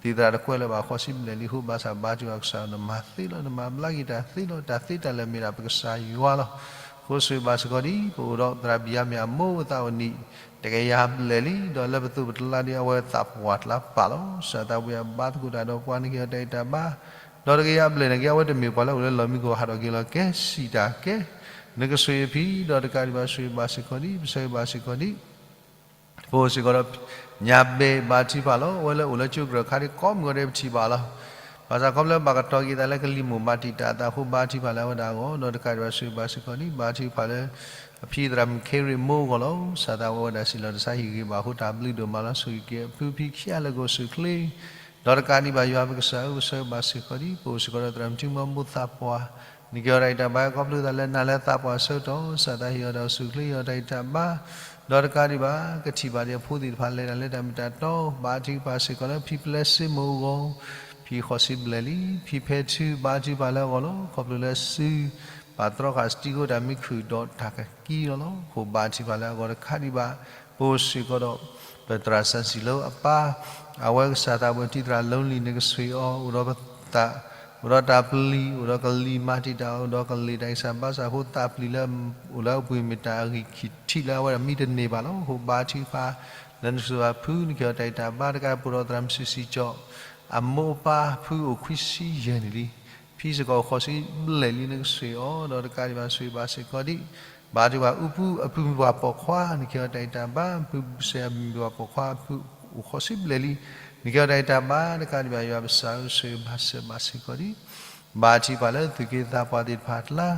လီၤ သံၣ်သရၣ်တကွဲးလၢၤဘၣ်ဃိးဆံဘျဲၣ်လံအဃိ ဘၣ်ဆၣ်ဘါထုကဖၣ်ကစၢ် နမၤသ့လီၤ နမၤဘျါက့ၤတၢ်သ့လီၤ တၢ်သ့တၢ်လၢာ်မ့ၢ်ဒၣ်ပကစၢ်ယွၤလီၤ. အဃိဆိၣ်ဂ့ၤဘၣ်စ့ၢ်ကီးဒံး ပအိၣ်ဒီးသရၣ်ဘံၣ်ယၤမံၣ်အမိၢ်အသးအိၣ်နံၣ် တကယၤဘျဲၣ်လံ ဒီးလၢပသိးပတလါဒံး အဝဲသးပှၢ်တလါပာ်လီၤ ကစၢ်သးဘိယွၤဘါသကိးတၢ်ဒီးပှၤ နကဟ့ၣ်အီၤတၢ်ဂံၢ်တၢ်ဘါ ဒီးတကယၤဘျဲၣ်န့ၣ်က့ အဝဲတမ့ၢ်ပှၤလၢအိၣ်လၢလီၢ်မံခိၣ် ဟးထီၣ်က့ၤလီၤကဲ စံးတၢ်ကဲ နကဆိၣ်ဂ့ၤအဖံ ဒီးတကးဒံးဘၣ်ဆိၣ်ဂ့ၤဘၣ်စ့ၢ်ကီးဒံး ပဆၢဂ့ၤဘၣ်စ့ၢ်ကီးဒံး ပအိၣ်စ့ၢ်ကီးဒီး ညၣ်ဘဲၣ် ဘါထုကဖၣ်လီၤ. အဝဲလၢအိၣ်လၢကၠိကရၢၢ်ခါဒ်ကိးမုၢ်ဂီၤဒဲး ပထံၣ်ဘၣ်လီၤ. ဘၣ်ဆၣ်ခီဖျိဘၣ်ကတီၤက့ၤသးလၢကလံၤမိၢ်မၤတံာ်တာ်အသးအဃိ ဘါထုကဖၣ်လၢအဝဲဒၣ်အဂီၢ် ဒီးတကးဒံးဘၣ်ဆိၣ်ဂ့ၤဘၣ်စ့ၢ်ကီးဒံး ဘါထုကဖၣ်လၢ အဖံသရၣ်မုၣ်ခ့ရ့ၣ်မိၢ်အဂီၢ်လီၤ. ကစၢ်သးဝဲဒၣ်စံးလီၤ တၢ်ဆါဟံၣ်ဂ့ၤဘၣ်အဃိ တၢ်ဘျုးဒိၣ်မးလီၤ. ဆိၣ်ဂ့ၤက့ၤအဖုဖံခံဂၤလၢကအိၣ်ဆူၣ်ချ့ ဒီးတကးဒံးဘၣ်ယွၤပကစၢ်ဧၢ ပဆိၣ်ဂ့ၤဘၣ်စ့ၢ်ကီးဒံး ပအိၣ်စ့ၢ်ကီးဒီးသရၣ်မုၣ်ထံမီမိၢ်သးပှၢ် နကဟ့ၣ်အီၤတၢ်ဂံၢ်တၢ်ဘါ ခီဖျိသးလၢနၤလၢသးပှၢ်ဆၢကတီၢ် ကစၢ်သးဟ့ၣ်အီၤတၢ်အိၣ်ဆူၣ်ချ့ ဟ့ၣ်အီၤတၢ်ဂံၢ်တၢ်ဘါ ဒီးတကးဒံးဘၣ် ကထံၣ်ဘၣ်ဒံးအဖိသ့ၣ်တဖၣ်လဲၤတၢ်လၢတၢ်မ့ၢ်တၢ်တီ ဘါထုကဖၣ်စ့ၢ်ကီးလၢဖံပျဲစ့မိၢ်အဂီၢ် ဖံဃိးဆံဘျဲၣ်လံ ဖံဖဲထု ဘါထုကဖၣ်လၢအဂီၢ်လီၤ. ခီဖျိလၢစု ပာ်တြီဃာ်စတံကိတၢ်မံခုၣ်ဒီးတၢ်ကကံလီၤလီၤ. အဃိဘါထုကဖၣ်လၢအဂီၢ်တကးဒံးဘၣ် ပအိၣ်စ့ၢ်ကီးဒီး ပသရၣ်စၢ်စံၣ်လၢအပၢ် အဝဲကစၢ်သးဘိတံၤသရၣ် lonely နကဆိၣ်ဂ့ၤအီၤ အိၣ်ဒီးပသး အိၣ်ဒီးတၢ်ပျံၤ အိၣ်ဒီးကလံၤမၤတံာ်တာ် အိၣ်ဒီးကလ့ၢ်တၢ်ဂံၢ်စၢ်ဘါစၢ်အဃိ သးပျံၤလၢ အိၣ်လၢအပူၤမ့ၢ်တၢ်အဂံၢ်ခံထံၣ်လၢအဝဲဒၣ်မံတန့ၢ်ဘၣ်လီၤ. အဃိဘါထုကဖၣ် လၢနကဆိၣ်ဂ့ၤအဖု နကဟ့ၣ်အီၤတၢ်ဂံၢ်တၢ်ဘါ တကးပူၤဒီးသရၣ်မုၣ်စံၣ်စံၣ်ကၠီၣ် အမိၢ်အပၢ်ဖုအိၣ်ခွံဆံယဲၢ်နံၣ်လံ ဖံစ့ၢ်ကီးအိၣ်ဃိးဆံဘျဲၣ်လံ နကဆိၣ်ဂ့ၤအီၤ ဒီးတကးဒံးဘၣ်ဆိၣ်ဂ့ၤဘၣ်စ့ၢ်ကီးဒံး ဘါထုကဖၣ်အူပူၤ အပုၢ်မုၢ်ပှၢ်ပိာ်ခွါ နကဟ့ၣ်အီၤတၢ်ဂံၢ်တၢ်ဘါ အပုၢ်စဲးအမုၢ်ပှၢ်ပိာ်ခွါအဖုအိၣ်ဃိးဆံဘျဲၣ်လံ နကဟ့ၣ်အီၤတၢ်ဂံၢ်တၢ်ဘါ တကးဒံးဘၣ်ယွၤပကစၢ်ဧၢ ဆိၣ်ဂ့ၤဘၣ်စ့ၢ်ဘၣ်စ့ၢ်ကီးဒံး ဘါထုကဖၣ်လၢသူၣ်က့သးပှၢ်သ့ၣ်တဖၣ်အကျါ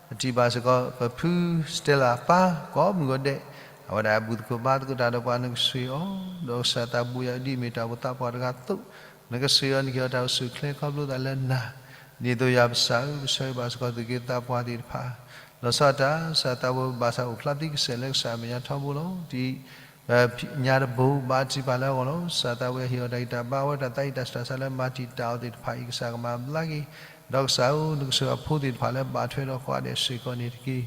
ပထံၣ်ဘၣ်စ့ၢ်ကီး ပဖု Stella အပၢ် ကိးမုၢ်ဂီၤဒဲး အဝဲဒၣ်အဘူၣ်သကိးဘါသကိးတၢ်ဒီးပှၤ နကဆိၣ်ဂ့ၤအီၤ ဒီးကစၢ်သးဘိယွၤဒ်အမ့ၢ်တၢ်အိၣ်သးပှၢ်တဂၤအသိး နကဆိၣ်ဂ့ၤအီၤ နကဟ့ၣ်အီၤတၢ်အိၣ်ဆူၣ်ချ့ ခီဖျိသးလၢနၤ ဒ်သိးယွၤပကစၢ်ဧၢ ပဆိၣ်ဂ့ၤဘၣ်စ့ၢ်ကီးသူၣ်က့သးပှၢ်သ့ၣ်တဖၣ် လီၤဆီဒၣ်တၢ် ကစၢ်သးဘိဘၣ်ဆၣ်အိၣ်ဖျါသံကစဲးလၢကစၢ်အမဲာ်ညါထီဘိလီၤ. ဒ် ညါတဘိ ဘါထုကဖၣ်လၢအဂီၢ်လီၤ. ကစၢ်သးဘိဟ့ၣ်အီၤတၢ်ဂံၢ်တၢ်ဘါ အဝဲတၢ်သးအံၣ်တၢ်စှၤဆါလၢမၤတံာ်တာ်အီၤသ့ၣ်တဖၣ်အံၤ ကစၢ်ကမၤဘျါက့ၤ ဒီးကစၢ်ဧၢ နကဆိၣ်ဂ့ၤအဖိသ့ၣ်တဖၣ်လၢဘၣ်ထွဲဒီးကိးဂၤဒဲးစ့ၢ်ကီးန့ၣ်တက့ၢ်.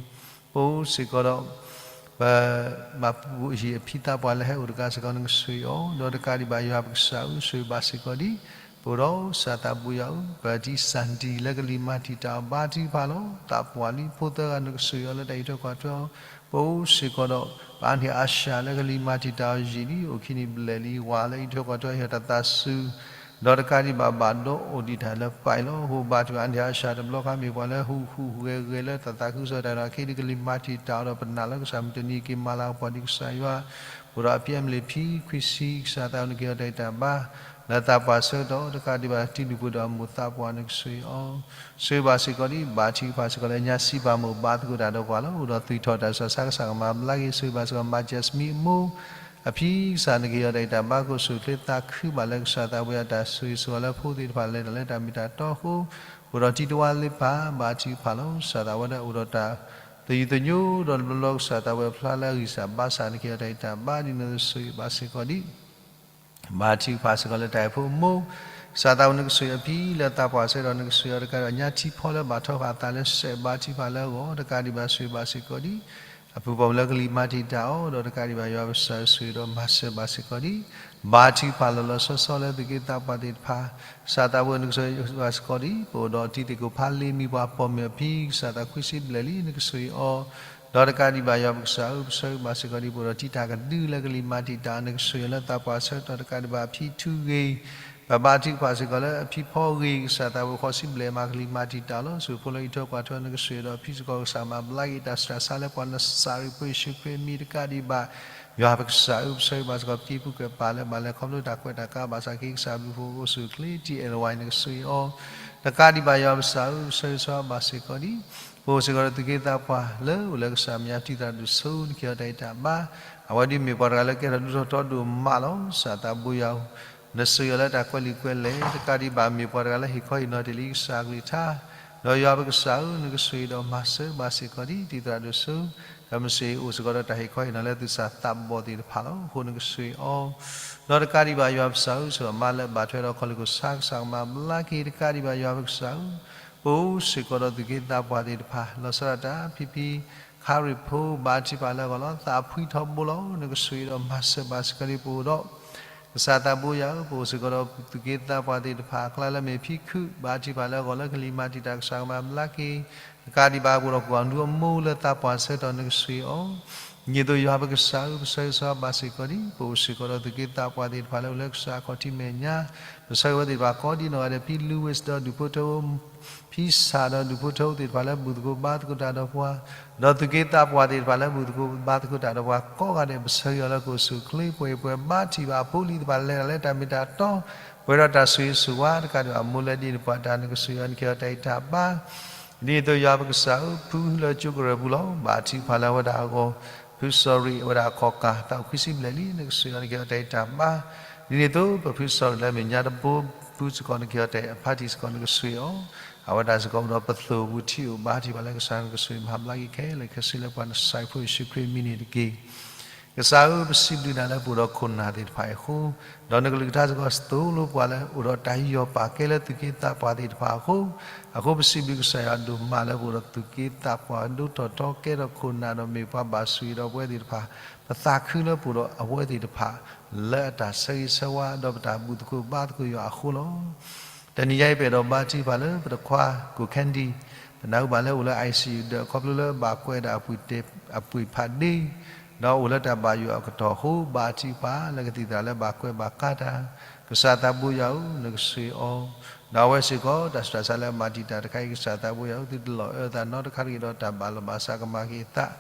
ပအိၣ်စ့ၢ်ကီးဒီး ပမၤပူၤဟံၣ်အဖံသးပှၢ်လၢဟဲအိၣ်တကးစ့ၢ်ကီး နကဆိၣ်ဂ့ၤအီၤ ဒီးတကးဒံးဘၣ်ယွၤပကစၢ်ဧၢ ဆိၣ်ဂ့ၤဘၣ်စ့ၢ်ကီးဒံး ပအိၣ်ဒီးကစၢ်သးဘိယွၤဧၢ ပတံၢ်စၢ်တံၢ်လၢကလံၤမၤတံာ်တာ်အီၤ ဘါထုကဖၣ်လီၤ. သးပှၢ်လံ ဖိသၢဂၤ နကဆိၣ်ဂ့ၤအီၤလၢတၢ်အံးထွဲကွၢ်ထွဲအီၤ ပအိၣ်စ့ၢ်ကီးဒီး ပှၤအါနံၣ်အါစှၤလၢကလံၤမၤတံာ်တာ်အီၤယံာ်လံ အိၣ်ခံနံၣ်ဘျဲၣ်လံ ဝၤလၢအံးထွဲကွၢ်ထွဲအီၤ ဟ့ၣ်အီၤတၢ်သးစူၤ ဒီးတကးဒံးဘၣ်ဘၣ်ဒိအိၣ်ဒံးတၢ်လၢပၢ်အံၤလီၤ. အဃိဘါထုကဖၣ် အါနံၣ်အါစှၤတဘျီခါ မ့ၢ်ပှၤလၢဟူးဟူးဂဲၤဂဲၤလၢတၢ်သးခုကစီၣ်တၢ်ဒီး အခဲအံၤဒ်ကလံၤမၤတံာ်တာ်အီၤဒီး ပနာ်လၢကစၢ်မုၢ်တနံၤက့ၤမၤလၤကပီၤဒံးကစၢ်ယွၤ ပအိၣ်ဒီးအဖံအမလ့ၣ်ဖံခွံဆံ ကစၢ်သးဘိ နကဟ့ၣ်အီၤတၢ်ဂံၢ်တၢ်ဘါ လၢသးပှၢ်ဆၢကတီၢ် တကးဒံးဘၣ်တံၤဒုၣ်ပှ့ၤဒီးအမိၢ်သးပှၢ် နကဆိၣ်ဂ့ၤအီၤ ဆိၣ်ဂ့ၤဘၣ်စ့ၢ်ကီးဒံး ဘါထုကဖၣ်စ့ၢ်ကီးလၢညါစံးပာ်မိၢ်ဘါသကိးတၢ်ဒီးပှၤလီၤ. အိၣ်ဒီးသွံၣ်ထီၣ်တၢ်စှၤဆါ ကစၢ်ကမၤဘျါက့ၤ ဆိၣ်ဂ့ၤဘၣ်စ့ၢ်ကီး မၤကၠဲးစမံအမိၢ် အဖံကစၢ် နကဟ့ၣ်အီၤတၢ်ဂံၢ်တၢ်ဘါ ကအိၣ်ဆူၣ်အိၣ်ချ့သးခုဘၣ်လၢကစၢ်သးဘိယွၤတၢ်ဆိၣ်ဂ့ၤ ဆိၣ်ဂ့ၤလၢဖိသ့ၣ်တဖၣ်လဲၤတၢ်လၢတၢ်မ့ၢ်တၢ်တီအဃိ ပအိၣ်ဒီးတံၤတဝါလၢပၢ် ဘါထုကဖၣ်လီၤ. ကစၢ်သးဘိဝဲဒၣ်အိၣ်ဒီးတၢ် သယုၢ်သညိဒီးတဘျီဘျီ ကစၢ်သးဘိဝဲဖျါလၢအဂံၢ်စၢ်ဘါစၢ် နကဟ့ၣ်အီၤတၢ်ဂံၢ်တၢ်ဘါ ဒ်န့ၣ်အသိး ဆိၣ်ဂ့ၤဘၣ်စ့ၢ်ကီးဒံး ဘါထုကဖၣ်စ့ၢ်ကီးလၢတၢ်အဲၣ်ဖိအမိၢ် ကစၢ်သးဘိ နကဆိၣ်ဂ့ၤအဖံလၢသးပှၢ်ဆၢကတီၢ် နကဆိၣ်ဂ့ၤအီၤတကးဒံးဘၣ် ညါထံဖီလၢဘၣ်ထီဃာ်အသးလၢစဲး ဘါထုကဖၣ်လၢအဂီၢ် တကးဒံးဘၣ်ဆိၣ်ဂ့ၤဘၣ်စ့ၢ်ကီးဒံး အပုၢ်ပိာ်မုၣ်လၢကလံၤမၤတံာ်တာ်အီၤ ဒီးတကးဒံးဘၣ်ယွၤပကစၢ်ဆိၣ်ဂ့ၤဒီးမၤစၢၤဘၣ်စ့ၢ်ကီးဒံး ဘါထုကဖၣ်လီၤလီၤဆီဆီလၢသူၣ်က့သးပှၢ်သ့ၣ်တဖၣ် ကစၢ်သးဘိ နကဆိၣ်ဂ့ၤဘၣ်စ့ၢ်ကီးဒံး ပအိၣ်ဒီးတံၤသကိးဖးလ့ မံၤပှၢ်ပိာ်မုၣ်အဖံ ကစၢ်သးခွံဆံဘျဲၣ်လံ နကဆိၣ်ဂ့ၤအီၤ ဒီးတကးဒံးဘၣ်ယွၤပကစၢ်ဧၢ ပဆိၣ်ဂ့ၤဘၣ်စ့ၢ်ကီးဒံး ပအိၣ်ဒီးတံၤတၢ်ကဒုလၢကလံၤမၤတံာ်တာ် နကဆိၣ်ဂ့ၤလၢသးပှၢ်ဆၢကတီၢ် တကးဒံးဘၣ်အဖံထူဂ့ၤ ပဘါထုကဖၣ်စ့ၢ်ကီးလၢအဖံဖီဂ့ၤ ကစၢ်သးဘိဃိးဆံဘျဲၣ်မၤကလံၤမၤတံာ်တာ်လီၤ ဆိၣ်ဖိလၢအံးထွဲကွၢ်ထွဲ နကဆိၣ်ဂ့ၤဒီးအဖံစ့ၢ်ကီး ကစၢ်မၤဘျါက့ၤတၢ်စှၤဆါလၢပှၤနစၤရ့းဖိယ့ၣ်ၡူးခရံာ်အမံၤ တကးဒံးဘၣ် ယွၤပကစၢ်ဧၢ ပဆိၣ်ဂ့ၤဘၣ်စ့ၢ်ကီး ပက့ၤပူၤကွံာ်ပာ်လၢဘၣ်လဲၤခီဖျိတၢ်ကွဲးတၢ်ကးဘၣ်ဆၣ်က့ၤ ကစၢ်ဘျုးဖိအိၣ်ဆူၣ်အိၣ်ချ့ တံၤအဲၣ်လဝါ နကဆိၣ်ဂ့ၤအီၤ တကးဒံးဘၣ်ယွၤပကစၢ်ဧၢ ပဆိၣ်ဂ့ၤဘၣ်စ့ၢ်ကီးဒံး ပအိၣ်စ့ၢ်ကီးဒီးသူၣ်က့သးပှၢ်လၢအိၣ်လၢကစၢ်မဲာ်ညါ တံၤသရၣ်ဒိၣ်စိ နကဟ့ၣ်အီၤတၢ်ဂံၢ်တၢ်ဘါ အဝဲဒ်မ့ၢ်ပှၤတဂၤလၢကဲထီၣ်ဒိၣ်ထီၣ်ထီဒိၣ်မးလီၤ ကစၢ်သးဘိယွၤဧၢ နဆိၣ်ဂ့ၤအီၤလၢတၢ်ကွဲးလံာ်ကွဲးလဲၢ် တကးဒံးဘၣ်မ့ၢ်ပှၤတဂၤလၢဟ့ၣ်ခီဟ့ၣ်နီၤတ့ၢ်လံကစၢ်အကလုၢ်ကထါ ဒီးယွၤပကစၢ်ဧၢ နကဆိၣ်ဂ့ၤဒီးမၤစၢၤဘၣ်စ့ၢ်ကီးဒံး တံၤသရၣ်ဒိၣ်စိ ကမ့ၢ်စ့ၢ်အိၣ်စ့ၢ်ကီးဒီးတၢ်ဟ့ၣ်ခီဟ့ၣ်နီၤလၢသူၣ်စၢ်သးဘီၣ်သ့ၣ်တဖၣ်လီၤ. အဃိနကဆိၣ်ဂ့ၤအီၤ ဒီးတကးဒံးဘၣ်ယွၤပကစၢ်ဧၢ ဆိၣ်အမါလၢအဘၣ်ထွဲဒီးခီၣ်လ့ၣ်ခိၣ်ဆါ ကစၢ်ကမၤဘျါက့ၤ တကးဒံးဘၣ်ယွၤပကစၢ်ဧၢ ပအိၣ်စ့ၢ်ကီးဒီးသူၣ်က့သးပှၢ်သ့ၣ်တဖၣ် လီၤဆီဒၣ်တၢ် ဖံဖံ ခါရ့ၣ်ဖိ ဘါထုကဖၣ်လၢအဂီၢ်လီၤ သးဖှံထီဘိလီၤ နကဆိၣ်ဂ့ၤဒီးမၤစၢၤဘၣ်စ့ၢ်ကီးဒံး ပအိၣ်ဒီး ကစၢ်သးဘိယွၤဧၢ ပအိၣ်စ့ၢ်ကီးဒီးသူၣ်က့သးပှၢ်သ့ၣ်တဖၣ်အကျါလၢမ့ၢ်ဖံခုၣ် ဘါထုကဖၣ်လၢအဂီၢ်လၢကလံၤမၤတံာ်တာ် ကစၢ်ကမၤဘျါက့ၤ တကးဒံးဘၣ်ပအိၣ်ဒီးကွၢ်ဒူအမိၢ်လၢသးပှၢ်ဆၢကတီၢ် နကဆိၣ်ဂ့ၤအီၤ ဒ်န့ၣ်အသိးယွၤပကစၢ်ဧၢ, ပဆၢဂ့ၤဆၢဝါဘၣ်စ့ၢ်ကီးဒံး ပအိၣ်စ့ၢ်ကီးဒီးသူၣ်က့သးပှၢ်သ့ၣ်တဖၣ်လၢအိၣ်လၢကစၢ်အခီၣ်ထံးမဲာ်ညါ, ပဆၢဂ့ၤဝဲသ့ၣ်တဖၣ်ကိးဒံးနီၢ်ဂၤဒဲး, ဖံလူဝ့ၣ်ဒီးဒူၣ်ဖိထၢဖိ, ဖံစၢ်ဒီးဒူၣ်ဖိထၢဖိသ့ၣ်တဖၣ်လၢဘူၣ်သကိးဘါသကိးတၢ်ဒီးပှၤ, ဒီးသူၣ်က့သးပှၢ်သ့ၣ်တဖၣ်လၢဘူၣ်သကိးဘါသကိးတၢ်ဒီးပှၤကိးဂၤဒဲး, ပဆၢဂ့ၤအီၤလၢကအိၣ်ဆူၣ်အိၣ်ချ့ ပှဲၤပှဲၤဘါထံၣ်ဘၣ်အဖိအလံၤသ့ၣ်တဖၣ် လဲၤတၢ်လၢတၢ်မ့ၢ်တၢ်တီ, ပှဲၤဒီးတၢ်ဆိၣ်ဂ့ၤဆိၣ်ဝါတကးဒံးဘၣ် အမိၢ်လၢဒ်န့ၣ်ပှၤတၢ် နကဆိၣ်ဂ့ၤအီၤ နကဟ့ၣ်အီၤတၢ်အံးတၢ်ဘါ ဒ်န့ၣ်အသိးယွၤပကစၢ်ဧၢ, ဖုလၢကၠိကရၢၢ်ပူၤလီၤ, ဘၣ်ထံးတဖၣ်လၢအဝဲဒၣ်အဂီၢ်, ဖုစီၤရံးအဝဲဒၣ်အခီၣ်ကၢ် သးအိၣ်ခွံဆံဘျဲၣ်လံ, နကဆိၣ်ဂ့ၤအီၤ နကဟ့ၣ်အီၤတၢ်အံးတၢ်ဘါ, ဒ်န့ၣ်အသိး ပဖုစီၤရံးလၢမဲာ်ညါတဘိပူၤစ့ၢ်ကီး နကဟ့ၣ်အီၤတၢ်အံးအဖါတံၢ်စ့ၢ်ကီး နကဆိၣ်ဂ့ၤအီၤ, အဝဲဒၣ်စ့ၢ်ကီးအိၣ်ဒီးပသိၣ်ပူၤထံအိၣ်ဘါထံၣ်ဘၣ်လၢကစၢ် နကဆိၣ်ဂ့ၤမၤဘျါက့ၤခဲလၢာ်ခဲဆ့လၢပှၤ နကစၢ်ခရံာ်ဖိယ့ၣ်ၡူးခရံာ်အမံၤန့ၣ်တက့ၢ်. ကစၢ်ဧၢ, ပစံးဘျုးနၤလၢပအိၣ်ဒီးခိၣ်နၢ်သ့ၣ်တဖၣ်အံၤအဃိ, ဒီးနကလုၢ်ကထါစ့ၢ်ကီးသိၣ်လိပှၤလၢအိၣ်ဒီးတၢ်ယူးယီၣ်ပာ်ကဲလၢသူၣ်က့သးပှၢ်သ့ၣ်တဖၣ်အဃိ, အဃိပစံးဘျုးကစၢ်ယွၤဒိၣ်မးလၢပအိၣ်ဒီးသူၣ်က့သးပှၢ်ဒိၣ်ထီၣ်ထီကဲထီၣ် ခိၣ်နၢ်ဒီးမ့ၢ်ပှၤဘၣ်ဆိၣ်ဂ့ၤဒီးပဝဲသ့ၣ်တဖၣ်, ပသးခုလၢပအိၣ်ဒီးအဝဲသ့ၣ်တဖၣ် လၢအတၢ်ဆၢဂ့ၤဆၢဝါဒီးပတၢ်ဘူၣ်သကိးဘါသကိးယွၤအဃိလီၤ. တနံၤညါအံၤ ပအဲၣ်ဒိးဘါထုကဖၣ်လၢပတခွါကိၣ်ခၣ်ဒံၣ်, ပနၢ်ဟူဘၣ်လၢအိၣ်လၢ ICU ဒီး ခီဖျိလၢဘၣ်ကွဲးဒၣ်အပှ့ၤဖးဒ့, ဒီးအိၣ်လၢတၢ်ဘၣ်ယိၣ်အကတီၢ်အဃိ, ဘါထုကဖၣ်လၢကသံၣ်သရၣ်လၢဘၣ်ကွဲးဘၣ်ကါတၢ်, ကစၢ်သးဘိယွၤဧၢ, နကဆိၣ်ဂ့ၤအီၤ, ဒီးအဝဲစ့ၢ်ကီး တၢ်ဆူးတၢ်ဆါလၢအမၤတံာ်တာ်တခါအံၤ ကစၢ်သးဘိယွၤဧၢ, သုတလီၤအၢသးနီတခါတဂ့ၤဒီးတၢ်ဘၣ်လီၤဘၣ်စးကမၤက့ၤအသး,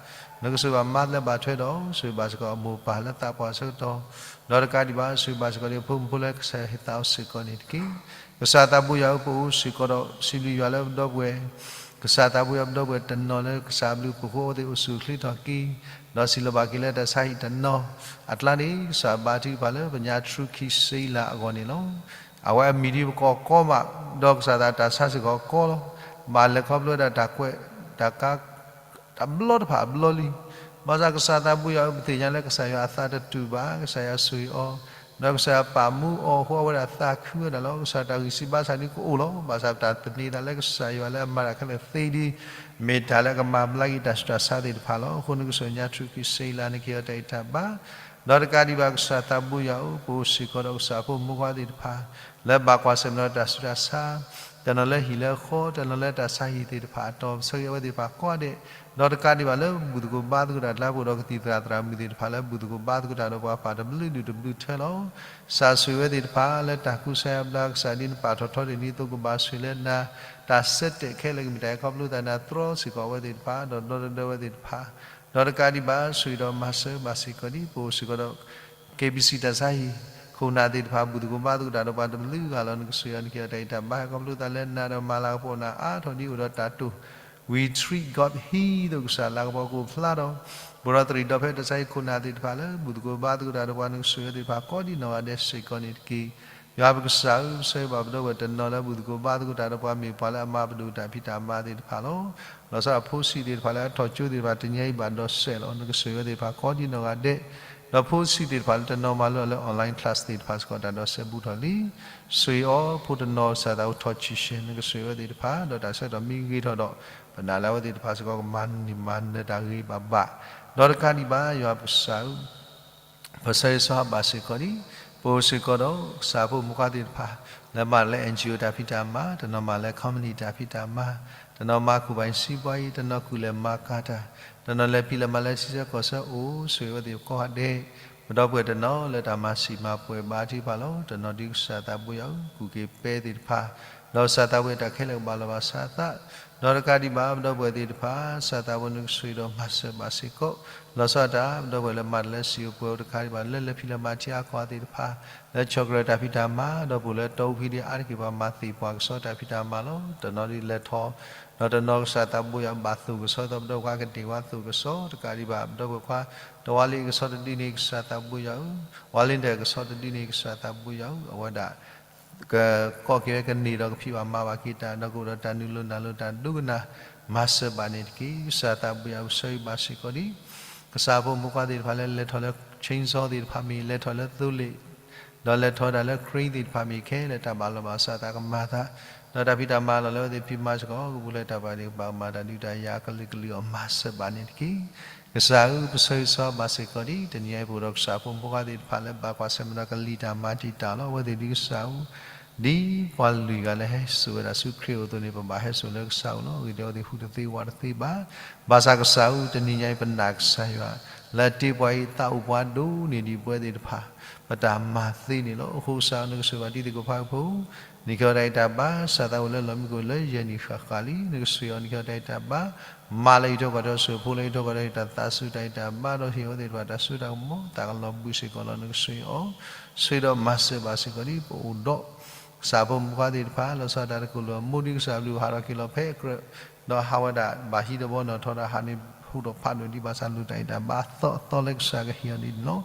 နကဆိၣ်ဂ့ၤဘၣ်မါလၢဘၣ်ထွဲဒီးအီၤ, ဆိၣ်ဂ့ၤဘၣ်စ့ၢ်ကီးအမိၢ်ပၢ်လၢသးပှၢ်အဆၢကတီၢ်, ဒီးတကးဒံးဘၣ် ဆိၣ်ဂ့ၤဘၣ်စ့ၢ်ကီးဒံးအဖိမုၣ်ဖိလၢကစၢ်ယွၤဟ့ၣ်သးအီၤစ့ၢ်ကီးန့ၣ်တက့ၢ်. ကစၢ်သးဘိယွၤဧၢ, ပအိၣ်စ့ၢ်ကီးဒီး ပစံးဘျုးယွၤလၢပဒီပုၢ်ဝဲၢ်, ကစၢ်သးဘိယွၤပဒီပုၢ်ဝဲၢ်တနီၤလၢကစၢ်အဘျုးအဖှိၣ်အဃိ အဝဲသ့ၣ်အိၣ်ဆူၣ်အိၣ်ချ့ထီၣ်က့ၤ, ဒီးစံးလီၤဘၣ်က့ၤလၢတၢ်ဆါဟံၣ်တနီၤ, အကျါန့ၣ် ကစၢ်ဘါထုကဖၣ်လၢပညါ ထရူခံစ့လးအဂီၢ်န့ၣ်လီၤ. အဝဲအမံၤဒ်ပကိးကီမး, ဒီးကစၢ်သးတၢ်ဆါစ့ၢ်ကီးကီလီၤ. ဘၣ်လဲၤခီဖျိဝဲဒၣ်တၢ်ကွဲးတၢ်ကါ တဘျီတဖၣ်အဘျီလံ. ဘၣ်ဆၣ်ကစၢ်သးဘိယွၤဧၢ, ပသ့ၣ်ညါလၢကစၢ်ယွၤအသးတတူာ်ဘၣ်, ကစၢ်ယွၤဆိၣ်ဂ့ၤအီၤ, ဒီးကစၢ်ယွၤပာ်မူအီၤအဃိ အဝဲဒၣ်သးခုဝဲဒၣ်လီၤ. ကစၢ်တၢ်ဂံၢ်စၢ်ဘါစၢ်ဒုးကအိၣ်လီၤ. ဘၣ်ဆၣ်ပတၢ်သန့ၤသးလၢကစၢ်ယွၤလၢအမၤတၢ်ခဲလၢာ်သ့ဒ် မ့ၢ်တၢ်လၢအကမၤဘျါက့ၤတၢ်ဆူးတၢ်ဆါသ့ၣ်တဖၣ်လီၤ. အဃိန့ၣ် ကစၢ်ညါထရူခံစ့လး နကဟ့ၣ်အီၤတၢ်အံးတၢ်ဘါ, ဒီးတကးဒံးဘၣ် ကစၢ်သးဘိယွၤဧၢ, ပအိၣ်စ့ၢ်ကီးဒီးကစၢ်ဖိမုၣ်ဖိခွါသ့ၣ်တဖၣ် လၢဘၣ်ကွၢ်ဆၢၣ်မဲာ်ဒီးတၢ်ဆူးတၢ်ဆါ, တနီၤလၢဟံၣ်လၢဃီ, တနီၤလၢတၢ်ဆါဟံၣ်သ့ၣ်တဖၣ်အတီၢ်, ပဆၢဂ့ၤအဝဲသ့ၣ်တဖၣ်ကိးဂၤဒဲး, ဒီးတကးဒံးဘၣ်လၢဘူၣ်သကိးဘါသကိးတၢ်အကျါ ပအိၣ်ဒီးကသံၣ်သရၣ်သရၣ်မုၣ်သ့ၣ်တဖၣ်လၢဘူၣ်သကိးဘါသကိးတၢ်ဒီးပှၤ ပာ်တဘျုးဒုၣ်တဘျုးထၢလီၤ. ကစၢ်ဆိၣ်ဂ့ၤဝဲသ့ၣ်တဖၣ်လၢတၢ်ကူစါယါဘျါ, ကစၢ်ဒ်နပာ်ထီၣ်ထီဒ်န့ၣ်အသိး ကဘၣ်ဆိၣ်ဂ့ၤလၢနၤ, တၢ်ဆၢတဲာ်ခဲလၢာ်ကမ့ၢ်တၢ်အဲၣ်ခီဖျိသး နၤတြီစ့ၢ်ကီးအဝဲသ့ၣ်တဖၣ်, ဒီးဒီတဒၢဝဲသ့ၣ်တဖၣ် ဒီးတကးဒံးဘၣ် ဆိၣ်ဂ့ၤဒီးမၤစၢၤဘၣ်စ့ၢ်ကီးဒ် ပအိၣ်စ့ၢ်ကီးဒီး KBC တၢ်ဆါဟံၣ် ခိၣ်နၢ်သ့ၣ်တဖၣ် ဘူၣ်သကိးဘါသကိးတၢ်ဒီးပှၤတဘျုးဂၤလီၤ. နကဆိၣ်ဂ့ၤအီၤ နကဟ့ၣ်အီၤတၢ်အံးတၢ်ဘါ ဟဲခီဖျိသးလၢနၤဒီးမၤလၤကပီၤနၤအါထီၣ်ဒ်အိၣ်ဒီးတၢ်တိာ် We treat God ဟံးသိးကစၢ်လၤကပီၤကအိၣ်ဖျါဒီး ပအိၣ်ဒီးသရံးဒီးဖဲတၢ်ဆါဟံၣ်ခိၣ်နၢ်သ့ၣ်တဖၣ်လၢ ဘူၣ်သကိးဘါသကိးတၢ်ဒီးပှၤ နကဆိၣ်ဂ့ၤအဝဲသ့ၣ်တဖၣ်ကိးဒံးနီၢ်ဂၤဒဲးစ့ၢ်ကီးန့ၣ်တက့ၢ်. ယွၤပကစၢ်ဧၢ, ပဆၢဂ့ၤဘၣ်ပဒီပုၢ်ဝဲၢ်တနီၤလၢဘူၣ်သကိးဘါသကိးတၢ်ဒီးပှၤ မ့ၢ်ပှၤလၢအမၤပဒိၣ်တၢ်ဖံးတၢ်မၤသ့ၣ်တဖၣ်လီၤ. လီၤဆီဒၣ်တၢ်ဖိဆံးသ့ၣ်တဖၣ်လၢအထီၣ်ကၠိသ့ၣ်တဖၣ် တနံၤအံၤဘၣ်ဒီးစဲးလီၤ. နကဆိၣ်ဂ့ၤအဝဲသ့ၣ်တဖၣ်ကိးဒံးနီၢ်ဂၤဒဲး, ဒီးဖိဆံးသ့ၣ်တဖၣ်လၢတနီၤမၤလိအီၤလၢ online class သ့ၣ်တဖၣ်စ့ၢ်ကီး တၢ်ဒီးစဲးဘူးထီၣ်လံ. ဆိၣ်ဂ့ၤအီၤဖိတနီၤ ကစၢ်သးအိၣ်ထီၣ်ဆံးဆဲး နကဆိၣ်ဂ့ၤအဝဲသ့ၣ်တဖၣ် ဒီးတၢ်ဆၢကတီၢ်မ့ၢ်ဂ့ၤထီၣ်ဒီး ပနာ်လၢအဝဲသ့ၣ်တဖၣ်စ့ၢ်ကီးကမၤန့ၢ်မၤနၢၤတၢ်ဂ့ၤဘၣ်ဘၣ်, ဒီးတကးဒံးဘၣ် ယွၤပကစၢ်ဧၢ ပဆၢဂ့ၤဆၢဝါဘၣ်စ့ၢ်ကီးဒံး ပအိၣ်စ့ၢ်ကီးဒီးကစၢ်ဖိမုၣ်ဖိခွါသ့ၣ်တဖၣ် လၢမၤလၢ NGO တၢ်ဖံးတၢ်မၤ, တနီၤမၤလၢ company တၢ်ဖံးတၢ်မၤ, တနီၤမၤကူၣ်ဘၣ်စံးဘှါအံၤ, တနီၤကူၣ်လဲၤမၤကၤတၢ်, တနီၤလဲၤဖံးလဲၤမၤလၢထံဆၢကီၢ်ဆၢ အိၣ်ဆိၣ်ဂ့ၤအဝဲသ့ၣ်ကိးဂၤဒဲး, ပဒီပုၢ်ဝဲၢ်တနီၤလၢတၢ်မၤစံာ်မၤပှဲၤဘၣ်ထံတဖၣ်လီၤ. တနီၤဒ်ကစၢ်သးဘိယွၤဧၢ, ကူၣ်က့ၤပဲသ့ၣ်တဖၣ်, ဒီးကစၢ်သးဘိယွၤတၢ်ခဲလၢာ်ကဘၣ်လီၤဘၣ်စးအသး, ဒီးတကးဒံးဘၣ် ပဒီပုၢ်ဝဲၢ်သ့ၣ်တဖၣ် ကစၢ်သးဘိနကဆိၣ်ဂ့ၤဒီးမၤစၢၤဘၣ်စ့ၢ်ကီး, လီၤဆီဒၣ်တၢ် ပဒီပုၢ်ဝဲၢ်လၢမၤတၢ်လၢစံာ်အိၣ်ပှဲၤအိၣ်တကးဒံးဘၣ် လၢလဲၤဖံးလဲၤမၤထံအါကီၢ်သ့ၣ်တဖၣ်, လၢဆီၣ်ကရၢၢ်တၢ်ဖံးတၢ်မၤ, ဒီးပအိၣ်လၢတီအူဖံဒံးအါတက့ၢ် ပှၤမၤသ့ၣ်ပှၤကစီၣ်တၢ်ဖံးတၢ်မၤလီၤ. တနီၤဒ်လဲၤထီၣ်, ဒီးတနီၤကစၢ်သးဘိယွၤဘၣ်သိၣ်ကစီၣ်သိး ပဒီပုၢ်ဝဲၢ်ခွါကန့ၢ်ဝဲသိၣ်ကစီၣ်တကးဒံးဘၣ် ပဒီပုၢ်ဝဲၢ်ခွါ တဝါလံကစီၣ်တဒုန့ၣ် ကစၢ်သးဘိယွၤဧၢ, ဝါလံဒၢးကစီၣ်တဒုန့ၣ် ကစၢ်သးဘိယွၤဧၢ, အဝဲဒၣ် ကကိးက့ၤဝဲကန့ၢ်ဒီးကဖံးဘၣ်မၤဘၣ်က့ၤတၢ် ဒီးကအိၣ်ဒီးတၢ်နုာ်လီၤနၢ်လီၤတၢ်ဒိကနၣ် မၤစၢၤဘၣ်န့ၣ်တက့ၢ်. ကစၢ်သးဘိယွၤဧၢ ပဆၢဂ့ၤဘၣ်စ့ၢ်ကီးဒံး ကစၢ်ဖိမုၣ်ဖိခွါသ့ၣ်တဖၣ်လၢလဲၤထီၣ်လၢ chainsaw သ့ၣ်တဖၣ်မ့ၢ် လဲၤထီၣ်လၢသိလ့ၣ်, ဒီးလဲၤထီၣ်ဝဲဒၣ်လၢ crane သ့ၣ်တဖၣ်မ့ၢ် ခဲလၢာ်တၢ်ဘၣ်လီၤဘၣ်စးသးကမၤသး, ဒီးတၢ်ဖံးတၢ်မၤလီၤလၢအဝဲသ့ၣ်ဖံးမၤစ့ၢ်ကီး ကပူၤဖျဲးတၢ်ဘၣ်န့ၣ် ကဘၣ်ကမၤတၢ်ဒုးတၢ်ယၤအကလုာ်ကလုာ်အီၤ မၤစၢၤဘၣ်န့ၣ်တက့ၢ်. ကစၢ်ဧၢ ပဆၢဂ့ၤဆၢဝါဘၣ်စ့ၢ်ကီးဒံး တနံၤအံၤပအိၣ်ဒီးကစၢ်ဖိမုၣ်ဖိခွါသ့ၣ်တဖၣ်လၢဘၣ်ကွၢ်ဆၢၣ်မဲာ်ဒီးကလံၤတၢ်မၤတံာ်တာ် လီၤအဝဲသ့ၣ်ဒ်ကစၢ်ဧၢ ဒ်ပှၤလွံၢ်ဂၤလၢဟဲစိာ်ဝဲဒၣ်ဆူခရံာ်အအိၣ်အသိးန့ၣ် ပဘၣ်ဟဲစိာ်လၢကစၢ်အအိၣ်လီၤ. အဂ့ၢ်ဒ်အံၤ, အဝဲသ့ၣ်ဟူးတသ့ဝးတသ့ဘၣ်. ဘၣ်ဆၣ်ကစၢ်ဧၢ, တနံၤညါအံၤပနာ်ကစၢ်ယွၤ လၢအတ့ပှၤအံၤသးအိၣ်ပှၤဒိၣ်န့ၢ်ဒံးပဝဲသ့ၣ်တဖၣ် ပတၢ်မၤသ့န့ၣ်လီၤ. အဃိကစၢ်ဧၢ, နကဆိၣ်ဂ့ၤဘၣ်တံၤသကိးဖးဖိ နံၣ်က့ၤအီၤတၢ်အံၤတၢ်ဘါ စၢ်သးဝဲလၢလီၢ်မံခိၣ်လၢယဲၢ်နံၣ်ဃၣ်ဃၣ်လံ. နကဆိၣ်ဂ့ၤအီၤ နံၣ်က့ၤအီၤတၢ်အံၤတၢ်ဘါ မၤလၢယထီၣ်ကီၢ်ထီၣ် ဆိၣ်ဖိလၢယထီၣ်ကီၢ်ထီၣ် တၢ်သးစူၤတၢ်အံၤတၢ်ဘါ ဒီးဟ့ၣ်အဝဲသ့ၣ်တဖၣ်တၢ်စိတၢ်ကမီၤ သးကလီၤဘှံးစ့ၢ်ကီးလီၤ. နကဆိၣ်ဂ့ၤအီၤ ဆိၣ်ဂ့ၤဒီးမၤစၢၤဘၣ်စ့ၢ်ကီးဒံး ပအိၣ်ဒီး ကစၢ်ဖိမုၣ်ဖိခွါသ့ၣ်တဖၣ် လီၤဆီဒၣ်တၢ်တၢ်ကိၢ်လိာ်အမူဒံး ကစၢ်အဘျုးဟးထီၣ်က့ၤလီၤဖဲအကြၢး ဒီးဟးဝဲဒၣ်ဘၣ်ဟံးဒီးဘီနီၢ်ထီၣ်ဒီးဟးန့ၣ် ဟူးထီၣ်ဖးဒိၣ်ဒံးဘၣ်ဆၣ် လိၣ်တၢ်အံၤတၢ်ဘါအသီအသီလၢကစၢ်ကဟ့ၣ်အီၤန့ၣ်လီၤ.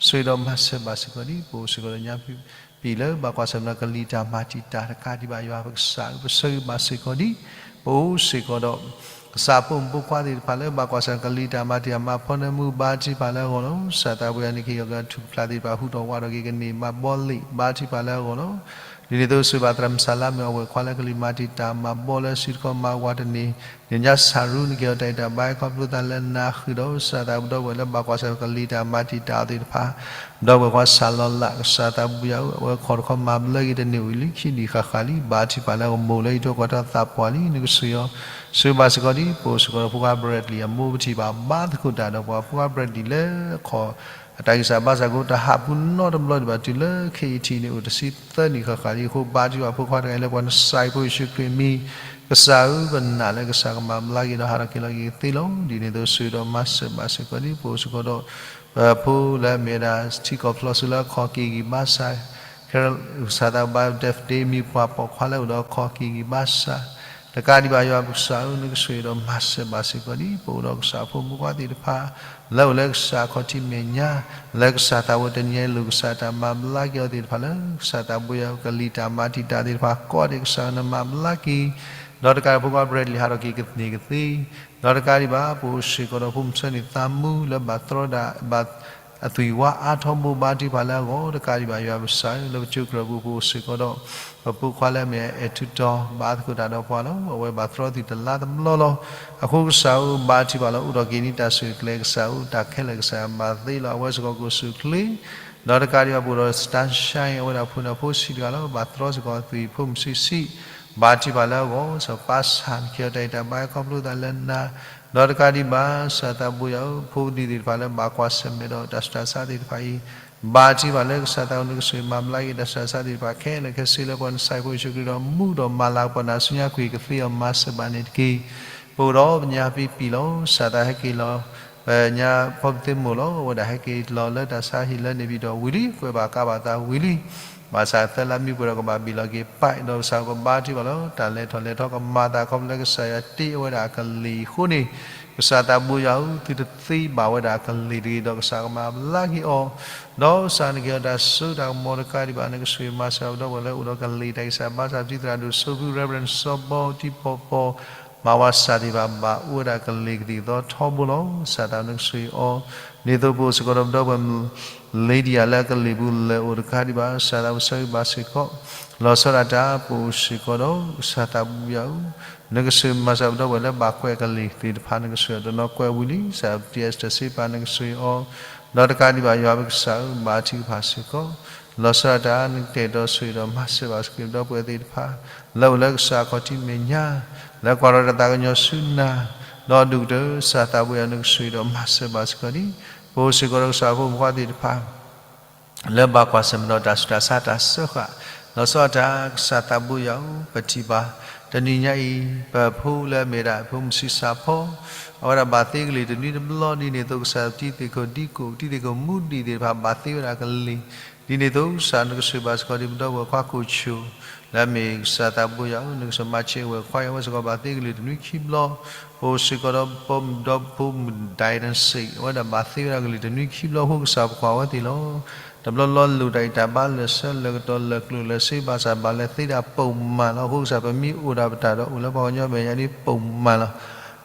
ဆိၣ်ဂ့ၤဒီးမၤစၢၤဘၣ်စ့ၢ်ကီးဒံး ပအိၣ်စ့ၢ်ကီးဒီးညါပံာ်လၢ ဘၣ်ကွၢ်ဆၢၣ်မဲာ်ဒီးကလံၤတၢ်မၤတံာ်တာ်တကးဒံးဘၣ်ယွၤပကစၢ်ဧၢ ပဆၢဂ့ၤဘၣ်စ့ၢ်ကီးဒံး ပအိၣ်စ့ၢ်ကီးဒီး ကစၢ်ဖိမုၣ်ဖိခွါသ့ၣ်တဖၣ်လၢ ဘၣ်ကွၢ်ဆၢၣ်မဲာ်ကလံၤတၢ်မၤတံာ်တာ်မၤဖီနၢမူ ဘါထုကဖၣ်လၢအဂီၢ်လီၤ. စၢ်သးပှဲၤအီၤန့ၣ် ကဟ့ၣ်အီၤကထူၣ်ဖျးသ့ၣ်တဖၣ် ဟူးထီၣ်ဝးထီၣ်က့ၤကန့ၢ်မၤဘီလ့ၣ် ဘါထုကဖၣ်လၢအဂီၢ်လီၤ. ဒ်န့ၣ်အသိး ဆိၣ်ဂ့ၤဘၣ်သရၣ်မုၣ်စၢ်လါမ့ၢ်အဝဲၢ်ခွါလၢကလံၤမၤတံာ်တာ်မၤဘီလၢစုတခီမၤဝးတန့ၢ် န့ၣ်ညါစၢ်ရူ နကဟ့ၣ်အီၤတၢ်အံၤတၢ်ဘါ ခီဖျိသးလၢနၤဃုာ်ဒီး စၢ်သးပဒီပုၢ်ဝဲၢ်လၢဘၣ်ကွၢ်ဆၢၣ်မဲာ်ကလံၤတၢ်မၤတံာ်တာ်အီၤသ့ၣ်တဖၣ် ဒီပုၢ်ဝဲၢ်ခွါစၢ်လီၤလး ကစၢ်သးဘိယွၤဧၢ အဝဲခီၣ်တခီမၤဘျၢက့ၤတန့ၢ်ဝံၤလံ ခံနံၣ်ဃၣ်ဃၣ်လံ ဘါထုကဖၣ်လၢအဂီၢ် မိၢ်လၢယထီၣ်ကီၢ်ထီၣ်သးပှၢ်လံ နကဆိၣ်ဂ့ၤအီၤ ဆိၣ်ဂ့ၤဘၣ်စ့ၢ်ကီးဒံး ပအိၣ်စ့ၢ်ကီးဒီးဖိခွါ Bradley အမိၢ် ပထံၣ်ဘၣ်ဘါသကိးတၢ်ဒီးပှၤ ဖိခွါ Bradley လၢခီၣ် အတၢ်ဂံၢ်စၢ်ဘါစၢ်အဃိ တဟးပူၤနီတဘျီဒံးဘၣ် တုၤလၢခဲအံၤထံးန့ၣ် အိၣ်တဆံသၢနံၣ်ဃၣ်ဃၣ်လံအဃိ ဘါထုကဖၣ်ဖိခွါတဂၤအံၤလၢပှၤနစၢ်အဖိယ့ၣ်ၡူးခရံာ်အမံၤ ကစၢ်ဧၢ ပနာ်လၢကစၢ်ကမၤဘျါက့ၤဒီးဟးထီၣ်က့ၤလီၤက့ၤကသ့လီၤ. ဒ်န့ၣ်အသိး ဆိၣ်ဂ့ၤဒီးမၤစၢၤဘၣ်စ့ၢ်ကီးဒံး ပအိၣ်စ့ၢ်ကီးဒီး ပဖိလၢအမ့ၢ်ဝဲဒၣ် ထံကီၢ်ဖျီစိလၢအခီၣ်က့ၤဂံၢ်ဘါစၢ် ကစၢ်သးဘိယွၤ Dave Day မံၤပှၢ်ပိာ်ခွါလၢအိၣ်ဒီးအခီၣ်က့ၤဂံၢ်ဘါစၢ် တကးဒံးဘၣ်ယွၤပကစၢ်ဧၢ နကဆိၣ်ဂ့ၤဒီးမၤစၢၤဘၣ်စ့ၢ်ကီးဒံး ပအိၣ်ဒီးကစၢ်ဖိမုၣ်ဖိခွါသ့ၣ်တဖၣ် လၢအိၣ်လၢကစၢ်ခီၣ်ထံးမဲာ်ညါ လၢကစၢ်သးဝဲတနံၤအံၤလိၣ်ကစၢ်တၢ်မၤဘျါက့ၤအီၤသ့ၣ်တဖၣ်လၢ ကစၢ်သးဘိယွၤကလံၤတၢ်မၤတံာ်တာ်သ့ၣ်တဖၣ် ကိးဒံးကစၢ်နမၤဘျါက့ၤ ဒီးတကးဒီးဖိခွါ Bradley ဟးထီၣ်က့ၤကန့ၢ်ကသ့ ဒီးတကးဒံးဘၣ် ပအိၣ်စ့ၢ်ကီးဒီးဖိမုၣ်ဆၢန့ၣ်သးမူလၢဘၣ်သရီဒၣ် ဘၣ်အသွံၣ်ဝါအါထီဘိ ဘါထုကဖၣ်လၢအဂီၢ် တကးဒံးဘၣ်ယွၤပကစၢ်ဧၢ လၢပကၠိကြၢးပူၤ ပအိၣ်စ့ၢ်ကီးဒီး ပဖိခွါလၢအမ့ၢ်အဲၣ်ထူးတီၤ ဘါသကိးတၢ်ဒီးပှၤလီၤ. အဝဲဘၣ်သရီသွံၣ်တလါတဘျီလီၤ. အဃိကစၢ်ဧၢ ဘါထုကဖၣ်လီၤ အိးထီၣ်က့ၤန့ၢ်တၢ်ဆူၣ်ချ့ ကစၢ်ဧၢ တၢ်ခဲလၢာ်ကစၢ်ယွၤမၤသ့လီၤ. အဝဲစ့ၢ်ကီးကအိၣ်ဆူၣ်ချ့ ဒီးတကးဒံးဘၣ်ပအိၣ်ဒီး Sunshine အဝဲဒၣ်ဖိန့ၣ်ဖိဆံးတဂၤလီၤ. ဘၣ်သရီစ့ၢ်ကီးအသွံၣ်ဖိမုၣ်ဆံးဆံး ဘါထုကဖၣ်လၢအဂီၢ် စီၤပၤစၢ် နကဟ့ၣ်အီၤတၢ်အံၤတၢ်ဘါ ခီဖျိသးလၢနၤ ဒီးတကးဒံးဘၣ် ကစၢ်သးဘိယွၤဧၢ ဖိဒံသ့ၣ်တဖၣ်လၢဘၣ်ကွၢ်ဆၢၣ်မဲာ်ဒီးတၢ်ဆူးတၢ်ဆါသ့ၣ်တဖၣ်အံၤ ဘါထုကဖၣ်လၢကစၢ်သးဘိယွၤ နကဆိၣ်ဂ့ၤမၤဘျါက့ၤတၢ်ဆူးတၢ်ဆါသ့ၣ်တဖၣ်ခဲလၢာ်ခဲဆ့လၢပှၤနစၢ်ဖိယ့ၣ်ၡူးခရံာ်ဒီး မူဒီးမၤလၤကပီၤနၤဆူညါကွံာ်ကသ့အီၤ မၤစၢၤဘၣ်န့ၣ်တက့ၢ်. ပအိၣ်ဒီးပညါပံပံၣ်လီၤ. ကစၢ်သးဟဲက့ၤလီၤ ပညါဖီပသ့မိၢ်လီၤ. အဝဲဒၣ်ဟဲက့ၤလီၤလၢတၢ်ဆါဟံၣ်လၢန့ၣ်ပၠံၤဒီးဝံၤလံ ကွဲးဘၣ်ကးဘၣ်သးဝံၤလံ ဘၣ်ဆၣ်သၢလါမံပှဲၤဒီးကဘၣ်ဘ့ၣ်လီၤက့ၤ ပာ်ဒီးကစၢ်ပဘါထုကဖၣ်လီၤ တၢ်လဲၤထီၣ်လဲၤထီကမၤသးခီဖျိလၢကစၢ်ယွၤတ့အဝဲဒၣ်အကလံၤအဃိန့ၣ် ကစၢ်သးဘိယွၤဧၢ သုတသ့ဘၣ်ဝဲဒၣ်အကလံၤတဂ့ၤ ဒီးကစၢ်ကမၤဘျါက့ၤအီၤ ဒီးကစၢ်နကဟ့ၣ်အီၤတၢ်စိတၢ်ကမီၤတကးဒံးဘၣ် နကဆိၣ်ဂ့ၤမၤစၢၤပဒီပုၢ်ဝဲၢ်လၢအိၣ်ဒီးကလံၤတၢ်ဂံၢ်စၢ်ဘါစၢ် ပတံၤသရၣ်ဒိၣ်စီၤဖု Reverend စီၤဘီ တံၤဖီဖီ မၤဝဲစၢ်သ့ၣ်တဖၣ် ဘၣ်အိၣ်ဝဲဒၣ်ကလံၤကသံၣ်ကသီထီဘိလီၤ. ကစၢ်သးနကဆိၣ်ဂ့ၤအီၤ ဒ်သိးပအိၣ်စ့ၢ်ကီးဒီးပဒီပုၢ်ဝဲၢ် Lydia လၢအကလံၤပူၤလဲၤအိၣ်တကးဒံးဘၣ် ကစၢ်သးပဆၢဂ့ၤဘၣ်စ့ၢ်ကီး လီၤဆီဒၣ်တၢ် ပအိၣ်စ့ၢ်ကီးဒီး ကစၢ်သးဘိယွၤဧၢ နကဆိၣ်ဂ့ၤမၤစၢၤပဒီပုၢ်ဝဲၢ်လၢဘၣ်ကွဲးကလံၤသ့ၣ်တဖၣ် နကဆိၣ်ဂ့ၤအီၤတနီၤကွဲးဝံၤလံ ကစၢ် Esther စ့ပာ် နကဆိၣ်ဂ့ၤအီၤ ဒီးတကးဒံးဘၣ်ယွၤပကစၢ်ဧၢ ဘါထုကဖၣ်စ့ၢ်ကီး လီၤဆီဒၣ်တၢ် နကတဲာ်ကတီၤဆိၣ်ဂ့ၤဒီးမၤစၢၤဘၣ်စ့ၢ်ကီးပဒီပုၢ်ဝဲၢ်သ့ၣ်တဖၣ် လၢအိၣ်လၢကစၢ်အခီၣ်ထံးမဲာ်ညါ လၢကွၢ်ထီၣ်တၢ်သးကညီၤဆူနၤ ဒီးဒိၣ်ကတၢၢ် ကစၢ်သးဘိယွၤ နကဆိၣ်ဂ့ၤဒီးမၤစၢၤဘၣ်စ့ၢ်ကီးန့ၣ် ပအိၣ်စ့ၢ်ကီးဒီးကစၢ်ဖိမုၣ်ဖိခွါသ့ၣ်တဖၣ် လၢဘၣ်ကွၢ်ဆၢၣ်မဲာ်ဒီးတၢ်ဆူးတၢ်ဆါတၢ်စၢဃာ် လီၤဆီဒၣ်တၢ် ကစၢ်သးဘိယွၤဧၢ ပထံၣ်ဘၣ် တနံၤညါအံၤ ပဖိလၢအမ့ၢ်ဒၣ်ဖိမုၣ်ဆံးစၢ်ဖီ အဝဲဒၣ်ဘၣ်သ့ကလံၤတနွံတဘျီ ဒ်န့ၣ်အသိးကစၢ်ပတံၤသကိးဒံကိး ပတံၤသကိးမူဒံးသ့ၣ်တဖၣ် ဘၣ်သ့ဝဲဒၣ်ကလံၤ ဒ်န့ၣ်အသိးကစၢ်နကဆိၣ်ဂ့ၤဘၣ်စ့ၢ်ကီးဒံးပဒီပုၢ်ဝဲၢ်ခွါကိးဆိၣ် လၢအမ့ၢ်ကစၢ်သးဘိယွၤဧၢ နကဆိၣ်ဂ့ၤမၤစၢၤဝဲၢ်ခွါအံၤ အဝဲစ့ၢ်ကီးဘၣ်သ့ကလံၤတနွံခံဘျီ ပအိၣ်စ့ၢ်ကီးဒီးပဒီဖိမုၣ် Dynasty အဝဲဒၣ်ဘၣ်သ့ဝဲဒၣ်ကလံၤတနွံခံဘျီ အဃိကစၢ်ပကွၢ်ဝဲသ့ၣ်လီၤ. တဘျီလီၤလိၣ်တၢ်အံၤတၢ်ဘါလၢာ်ဆၢလၢာ်ကတီၤလၢာ်ကျိၤလၢာ်စ့ ဘၣ်ဆၣ်ဘၣ်လဲၤသ့ဒၣ်ပိာ်မၢ်လီၤ. အဃိကစၢ်ပမ့ၢ်အိၣ်ဒၣ်ပတၢ်ဒီးအိၣ်လၢပှၤကညီမဲာ်ညါဒ်ပိာ်မၢ်လီၤ.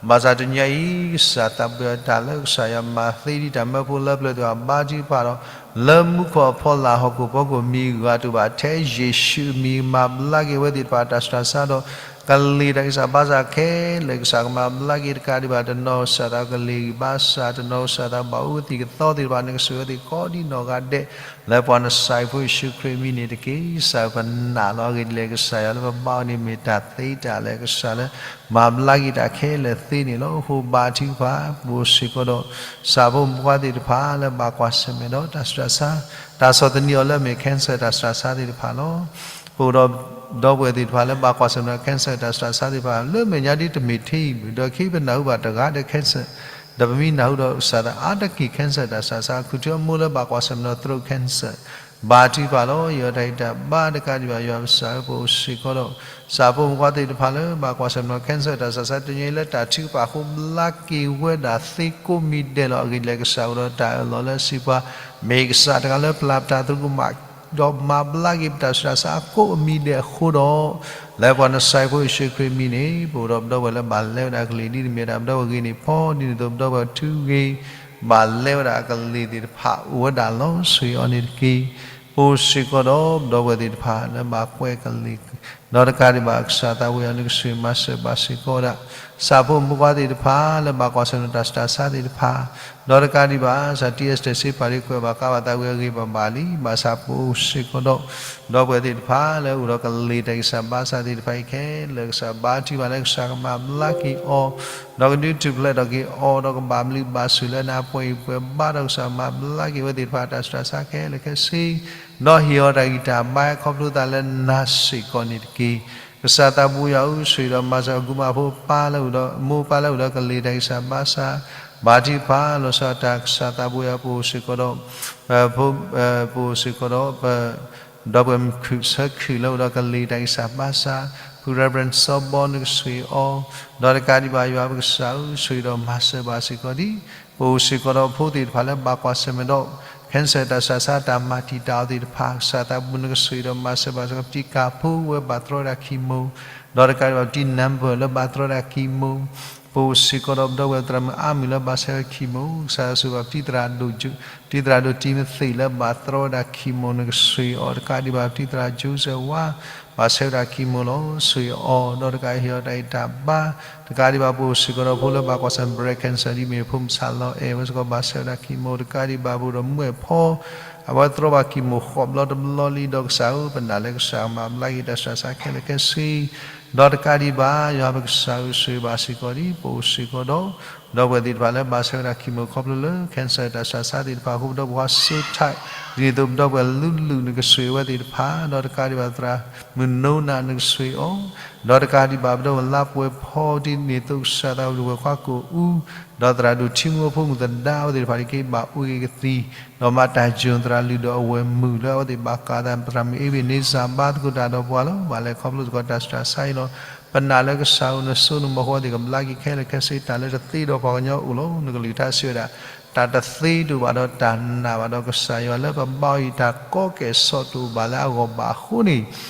ဘၣ်ဆၣ်တနံၤညါအံၤ ကစၢ်သးဘိယွၤတၢ်လၢကစၢ်ယွၤမၤသ့ဒ်တၢ်မၢဖိလၢပျၢၤ ဘါထုကဖၣ်ဒီး လၢမူခိၣ်အဖီလာ်ဟီၣ်ခိၣ်ဖီခိၣ်မံၤဂၤတအိၣ်ဘၣ် ထဲယ့ၣ်ၡူးအမံၤမၤဘျါက့ၤအဝဲသ့ၣ်တဖၣ်တၢ်ဆူးတၢ်ဆါဒီး ကလံၤတၢ်ဂံၢ်စၢ်ဘါစၢ်ခဲလၢာ် ကစၢ်ကမၤဘျါက့ၤတကးဒံးဘၣ် တနီၤကစၢ်သးကလံၤဂံၢ်ဘါစၢ် တနီၤကစၢ်သးဘၣ်အူကသံၣ်ကသီသ့ၣ်တဖၣ် နကဆိၣ်ဂ့ၤအီၤသ့ၣ်ကိးဒံနီၢ်ဂၤဒဲး လၢပှၤနစၢ်ဖိယ့ၣ်ၡူးခရံာ်မံၤန့ၣ်တက့ၢ်. ကစၢ်ပနာ်လီၤအဂ့ၢ်ဒ်လဲၣ် ကစၢ်ယွၤလၢပဘါအီၤန့ၣ်မ့ၢ်တၢ်သ့တၢ်လၢာ် ကစၢ်လၢမၤဘျါက့ၤတၢ်ခဲလၢာ်သ့န့ၣ်လီၤ. အဃိဘါထုကဖၣ် ပအိၣ်စ့ၢ်ကီးဒီး ကစၢ်ဖိမုၣ်ဖိခွါသ့ၣ်တဖၣ်လၢဘၣ်ကွၢ်ဆၢၣ်မဲာ်ဒီးတၢ်ဆူးတၢ်ဆါ တၢ်ဆီၣ်သနံးအီၤလၢအမ့ၢ် cancer တၢ်ဆူးတၢ်ဆါသ့ၣ်တဖၣ်လီၤ. ပအိၣ်ဒီး ဒီပုၢ်ဝဲၢ်သ့ၣ်တဖၣ်လၢဘၣ်ကွၢ်ဆၢၣ်မဲာ်ဒီး cancer တၢ်ဆူးတၢ်ဆါသ့ၣ်တဖၣ် လၢမဲာ်ညါဒ်တမ့ၢ်ထဲအံၤ ဒီးခဲအံၤပနၢ်ဟူဘၣ်တဂၤဒီး cancer ဒီးပမ့ၢ်နၢ်ဟူဒီးကစၢ်သးအါတက့ၢ် cancer တၢ်ဆူးတၢ်ဆါ ခူၣ်ထံအမိၢ်လၢဘၣ်ကွၢ်ဆၢၣ်မဲာ်ဒီး throat cancer ဘါထုကဖၣ်လီၤ. ယွၤတၢ်ဂံၢ်တၢ်ဘါတကးဒံးဘၣ် ယွၤပကစၢ်ဧၢ ပအိၣ်စ့ၢ်ကီးဒီး ကစၢ်ဖိမုၣ်ဖိခွါသ့ၣ်တဖၣ်လၢဘၣ်ကွၢ်ဆၢၣ်မဲာ်ဒီး cancer တၢ်ဆူးတၢ်ဆါ တနံၤအံၤလၢတၢ်ထုကဖၣ်အဃိဘျါက့ၤဝဲဒၣ်သ့ကိးမံၤဒဲးလီၤ. အဂ့ၢ်ဒ်လဲၣ် ကစၢ်အိၣ်ဒီးတၢ်အၢၣ်လီၤလၢစံးပှၤ မ့ၢ်ကစၢ်တဂၤလၢပျၢ်ပတၢ်သရူးကမၣ် ဒီးမၤဘျါက့ၤပတၢ်ဆူးတၢ်ဆါအကိးအမံၤဒဲးအဃိဒီး လၢပှၤနစၢ်ဖိယ့ၣ်ၡူးခရံာ်မံၤန့ၣ် ပအိၣ်ဒီးပဒီပုၢ်ဝဲၢ်လၢဘၣ်လဲဝဲဒၣ်ကလံၤဒ်တမ့ၢ်ဒၣ်ပဒီပုၢ်ဝဲၢ်ဂ့ၤန့ၣ်ဖီ ဒ်န့ၣ်အသိးပဒီပုၢ်ဝဲၢ်ထူဂ့ၤ ဘၣ်လဲဝဲဒၣ်အကလံၤသ့ၣ်တဖၣ်အိၣ်ဝဲဒၣ်လီၤ. ဆိၣ်ဂ့ၤအီၤန့ၣ်တက့ၢ်. ပအိၣ်စ့ၢ်ကီးဒီးပဒီပုၢ်ဝဲၢ်သ့ၣ်တဖၣ်လၢဘၣ်ကွဲကလံၤ ဒီးတကးဒံးဘၣ် ကစၢ်သးဝံၣ်အီၤ နကဆိၣ်ဂ့ၤမၤစၢၤဘၣ်စ့ၢ်ကီးဝဲဒၣ် ကစၢ်ဖိမုၣ်ဖိခွါသ့ၣ်တဖၣ် လၢဘၣ်ကွၢ်ဆၢၣ်မဲာ်တၢ်ဆူးတၢ်ဆါသ့ၣ်တဖၣ် ဒီးတကးဒံးဘၣ် ကစၢ် T S တၢ်စ့ပာ်လံ ကွဲးဘၣ်ဃးဘၣ်သးဝံၣ်အဂ့ၢ်ဘၣ်ဘၣ်လံ ဘၣ်ဆၣ်ပအိၣ်စ့ၢ်ကီးဒီး ဒီပုၢ်ဝဲၢ်သ့ၣ်တဖၣ်လၢအိၣ်ဒီးကလံၤတၢ်ဂံၢ်စၢ်ဘါစၢ်သ့ၣ်တဖၣ်အံၤခဲ လၢကစၢ်ဘါထုကဖၣ်လၢကစၢ်ကမၤဘျါက့ၤအီၤ ဒီးကဒုးထူၣ်ဖျဲးထီၣ်က့ၤအီၤ ဒီးကဘၣ်ဘျုးဘၣ်ဆိၣ်လၢနၤပှဲၤအံၤပှဲၤဘါဒီးကစၢ်မၤဘျါက့ၤဝဲသ့ၣ်တဖၣ်တၢ်ဆူးတၢ်ဆါခဲလၢာ်ခဲဆ့ ဒီးဟ့ၣ်အီၤတၢ်ဂံၢ်တၢ်ဘါခီဖျိသးလၢနၤစ့ၢ်ကီးန့ၣ်တက့ၢ်. ကစၢ်သးဘိယွၤဧၢ ဆိၣ်ဂ့ၤဒီးမၤစၢၤအီၤ ကုမါဖိပၢ်လၢအိၣ်ဒီး မိၢ်ပၢ်လၢအိၣ်ဒီးကလံၤတၢ်ဂံၢ်စၢ်ဘါစၢ် ဘါထုကဖၣ်လီၤဆီဒၣ်တၢ် ကစၢ်သးဘိယွၤ ပအိၣ်စ့ၢ်ကီးဒီး ပ ပအိၣ်စ့ၢ်ကီးဒီးပ ဒီပုၢ်ဝဲၢ်မုၣ်ခုၣ်ဆၢခုၣ်လၢအိၣ်ဒီးကလံၤတၢ်ဂံၢ်စၢ်ဘါစၢ် ဖု Reverend စီၤဘီ နကဆိၣ်ဂ့ၤအီၤ ဒီးတကးဒံးဘၣ်ယွၤပကစၢ်ဧၢ ဆိၣ်ဂ့ၤဒီးမၤစၢၤဘၣ်စ့ၢ်ကီးဒံး ပအိၣ်စ့ၢ်ကီးဒီးဖိသ့ၣ်တဖၣ်လၢဘၣ်ကွၢ်ဆၢၣ်မဲာ်ဒီး cancer တၢ်ဆူးတၢ်ဆါတၢ်မၤတံာ်တာ်အီၤသ့ၣ်တဖၣ် ကစၢ်သးဘိနကဆိၣ်ဂ့ၤဒီးမၤစၢၤဘၣ်စ့ၢ်ကီး ပတံၤကၢ်ဖိဝဲဘၣ်တြီဝဲဒၣ် chemo ဒီးတကးဒံးဘၣ်ပတံၤ number လၢဘၣ်တြီဝဲဒၣ် chemo ပအိၣ်စ့ၢ်ကီးဒီးပဒီပုၢ်ဝဲၢ်သရၣ်မုၣ်အါမံၤလၢဘၣ်ဆဲးဝဲ chemo ကစၢ်ယွၤဆိၣ်ဂ့ၤဘၣ်ပတံၤသရၣ်ဒိၣ် တံၤသရၣ်ဒိၣ်တံၤမသ့းလၢဘၣ်တြီဝဲဒၣ် chemo နကဆိၣ်ဂ့ၤအီၤ တကးဒံးဘၣ်ပတံၤသရၣ် Joseph ဝါ ဘၣ်ဆဲးဝဲဒၣ် chemo လီၤ ဆိၣ်ဂ့ၤအီၤ ဒီးတကးဟ့ၣ်အီၤတၢ်ဂံၢ်တၢ်ဘါ တကးဒံးဘၣ်ပအိၣ်စ့ၢ်ကီးဒီးဖိလၢဘၣ်ကွၢ်ဆၢၣ်မဲာ် breast cancer ဒ်မ့ၢ်ဖိမုၣ်ဆၣ်လီၤအဲၣ်ဝဲစ့ၢ်ကီး ဘၣ်ဆဲးဝဲဒၣ် chemo တကးဒံးဘၣ်ပအိၣ်ဒီးမုၢ်အဲၣ်ဖီ အဝဲတြီဘၣ် chemo ဃိးဘျီတဘျီလံ ဒီးကစၢ်ဧၢ ပနာ်လၢကစၢ်မၤဘျါက့ၤတၢ်ဆူးတၢ်ဆါခဲလၢာ်ခဲဆ့ ဒီးတကးဒံးဘၣ် ယွၤပကစၢ်ဧၢ ဆိၣ်ဂ့ၤဘၣ်စ့ၢ်ကီးဒံး ပအိၣ်စ့ၢ်ကီးဒီး ဒီပုၢ်ဝဲၢ်သ့ၣ်တဖၣ်လၢဘၣ်ဆဲးဝဲဒၣ် chemo ခီဖျိလၢ cancer တၢ်ဆူးတၢ်ဆါသ့ၣ်တဖၣ်အဃိ ပဒီပုၢ်ဝဲၢ်ခွါစိထၢၣ် ဒ်န့ၣ်အသိးပဒီပုၢ်ဝဲၢ်လူလုၢ်နကဆိၣ်ဂ့ၤဝဲသ့ၣ်တဖၣ် ဒီးတကးဒံးဘၣ်သရၣ်မုၣ်နိနၤနကဆိၣ်ဂ့ၤအီၤ ဒီးတကးဒံးဘၣ်ပဒီပုၢ်ဝဲၢ်လါပှဲၤဖီ ဒ်န့ၣ်အသိးကစၢ်သးဝံၣ်ဝဲခွါကိာ်အူ ဒီးသရၣ်ဒိၣ်ထံမူအဖိမုၣ်သဒါအဝဲသ့ၣ်တဖၣ်တက့ၢ် ဘၣ်အူဂ့ၤကသံ ဒီးမၤတၢ်ယိၣ်သရၣ်လုၢ်ဒီးအဝဲၢ်မုၣ်လၢအဝဲသ့ၣ်ဘၣ်ကးသး သရၣ်မုၣ်အ့ဘ့းန့စၢ် ဘါသကိးတၢ်ဒီးပှၤလီၤ. ဘၣ်လဲၤခီဖျိသကိးတၢ်ဆူးတၢ်ဆါအံၤလီၤ. ပနာ်လၢကစၢ်ဧၢ နစိနမီၤဃိသ့ၣ်ကဘျါက့ၤခဲလၢာ်ခဲဆ့ တၢ်လၢတသ့ဒီးပှၤကညီအိၣ်လီၤ. နကလုၢ်ကထါစံးဝဲဒၣ် တၢ်တသ့တအိၣ်ဘၣ်ဒီးတၢ်နာ်ဘၣ်ဒီး ကစၢ်ယွၤလၢပဘါအီၤအံၤ တၢ်ကီကဲၣ်ဆိးတအိၣ်ဘၣ်လၢအဂီၢ်ဘၣ်အဃိန့ၣ်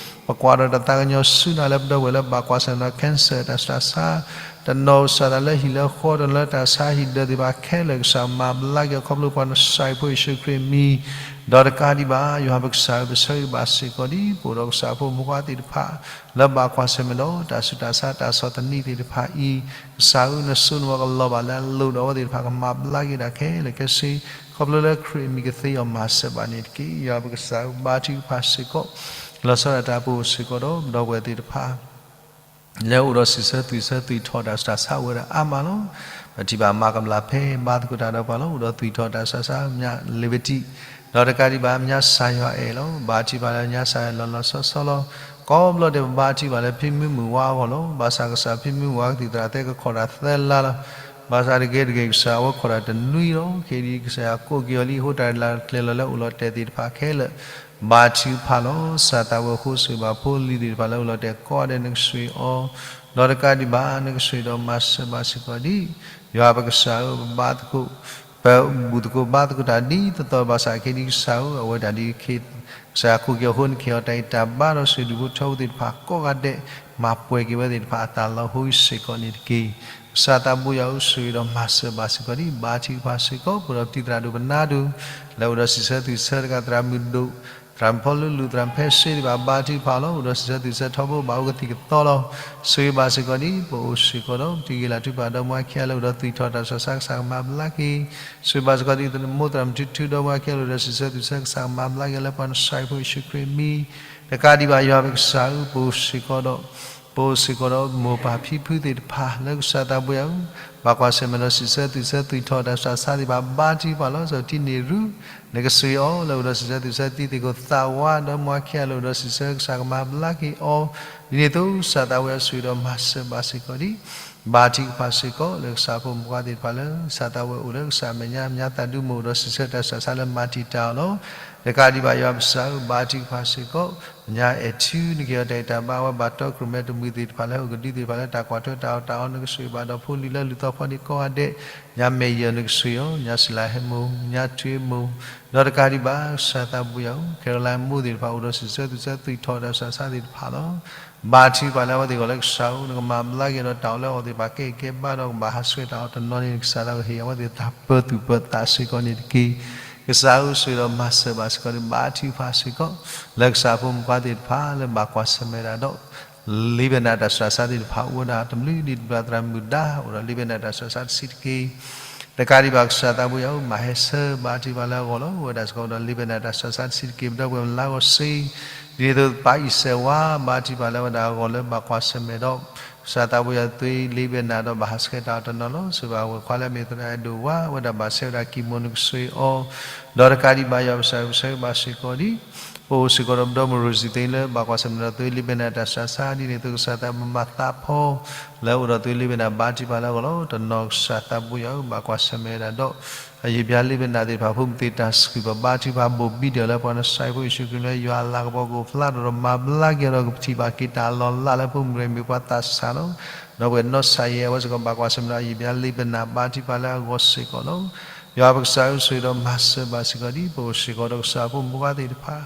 ပကွၢ်ဒီးတၢ်သးကညီၤဆူနၤလၢပဒီပုၢ်ဝဲၢ်လၢဘၣ်ကွၢ်ဆၢၣ်မဲာ်ဒီး cancer တၢ်ဆူးတၢ်ဆါ တနီၤကစၢ်သးလၢဟံၣ်လၢဃီ တနီၤလၢတၢ်ဆါဟံၣ်ဒၢးသ့ၣ်တဖၣ်ခဲလၢာ် ကစၢ်မၤဘျါက့ၤအီၤခီဖျိပှၤနစၢ်ဖိယ့ၣ်ၡူးခရံာ်မံၤ ဒီးတကးဒံးဘၣ် ယွၤပကစၢ်ဧၢ ပဆၢဂ့ၤဘၣ်စ့ၢ်ကီးဒံး ပအိၣ်ဒီးကစၢ်ဖိမုၣ်ဖိခွါသ့ၣ်တဖၣ် လၢဘၣ်ကွၢ်ဆၢၣ်မဲာ်ဒီး တၢ်ဆူးတၢ်ဆါတၢ်ဆီၣ်သနံးသ့ၣ်တဖၣ်အံၤ ကစၢ်ဧၢ နစိနမီၤကလီၤဘၣ်လၢအလိၤဒီးအဝဲသ့ၣ်တဖၣ် ကမၤဘျါက့ၤတၢ်ခဲလၢာ်ခဲဆ့ ခီဖျိလၢခရံာ်အမံၤကသ့အီၤမၤစၢၤဘၣ်န့ၣ်တက့ၢ်. ယွၤပကစၢ်ဧၢ ဘါထုကဖၣ်စ့ၢ်ကီး လီၤဆီဒၣ်တၢ်ပအိၣ်စ့ၢ်ကီးဒီး ပဒီပုၢ်ဝဲၢ်သ့ၣ်တဖၣ် လၢအိၣ်ဒီးစံးဆၢသွံၣ်ဆၢသွံၣ်ထီၣ်တၢ်ဆူးတၢ်ဆါအိၣ်ဝဲဒၣ်အါမးလီၤ. ပထံၣ်ဘၣ်မၤကမျၢ်ဖဲဘါသကိးတၢ်ဒီးပှၤလီၤ. အိၣ်ဒီးသွံၣ်ထီၣ်တၢ်ဆူးတၢ်ဆါ မၠး liberty ဒီးတကးဒံးဘၣ် မၠးစၢ်ယွၤအဲၣ်လီၤ. ဘါထုကဖၣ်လၢမၠးစၢ်ယွၤအဲၣ်လီၤလီၤဆီဆီလီၤ. ကိးဘျီဒဲးပဘါထုကဖၣ်လၢဖံမုၢ်မုၢ်ဝါအဂီၢ်လီၤ. ဘၣ်ဆၣ်ကစၢ်ဖံမုၢ်မုၢ်ဝါကသံၣ်သရၣ်သဲကခိးတၢ်သၢလါလီၤ. ဘၣ်ဆၣ်တဂ့ၤတဂ့ၤကစၢ်အဝဲခိးတၢ်တနွံလီၤ. ခဲအံၤဒ်ကစၢ်ယွၤကိးက့ၤအီၤလံအဃိ တၢ်လၢကျဲၤလီၤလၢအိၣ်လီၤတဲာ်သ့ၣ်တဖၣ်ခဲလၢာ် ဘါထုကဖၣ်လီၤ. ကစၢ်သးဝံၣ်အဃိ ဆိၣ်ဂ့ၤဘၣ်ဖိလံၤသ့ၣ်တဖၣ်လၢအိၣ်လီၤတဲာ်ကိးဂၤဒဲး နကဆိၣ်ဂ့ၤအီၤ ဒီးတကးဒံးဘၣ် နကဆိၣ်ဂ့ၤဒီးမၤစၢၤဘၣ်စ့ၢ်ကီးဒံး ယွၤပကစၢ်ဧၢ ပဘါသကိး ပဘူၣ်သကိးဘါသကိးတၢ်ဒ်သိးသိးဘၣ်ဆၣ် ခဲအံၤဒ်ကစၢ်ဧၢ အဝဲဒၣ်ဒ်ခ့ ကစၢ်ယွၤကိးက့ၤအီၤအဃိ နကဟ့ၣ်အီၤတၢ်ဂံၢ်တၢ်ဘါဒီး ဆိၣ်ဂ့ၤဒူၣ်ဖိထၢဖိသ့ၣ်တဖၣ်ကိးဂၤဒဲး မၤပှဲၤက့ၤဝဲသ့ၣ်တဖၣ်အသးလီၤ ဟိစ့ၢ်ကီးန့ၣ်တက့ၢ်. ကစၢ်သးဘိယွၤဧၢ ဆိၣ်ဂ့ၤဒီးမၤစၢၤဘၣ်စ့ၢ်ကီးဒံး ဘါထုကဖၣ်စ့ၢ်ကီး ပအိၣ်ဒီးပတံၤသရၣ်ဒိၣ်ပနါဒိၣ် လၢအိၣ်ဒီးစံးဆၢသွံၣ်ဆၢတဂၤ သရၣ်မုၣ်ဒိၣ် သရၣ်ဖီလူလူ သရၣ်ဖဲစ့သ့ၣ်တဖၣ် ဘါထုကဖၣ်လီၤ. အိၣ်ဒီးစံးဆၢသူၣ်ဆၢထီဘိ ဘၣ်အိၣ်ကသံၣ်ကသီလီၤ. ဆိၣ်ဂ့ၤဘၣ်စ့ၢ်ကီးဒ် ပအိၣ်စ့ၢ်ကီးဒီး ပထံၣ်က့ၤလၢ်ထူပာ်ဒီး မူအခံအလၢအိၣ်ဒီးသွံၣ်ထီၣ်တၢ်စူၢ်တၢ်နာ် ကစၢ်ကမၤဘျါက့ၤ, ဆိၣ်ဂ့ၤဘၣ်စ့ၢ်ကီးဒ် မိၢ်သရၣ်မုၣ်ထူထူဒီး မူအခံအလၢအိၣ်ဒီးစံးဆၢသူၣ်ဆၢ ကစၢ်ကမၤဘျါက့ၤလၢပှၤနစၢ်ဖိယ့ၣ်ၡူးခရံာ်အမံၤ, တကးဒံးဘၣ်ယွၤပကစၢ်ဧၢ ပအိၣ်စ့ၢ်ကီးဒီး ပအိၣ်စ့ၢ်ကီးဒီးမိၢ်ပၢ်ဖံဖုသ့ၣ်တဖၣ်လၢကစၢ်သးပှ့ၤအီၤ, ဘၣ်ကွၢ်ဆၢၣ်မဲာ်ဒီးစံးဆၢသူၣ်ဆၢသွံၣ်ထီၣ်တၢ်စူၢ်တၢ်နာ်သ့ၣ်တဖၣ် ဘါထုကဖၣ်လီၤ. စီၤထံန့ၣ်ရူ နကဆိၣ်ဂ့ၤအီၤ လၢအိၣ်ဒီးစံးဆၢသူၣ်ဆၢတံၤသကိးသးဝးဒီး မူအခံအလၢအိၣ်ဒီးစံးဆၢ ကစၢ်ကမၤဘျါက့ၤအီၤ, ဒ်န့ၣ်အသိးကစၢ်သးပှ့ၤအီၤ ဆိၣ်ဂ့ၤဒီးမၤစၢၤဘၣ်စ့ၢ်ကီးဒ် ဘါထုကဖၣ်စ့ၢ်ကီး လၢကစၢ်ဖိမုၣ်ဖိခွါသ့ၣ်တဖၣ်လၢ ကစၢ်သးပှ့ၤအိၣ်လၢကစၢ်မဲာ်ညါ မဲာ်ညါသးဒူမ့ၢ်အိၣ်ဒီးစံးဆၢတၢ်စူၢ်တၢ်နာ်လၢမၤတံာ်တာ်အီၤလီၤ. တကးဒံးဘၣ်ယွၤပကစၢ်ဧၢ ဘါထုကဖၣ်စ့ၢ်ကီး မဲာ်ညါအဲၣ်ထံ နကဟ့ၣ်အီၤတၢ်ဂံၢ်တၢ်ဘါ အဝဲဘၣ်တီကြၢးမဲာ်တမှံၤသ့ၣ်တဖၣ်လၢဟဲအိၣ်ကဒုသ့ၣ်တဖၣ်လၢတၢ်ကွၢ်ထွဲတၢ်အီၣ်တၢ်အီ နကဆိၣ်ဂ့ၤဘၣ်ဒီးဖိလံၤလၢလူၤသီဖီဒ့ကိးဂၤဒဲး, ညါမဲာ်ယၢၢ်နကဆိၣ်ဂ့ၤအီၤ, ညါစလၢဟဲမိၢ်, ညါထွ့မိၢ်, ဒီးတကးဒံးဘၣ် ကစၢ်သးပှ့ၤအီၤ ခဲရလါမိၢ်သ့ၣ်တဖၣ်အိၣ်ဒီးစံးဆၢသူၣ်ဆၢသွံၣ်ထီၣ်တၢ်စူၢ်တၢ်နာ်သ့ၣ်တဖၣ်လီၤ. ဘါထုကဖၣ်လၢအဝဲသ့ၣ်အဂီၢ်လၢကစၢ်ဧၢ နကမၤဘျါက့ၤဒီးတၢ်အီၣ်လၢအီၣ်သ့ၣ်တဖၣ်ကဲအံၤကဲဘၣ်ဒီးကဘၣ်ဟးဆှဲးတၢ်အီၣ်တနီၤန့ၣ် ကစၢ်သးကဟ့ၣ်အဝဲသ့ၣ်တၢ်ပၢၤသူၣ်ပၢၤသးစ့ၢ်ကီးန့ၣ်တက့ၢ်. ကစၢ်ဧၢ ဆိၣ်ဂ့ၤဒီးမၤစၢၤဘၣ်စ့ၢ်ကီးန့ၣ် ဘါထုကဖၣ်စ့ၢ်ကီး လၢကစၢ်ဖိမုၣ်ဖိခွါသ့ၣ်တဖၣ်လၢဘၣ်ကွၢ်ဆၢၣ်မဲာ်တၢ်ဒီး လံာ်ဘဲနၤတၢ်စူၢ်တၢ်နာ်သ့ၣ်တဖၣ်အိၣ်ဝဲဒၣ်တဘျုးဒ်တဘျီ သရၣ်မုၣ်ဒါ အိၣ်ဒီးလံာ်ဘဲနၤတၢ်စူၢ်တၢ်နာ်တဆံးတက့ၢ်. တကးဒံးဘၣ်ကစၢ်သးပှ့ၤအီၤ မၤဟဲဆၢဘါထုကဖၣ်လၢအဂီၢ်လီၤ. အိၣ်ဝဲဒၣ်စ့ၢ်ကီးဒီးလံာ်ဘဲနၤတၢ်စူၢ်တၢ်နာ်တဆံးတက့ၢ် ပဒီပုၢ်ဝဲၢ်လါဂီၢ်စ့ ဒ်န့ၣ်အသိးပၢ်အံၣ်စဲးဝါ ဘါထုကဖၣ်လၢအဝဲဒၣ်အဂီၢ်လၢဘၣ်ကွၢ်ဆၢၣ်မဲာ်ဒီး ကစၢ်သးပှ့ၤအီၤသွံၣ်လံာ်ဘဲနၤဒီးဘၣ်ဟးဆှဲးတၢ်အီၣ်တနီၤလီၤ. ဆိၣ်ဂ့ၤဘၣ်ဝဲၢ်ခွါလၢအမ့ၢ်သရၣ်အဲၣ်ဒိၣ်ဝါ အဝဲဒၣ်ဘၣ်ဆှဲးဝဲဒၣ်ကံၢ်မိၢ် နကဆိၣ်ဂ့ၤအီၤ, ဒီးတကးဒံးဘၣ်ယွၤပကစၢ် ပဆၢဂ့ၤဘၣ်စ့ၢ်ကီးဒ် ပအိၣ်စ့ၢ်ကီးဒီးပဒီမိၢ်ရိစံသ့လၢ ဘၣ်ကွၢ်ဆၢၣ်မဲာ်ဒီးသွံၣ်လံာ်ဘဲနၤတၢ်စူၢ်တၢ်နာ် ဒ်န့ၣ်အသိးကစၢ်သးပှ့ၤမၤသးဖီ လၢအအိၣ်ဒီးသွံၣ်လံာ်ဘဲနၤဘါထုကဖၣ်လၢအဂီၢ်လီၤ. တနီၤကစၢ်သးပှ့ၤအီၤ ဘၣ်ကွၢ်ဆၢၣ်မဲာ်ဝဲဒၣ်ဒီး အယံာ်ဘျါလံာ်ဘဲနၤသ့ၣ်တဖၣ် ဖိမုၣ်သ့ၣ်တၢ်ဆှုၣ် ပဘါထုကဖၣ်ဘိၣ်ဘံၣ်ဒီးလၢပှၤနစၢ်ဖိယ့ၣ်ၡူးခရံာ်လၢယွၤအလၤကပီၤကအိၣ်ဖျါထီၣ်ဒီးမၤဘျါက့ၤဒီးကပထံၣ်ဘၣ်က့ၤတၢ်လီၤလးလၢဖိမုၣ်ရဲၣ်မ့ၢ်ပှၤသးစၢ်လီၤ. ဒီပုၢ်ဝဲၢ်နီၢ်ဆါယဲ အဝဲစ့ၢ်ကီးဘၣ်ကွၢ်ဆၢၣ်မဲာ်ဒီးအယံာ်ဘျါလံာ်ဘဲနၤဘါထုကဖၣ်လၢအဂီၢ်စ့ၢ်ကီးလီၤ. ယွၤပကစၢ်ဧၢ ဆိၣ်ဂ့ၤဒီးမၤစၢၤဘၣ်စ့ၢ်ကီးဒ် ပအိၣ်စ့ၢ်ကီးဒီးကစၢ်ဖိမုၣ်ဖိခွါသ့ၣ်တဖၣ်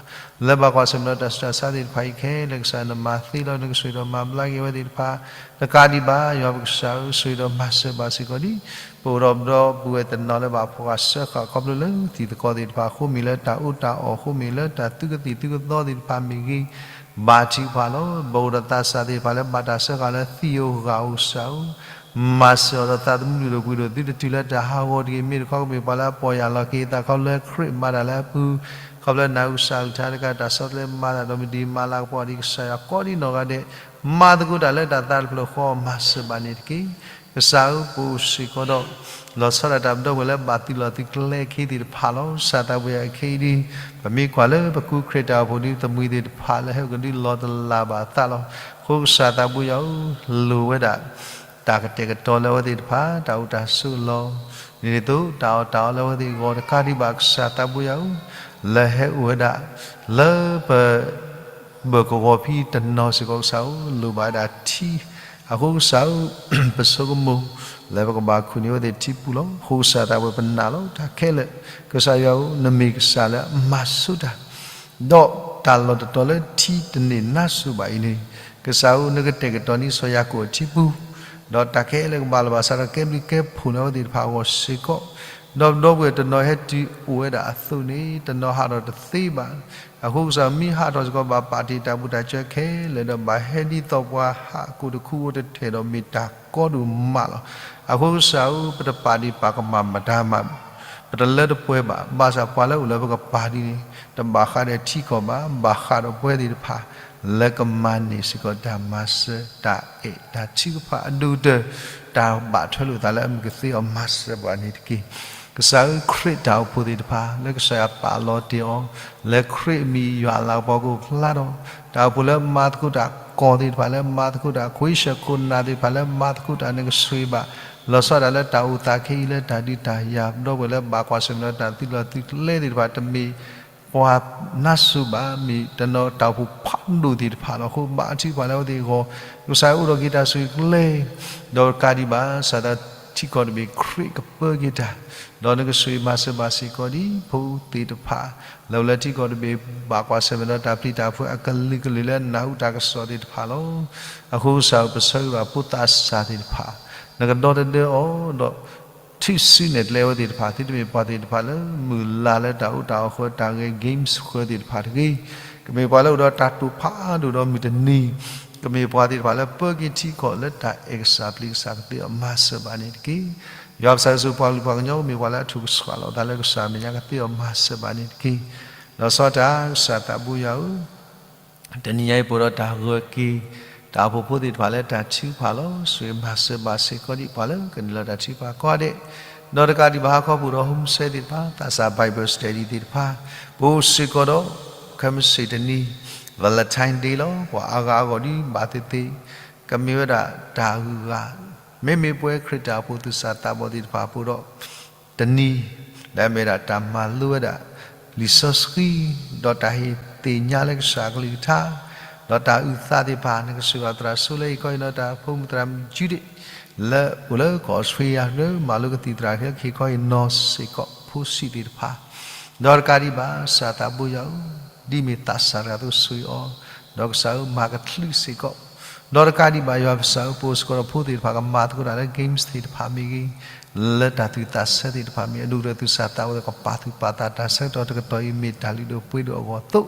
လၢဘၣ်ကွၢ်ဆၢၣ်မဲာ်ဒီးတၢ်စူၢ်တၢ်နာ်သ့ၣ်တဖၣ်အံၤခဲလၢာ် ကစၢ်နမၤသ့လီၤ နကဆိၣ်ဂ့ၤဒီးမၤဘျါက့ၤဝဲသ့ၣ်တဖၣ် တကးဒံးဘၣ် ယွၤပကစၢ်ဧၢ ဆိၣ်ဂ့ၤဒီးမၤစၢၤဘၣ်စ့ၢ်ကီးဒ် ပအိၣ်ဒီးပဒီပုၢ်ဝဲၢ်တနီၤလၢဘၣ်ဖှီၣ်ဃာ်စၢဃာ်ခီဖျိလၢသံၣ်သကိးသ့ၣ်တဖၣ် အဃိမ့ၢ်လၢတၢ်အူတၢ်အီၣ် အဃိမ့ၢ်လၢတၢ်သုကသံၣ်သုကသီသ့ၣ်တဖၣ်မ့ၢ်ဂ့ၤ ဘါထုကဖၣ်လီၤ. ပအိၣ်ဒီးသးစၢ်သ့ၣ်တဖၣ်လၢဘၣ်တၢ်စၢဃာ်လၢသံၣ်ဧိၤဂာ်ဧိၤ ကစၢ်ဧၢ မၤစၢၤအီၤဒီးသးသမူဒိၣ်ပှ့ၤဒိၣ် သုတတုၤလၢတၢ်ဟးဂီၤတဂ့ၤ မ့ၢ်တခီကမ့ၢ်ပှၤလၢအပီၢ်ယၢ်လီၤက့ၤအသးခီဖျိလၢခရံာ်မၤတၢ်လၢအပူၤ ခီဖျိလၢနၢ်ဟူကစၢ်အကလုၢ်ကထါတကး တၢ်ဆီတလဲမၤတၢ်ဒီးမုၢ်တနံၤမၤလၤကပီၤဒ်ကစၢ်ယွၤကိးဒ်နီၢ်ဂၤဒဲး မၤသကိးတၢ်လၢတၢ်သးတဖျၢၣ်ဃီ မၤစၢၤဘၣ်န့ၣ်တက့ၢ်. ကစၢ်ဧၢ ပအိၣ်စ့ၢ်ကီးဒီး လီၤဆီဒၣ်တၢ်ပဒီပုၢ်ဝဲၢ်လၢဘၣ်သုးလီၢ်သုးကျဲခံသ့ၣ်တဖၣ်လီၤ. ကစၢ်သးပှ့ၤအခဲအံၤဒ် ပမ့ၢ်ကွၢ်လၢပကူခရံာ်တၢ်အိၣ်ဖှိၣ်ဒ် သမူသ့ၣ်တဖၣ်လၢဟဲအိၣ်ကဒုလီၤတလးဘၣ်အသးလီၤ. အဃိကစၢ်သးပှ့ၤယွၤဧၢ လိၣ်ဝဲဒၣ် တၢ်ကတဲာ်ကတီၤလၢအဝဲသ့ၣ်တဖၣ် တၢ်အိၣ်တၢ်ဆိးအလီၢ် ဒ်န့ၣ်အသိး တၢ်အီၣ်တၢ်အီလၢအဝဲသ့ၣ်အဂီၢ် တကးဒံးဘၣ်ကစၢ်သးပှ့ၤယွၤဧၢ လၢဟဲအိၣ်ဝဲဒၣ် လၢပ ဘၢၣ်ကဝီၤဖံးတနီၤစ့ၢ်ကီးကစၢ်ဧၢ လိၣ်ဘၣ်ဝဲဒၣ်ထံ အဃိကစၢ်ဧၢ ပဆိကမိၣ် လၢပကဘၣ်ခူၣ်န့ၢ်အဝဲသ့ၣ်ထံပူၤလီၤ. အဃိကစၢ်သးပှ့ၤပနာ်လီၤ တၢ်ခဲလၢာ် ကစၢ်ယွၤဧၢ နမ့ၢ်ကစၢ်လၢအမၤဆူၣ်တၢ် ဒီးတၢ်လီၢ်တတီၤလၢထံတန့ၢ်နါစိၤဘၣ်အံၤန့ၣ် ကစၢ်ဧၢ နကတဲာ်ကတီၤန့ၢ်စီၤယၤကိာ်အထံပူၤ ဒီးတၢ်ခဲလၢာ်ကဘၣ်လီၤဘၣ်ဆၣ်ဒီးကဲဘျုးကဲဖှိၣ်န့ၢ်အဝဲသ့ၣ်တဖၣ်အဂီၢ်စ့ၢ်ကီး ဒီးပဒီပုၢ်ဝဲၢ်တနီၤဟဲတုၤအိၣ်ဝဲဒၣ်အသိးန့ၣ် တနီၤဟးထီၣ်တသ့ဘၣ်. အဃိကစၢ်မ့ၢ်ဟးထီၣ်စ့ၢ်ကီးဘၣ်ပာ်တ့ၢ်တၢ်ဘူၣ်တၢ်စၢခဲလၢာ်ဒီး ဘၣ်ဟဲဒ်သိးပှၤဟးကိၣ်တခူအိၣ်တထံၣ်ဒီးမ့ၢ်တၢ်ကီဒိၣ်မးလီၤ. အဃိကစၢ်ဧၢ ပတပာ်ဒံးပာ်ကမၣ်မတၤမး ပတလၢတပှဲၤဘၣ်. ဘၣ်ဆၣ်ပှၤလၢအိၣ်လၢပကပၤဒ်န့ၣ် တဘၣ်ဃးဒီးထံကီၢ်ဘၣ်, ဘၣ်ဃးဒီးပဝဲသ့ၣ်တဖၣ် လၢကမၤန့ၢ်စ့ၢ်ကီးတၢ်မၤစၢၤ တၢ်အဲၣ်တၢ်ထုကဖၣ်အဒိၣ်ကတၢၢ် တၢ်ဘၣ်ထွဲလိာ်သးလၢအမုၢ်ကသ့အီၤမၤစၢၤပှၤန့ၣ်တက့ၢ်. ကစၢ်ဧၢ ခရံာ်တၢ်အိၣ်ဖှိၣ်သ့ၣ်တဖၣ် လၢကစၢ်ယွၤပာ်လီၤတ့ၢ်အီၤ လၢခရံာ်အမံၤယွၤအလၤကပီၤကအိၣ်ဖျါထီၣ် တၢ်အိၣ်ဖှိၣ်လၢမၤသကိးတၢ်ကီၢ်သ့ၣ်တဖၣ် လၢမၤသကိးတၢ်ခွံဆၢၣ်ခိၣ်နၢ်သ့ၣ်တဖၣ် လၢမၤသကိးတၢ်နကဆိၣ်ဂ့ၤဘၣ် လီၤဆီဒၣ်တၢ်လၢတၢ်အိၣ်သးခဲအံၤလၢတၢ်ဒုးတၢ်ယၤ ပဒီပုၢ်ဝဲၢ်လၢဘၣ်ကွၢ်ဆၢၣ်မဲာ်ဒီးတၢ်သုးလီၢ်သုးကျဲသ့ၣ်တဖၣ် တမ့ၢ်ပှၤနါစိၤဘၣ် မ့ၢ်တနီၤတၢ်အိၣ်ဖှိၣ်ဖးဒိၣ်သ့ၣ်တဖၣ်လီၤ. အဃိဘါထုကဖၣ်လၢအဝဲသ့ၣ်အဂီၢ် ကစၢ်ယွၤအိၣ်ဒီးက့ၤတၢ်ဆိၣ်ဂ့ၤကျဲ ဒီးတကးဒံးဘၣ် စးထီၣ်ထံကီၢ်တဘ့ၣ်ခရံာ်ကပၢက့ၤတၢ် ဒီးနကဆိၣ်ဂ့ၤမၤစၢၤဘၣ်စ့ၢ်ကီးဒ်ဖိသ့ၣ်တဖၣ် လၢအိၣ်လၢထံကီၢ်တဘ့ၣ် ဘၣ်ကွၢ်ဆၢၣ်မဲာ်ဒီးတၢ်ပျံၤတၢ်ဖုးအကလုာ်ကလုာ်လၢနၢ်ဟူတၢ်ကစီၣ်သ့ၣ်တဖၣ်လီၤ. အဃိကစၢ်ဧၢ ပဆၢဂ့ၤဘၣ်ဖိသးစၢ်သ့ၣ်တဖၣ် နကဒီသဒၢအီၤဒီး ထုးစုနဲၣ်ကျဲဝဲသ့ၣ်တဖၣ်, သုတမ့ၢ်ပှၤသ့ၣ်တဖၣ်လၢမုၢ်လၢ်လၢတၢ်အိၣ်တၢ်အီၣ်ဃၢၤ တၢ်ဂဲၤ games ဃၢၤသ့ၣ်တဖၣ်တဂ့ၤ. ကမ့ၢ်ပှၤလၢအိၣ်ဒီးတၢ်တိာ်ဖးဒိၣ်ဒီးမုၢ်တနံၤ, ကမ့ၢ်ပှၤသ့ၣ်တဖၣ်လၢပၢက့ၤထံကီၢ်လၢတၢ်အဲၣ်ကစၢ်ပျံၤကစၢ်ကသ့အီၤမၤစၢၤဘၣ်န့ၣ်တက့ၢ်. ယွၤပကစၢ်ယွၤပှၤကလုာ်ပှၤကညီ ကမ့ၢ်ပှၤလၢအထူၣ်ကဆှီလီၤအသးလၢကစၢ်အမဲာ်ညါကသ့အီၤမၤစၢၤဘၣ်န့ၣ်တက့ၢ်. လီၤဆီဒၣ်တၢ် ကစၢ်သးဘိယွၤဧၢ, တနံၤညါအံၤပအိၣ်ဒီးတၢ်ဂၢၢ်က့ၤ တၢ်အိၣ်ဖှိၣ်ဖိသ့ၣ်တဖၣ်လၢတၢ်ထုကဖၣ်လီၤ. ဆိၣ်ဂ့ၤမၤစၢၤဘၣ်စ့ၢ်ကီးဒံးပှၤလၢကနုာ်လီၤတၢ်ထုကဖၣ်ကိးဂၤဒဲး, ဒီးတကးဒံးဘၣ်ဟါခီပအိၣ်ဒီး home study သ့ၣ်တဖၣ်, ပအိၣ်စ့ၢ်ကီးဒီး ခဲမုၢ်ဆ့ၣ်တနံၤ Valentine Day လီၤ. ပှၤအါဂၤအါဂီၢ်ဒ်ဘၣ်သ့ၣ်သ့ၣ် ကမ့ၢ်ဝဲဒၣ်တၢ်ဂုၤဂၤ, မ့မ့ၢ်ပဝဲခရံာ်တၢ်အိၣ်ဖှိၣ်သူၣ်စၢ်သးဘီၣ်သ့ၣ်တဖၣ်အပူၤဒီး တနံၤ လၢအမ့ၢ်ဒၣ်တၢ်မၤလိဝဲဒၣ် လံာ်စီဆှံ, ဒီးတၢ်ဟ့ၣ်သ့ၣ်ညါလၢကစၢ်အကလုၢ်ကထါ, ဒီးတၢ်အုၣ်သးသ့ၣ်တဖၣ် နကစၢ်ယွၤသရၣ်ဆိလၢဟ့ၣ်ခီဟ့ၣ်နီၤတၢ်ဖိမုၣ်သရၣ်မုၣ် Judith လၢအိၣ်လၢကီၢ်အီစထြ့လယါ လၢမၤလိကသံၣ်သရၣ် ဟ့ၣ်ခီဟ့ၣ်နီၤစ့ၢ်ကီးဖိဆံးသ့ၣ်တဖၣ်, ဒီးတကးဒံးဘၣ် ကစၢ်သးဘိယွၤဧၢ, ဒ်မ့ၢ်သးစၢ်တဂၤအသိးဆိၣ်ဂ့ၤအီၤ, ဒီးကစၢ်ဧၢ မၤကချုးစ့ၢ်ကီး ဒီးတကးဒံးဘၣ် ယွၤပကစၢ်ဧၢ ပအိၣ်စ့ၢ်ကီးဒီးဖိသ့ၣ်တဖၣ် ကမၤသကိးတၢ်လၢ games သ့ၣ်တဖၣ်မ့ၢ်ဂ့ၤ, လၢတၢ်သူၣ်သးဆၢသ့ၣ်တဖၣ်မ့ၢ်ဂ့ၤ, အဒိၣ်ကတၢၢ်သူၣ်စၢ်သးဘီၣ်သ့ၣ် ကပာ်သူၣ်ပာ်သးတၢ်ဆၢကတီၢ်တကတီၢ်အံၤ မ့ၢ်တၢ်လုၢ်ဒိၣ်ပှ့ၤဒိၣ်အဂီၢ်အသိး,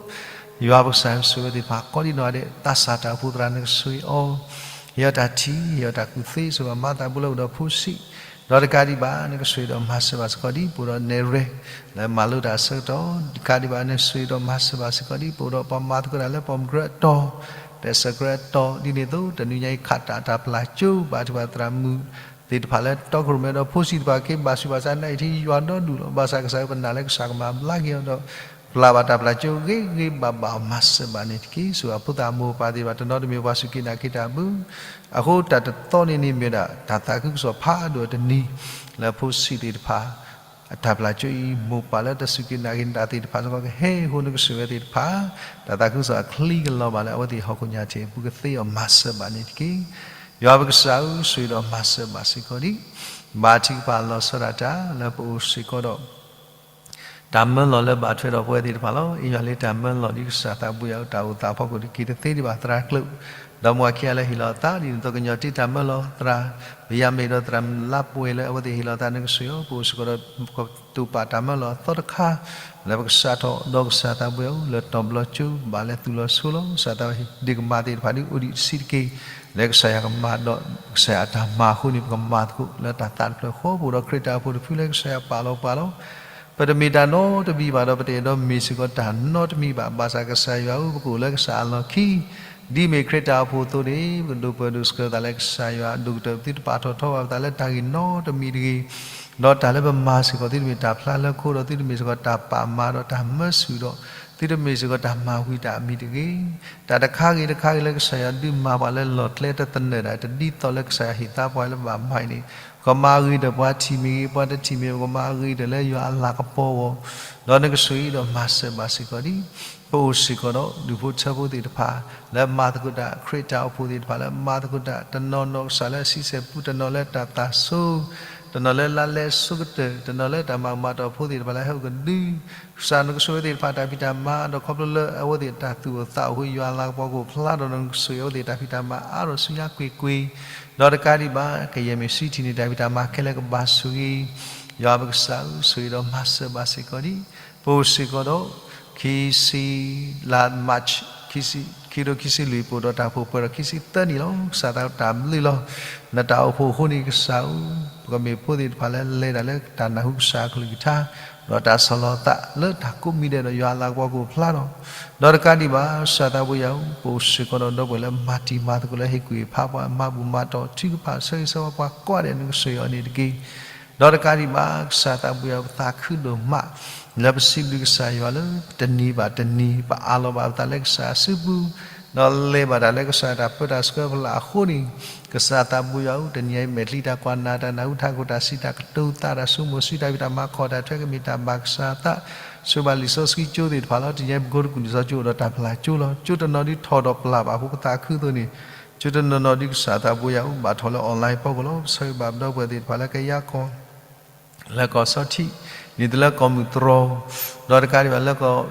ယွၤပကစၢ်ဧၢ ဆိၣ်ဂ့ၤဝဲသ့ၣ်တဖၣ်ကိးဒံးနီၢ်ဂၤဒဲး, သးစၢ်တၢ်အိၣ်ဖှိၣ်သရၣ် နကဆိၣ်ဂ့ၤအီၤ, ဟ့ၣ်အီၤတၢ်ထံၣ် ဟ့ၣ်အီၤတၢ်ကူၣ်သ့ ဆိၣ်ဂ့ၤမၤသးဘူးလၢအိၣ်ဒီးဖိဆံး, ဒီးတကးဒံးဘၣ် နကဆိၣ်ဂ့ၤဒီးမၤစၢၤဘၣ်စ့ၢ်ကီးဒ်ပအိၣ်ဒီးနဲၣ်ရွဲၣ် လၢမၤလိတၢ်အဆၢကတီၢ်, တကးဒံးဘၣ် နဆိၣ်ဂ့ၤဒီးမၤစၢၤဘၣ်စ့ၢ်ကီးဒ်ပအိၣ်ဒီးပှၤမၤသကိးတၢ်လၢ ပီၣ်မုၢ်ကြၢးအတီၤ, ပဲစဲးကြၢးအတီၤ ဒ်န့ၣ်အသိး တနံၤညါအံၤ ခးတၢ်တၢ်ပျၢ်ကၠိဘၣ်ထုကဖၣ်သရၣ်မုၣ်သ့ၣ်တဖၣ်လၢတီခိၣ်ရိၣ်မဲဒီးဖိဆံးတဖၣ် က့ၤဘၣ်ဆူးဘၣ်ဆါ နအံၤထံယွၤဒီဒူၣ်လီၤ. ဘၣ်ဆၣ်ကစၢ်ဧၢ ပနာ်လၢကစၢ်ကမၤဘျါက့ၤအီၤဒီး ပျၢ်ဘၣ်တၢ်ပျၢ်ကၠိဂ့ၤဂ့ၤဘၣ်ဘၣ် မၤစၢၤဘၣ်န့ၣ်တက့ၢ်. ဆိၣ်ဂ့ၤအဖိသၣ်မိၢ်ပၢ်သ့ၣ်တဖၣ် တနီၤတမ့ၢ်ပှၤစူၢ်က့ၤနာ်က့ၤတၢ်ဘၣ်. အဃိတၢ်တသီန့ၣ်န့ၣ်မ့ၢ်ဒၣ် တၢ်သးခုကစီၣ်ဖးဒိၣ်တနံၤ လၢဖိဆံးသ့ၣ်တဖၣ် အတၢ်ပျၢ်ကၠိအံၤ မိၢ်ပၢ်လၢတစူၢ်က့ၤနာ်က့ၤတၢ်သ့ၣ်တဖၣ်စ့ၢ်ကီး ကဟဲဃိနကဆိၣ်ဂ့ၤဝဲသ့ၣ်တဖၣ် တၢ်သးခုကစီၣ်အချံကလီၤဘၣ်လၢအဝဲသ့ၣ်ဟီၣ်ခိၣ်ညါထံးအပူၤ ကသ့အီၤမၤစၢၤဘၣ်န့ၣ်တက့ၢ်. ယွၤပကစၢ်ဧၢ ဆိၣ်ဂ့ၤဒီးမၤစၢၤဘၣ်စ့ၢ်ကီးဒံး ဘါထုကဖၣ်လီၤဆီဒၣ်တၢ် လၢပအိၣ်စ့ၢ်ကီးဒီး တၢ်မၢလီၤလၢဘၣ်ထွဲဒီးပဝဲသ့ၣ်တဖၣ်လီၤ. အ့ၣ်ယွၤလၢတၢ်မၢလီၤဒ်ကစၢ်သးဘိယွၤဧၢ တၢ်အိၣ်သးအဖီခိၣ်တက့ၤတသ့ဒံးဘၣ် သရၣ်ကျိာ် ဒီးမိၢ်ခံဂၤလၢဟ့ၣ်လီၤအသး ဒ်န့ၣ်အသိးကညီၤတ့ၢ်တၢ်မၢလီၤသရၣ် ပယၤမဲာ်ဒီးသရၣ်မုၣ်လါပှဲၤလၢအဝဲသ့ၣ်ဟ့ၣ်လီၤသး နကဆိၣ်ဂ့ၤအီၤ ပအိၣ်စ့ၢ်ကီးဒီး ကတိၤပာ်တၢ်မၢလီၤအသီတခါ လၢပကစးထီၣ်ဒီးကစၢ်သးဘိယွၤဧၢ လၢတီၤဘျီကၠိ ဘၣ်လဲၤသူၣ်လီၤဆိလီၤ ကစၢ်သးဝဲ ဒ့ကမၤသ့ၣ်တဖၣ်ဒ်အိၣ်ဒံးတဆံးတက့ၢ် လၢကစၢ်ယွၤကမၤဒီး ကစၢ်ယွၤအတၢ်မၤအဃိန့ၣ် ပကမၤသကိးလၢတၢ်သးတဖျၢၣ်ဃီ ပအိၣ်ဒီးခရံာ်တၢ်အိၣ်ဖှိၣ်တဖုလၢကစၢ်ယွၤပာ်လီၤပှၤလီၤ. ပတမ့ၢ်တၢ်နီတမံၤဘၣ်ဒီး ပတအဲၣ်ဒိးမ့ၢ်စ့ၢ်ကီးတၢ်နီတမံၤဘၣ်. ဘၣ်ဆၣ်ကစၢ်ယွၤဧၢ ပကအိၣ်လၢကစၢ်အလီၢ်ခံ ဒ်မ့ၢ်ခရံာ်တၢ်အိၣ်ဖှိၣ်အသိးန့ၣ် ပကဒိးပၢၤဒိးဆှၢသးလၢကစၢ်ယွၤ ဒိၣ်ကတၢၢ်ပသုတပာ်ထီၣ်ထီဘၣ်ပသးလၢတၢ်ဂ့ၢ်နီတမံၤတဂ့ၤ ဒီးတၢ်လၢပမၤစ့ၢ်ကီး သုတမ့ၢ်တၢ်ဖျါလၢခိ ဒီးသုတမ့ၢ်စ့ၢ်ကီးတၢ်ပာ်မၤဒီးတၢ်မၢဆူၣ်ဒီး သုတမ့ၢ်စ့ၢ်ကီးတၢ်မၤဝံၤတၢ်အမံၤတဂ့ၤ. တၢ်တခါဂ့ၤတခါဂ့ၤလၢကစၢ်ယွၤဒုးမၤပှၤလၢလီၢ်ကျဲတသနၢၣ်ဒၣ် တဒ်သိးလၢကစၢ်ယွၤဟ့ၣ်သါပှၤလၢဘၣ်မၤအံၤန့ၣ် ကမၤဂ့ၤဒီးပှၤထံၣ်မ့ၢ်ဂ့ၤ ပှၤတထံၣ်မ့ၢ် ကမၤဂ့ၤဒီးလၢယွၤအလၤကပီၤအဂီၢ် ဒီးနကဆိၣ်ဂ့ၤဒီးမၤစၢၤဘၣ်စ့ၢ်ကီးဒံး ပအိၣ်စ့ၢ်ကီးဒီးဒူၣ်ဖိထၢဖိသ့ၣ်တဖၣ် လၢမၤသကိးတၢ် ခရံာ်တၢ်အိၣ်ဖှိၣ်သ့ၣ်တဖၣ် လၢမၤသကိးတၢ် တနီၤနီၢ်ကစၢ်လၢအဆံဆဲၣ်ပူၤ တနီၤလၢတၢ်သးဆိ တနီၤလၢလါလဲဆိကတၢၢ် တနီၤလၢတၢ်မၤကမၣ်တၢ်ဖိသ့ၣ်တဖၣ်လၢဟဲအိၣ်ကဒု ကစၢ်နကဆိၣ်ဂ့ၤသ့ၣ်တဖၣ်တၢ်ဖံးတၢ်မၤ ဒီးခီဖျိလၢအဝဲသ့ၣ်တၢ်သူၣ်အိၣ်သးအိၣ်အဃိ ယွၤအလၤကပီၤကအိၣ်ဖျါဒီး နကဆိၣ်ဂ့ၤအဝဲသ့ၣ်တၢ်ဖံးတၢ်မၤအါထီၣ်ဆူညါကွ့ၢ်ကွ့ၢ် ဒီးတကးဒံးဘၣ် ကယဲၢ်မ့ၢ်ဆံထံၣ်န့ၣ် တၢ်ဖံးတၢ်မၤခဲလၢာ်ကဘၣ်ဆိၣ်ဂ့ၤ ယွၤပကစၢ်ဧၢ ဆိၣ်ဂ့ၤဒီးမၤစၢၤဘၣ်စ့ၢ်ကီးဒံး ပအိၣ်စ့ၢ်ကီးဒီး ခံဆံ လါ March ခံဆံ ခံကထိခံဆံလွံၢ် ပအိၣ်ဒီးတၢ်အိၣ်ဖှိၣ်ပှဲၤဒီးခံဆံသၢနံၣ်လီၤ. ကစၢ်သးတၢ်ဘျုးလီၤ. နတၢ်အိၣ်ဖှိၣ်အဃိန့ၣ် ကစၢ်ဧၢ ပကမ့ၢ်ဖိသ့ၣ်တဖၣ်လၢလဲၤတၢ်လၢတၢ်နၢ်ဟူကစၢ်အကလုၢ်ကထါ ဒီးတၢ်ဆီၣ်လီၤသးလၢတၢ်ကိးမံၤဒဲးဒီးယွၤအလၤကပီၤကအိၣ်ဖျါဒီး ဒီးတကးဒံးဘၣ် ကစၢ်သးဘိယွၤဧၢ ပအိၣ်စ့ၢ်ကီးဒီးဒီပုၢ်ဝဲၢ်လၢမၤတံၤမၤသကိး လၢဟ့ၣ်ကူၣ်ဟ့ၣ်ဖးပှၤ မၤဘူၣ်မၤတီၢ် ထုကဖၣ် ဆၢဂ့ၤဆၢဝါပှၤကိးဂၤဒဲး နကဆိၣ်ဂ့ၤအီၤန့ၣ်တက့ၢ်. ဒီးတကးဒံးဘၣ် ကစၢ်သးဘိယွၤဧၢ ပသးခုဒိၣ်မး လၢပစံးဘျုးကစၢ်ယွၤလၢ တနံၤဘၣ်တနံၤ ပအးလီၤဘၣ်ပသးလၢကစၢ်အစုပူၤ ဒီးလဲၤဘၣ်တၢ်လၢကစၢ်တၢ်ပၢတၢ်ဆှၢအဖီလာ်အဃိန့ၣ် ကစၢ်သးဘိယွၤဧၢ တနံၤအံၤ မဲာ်ချံတၢ်ကွၢ်နၢ် တၢ်နၢ်ဟူထးခိၣ် တၢ်စံးတၢ်ကတိၤသး တၢ်ဆိကမိၣ်ဆူ တၢ်ဖံးတၢ်မၤ ခီၣ်တၢ်ထွဲ ကမ့ၢ်တၢ်ဘၣ်ကစၢ်အသး ဆိဘၣ်လံာ်စီဆှံကၠိသ့ၣ်တဖၣ်လီၤ. တနံၤအံၤ ပကိးတကူၣ်လံာ်စီဆှံကၠိ အိၣ်ဒီးတၢ်ပျၢ်ကၠိလီၤ. ကၠိတနီၤဒ်ထီၣ်ဒီးပျၢ်ဘၣ်အဃိ ပသးခုအသိးန့ၣ် ကၠိတနီၤနီၤဒ်ကစၢ်သးဘိယွၤဧၢ ဘၣ်ထီၣ်လၢ online အဖီခိၣ်လီၤ. ပဆၢဂ့ၤဘၣ်ပဒီပုၢ်ဝဲၢ်သ့ၣ်တဖၣ်လၢကယၤကီၢ် လၢကီၢ်စီထံး ဒ်သိးလၢကီၢ်မုၢ်တြီၤ ဒီးတကးဒံးဘၣ်လၢကီၢ်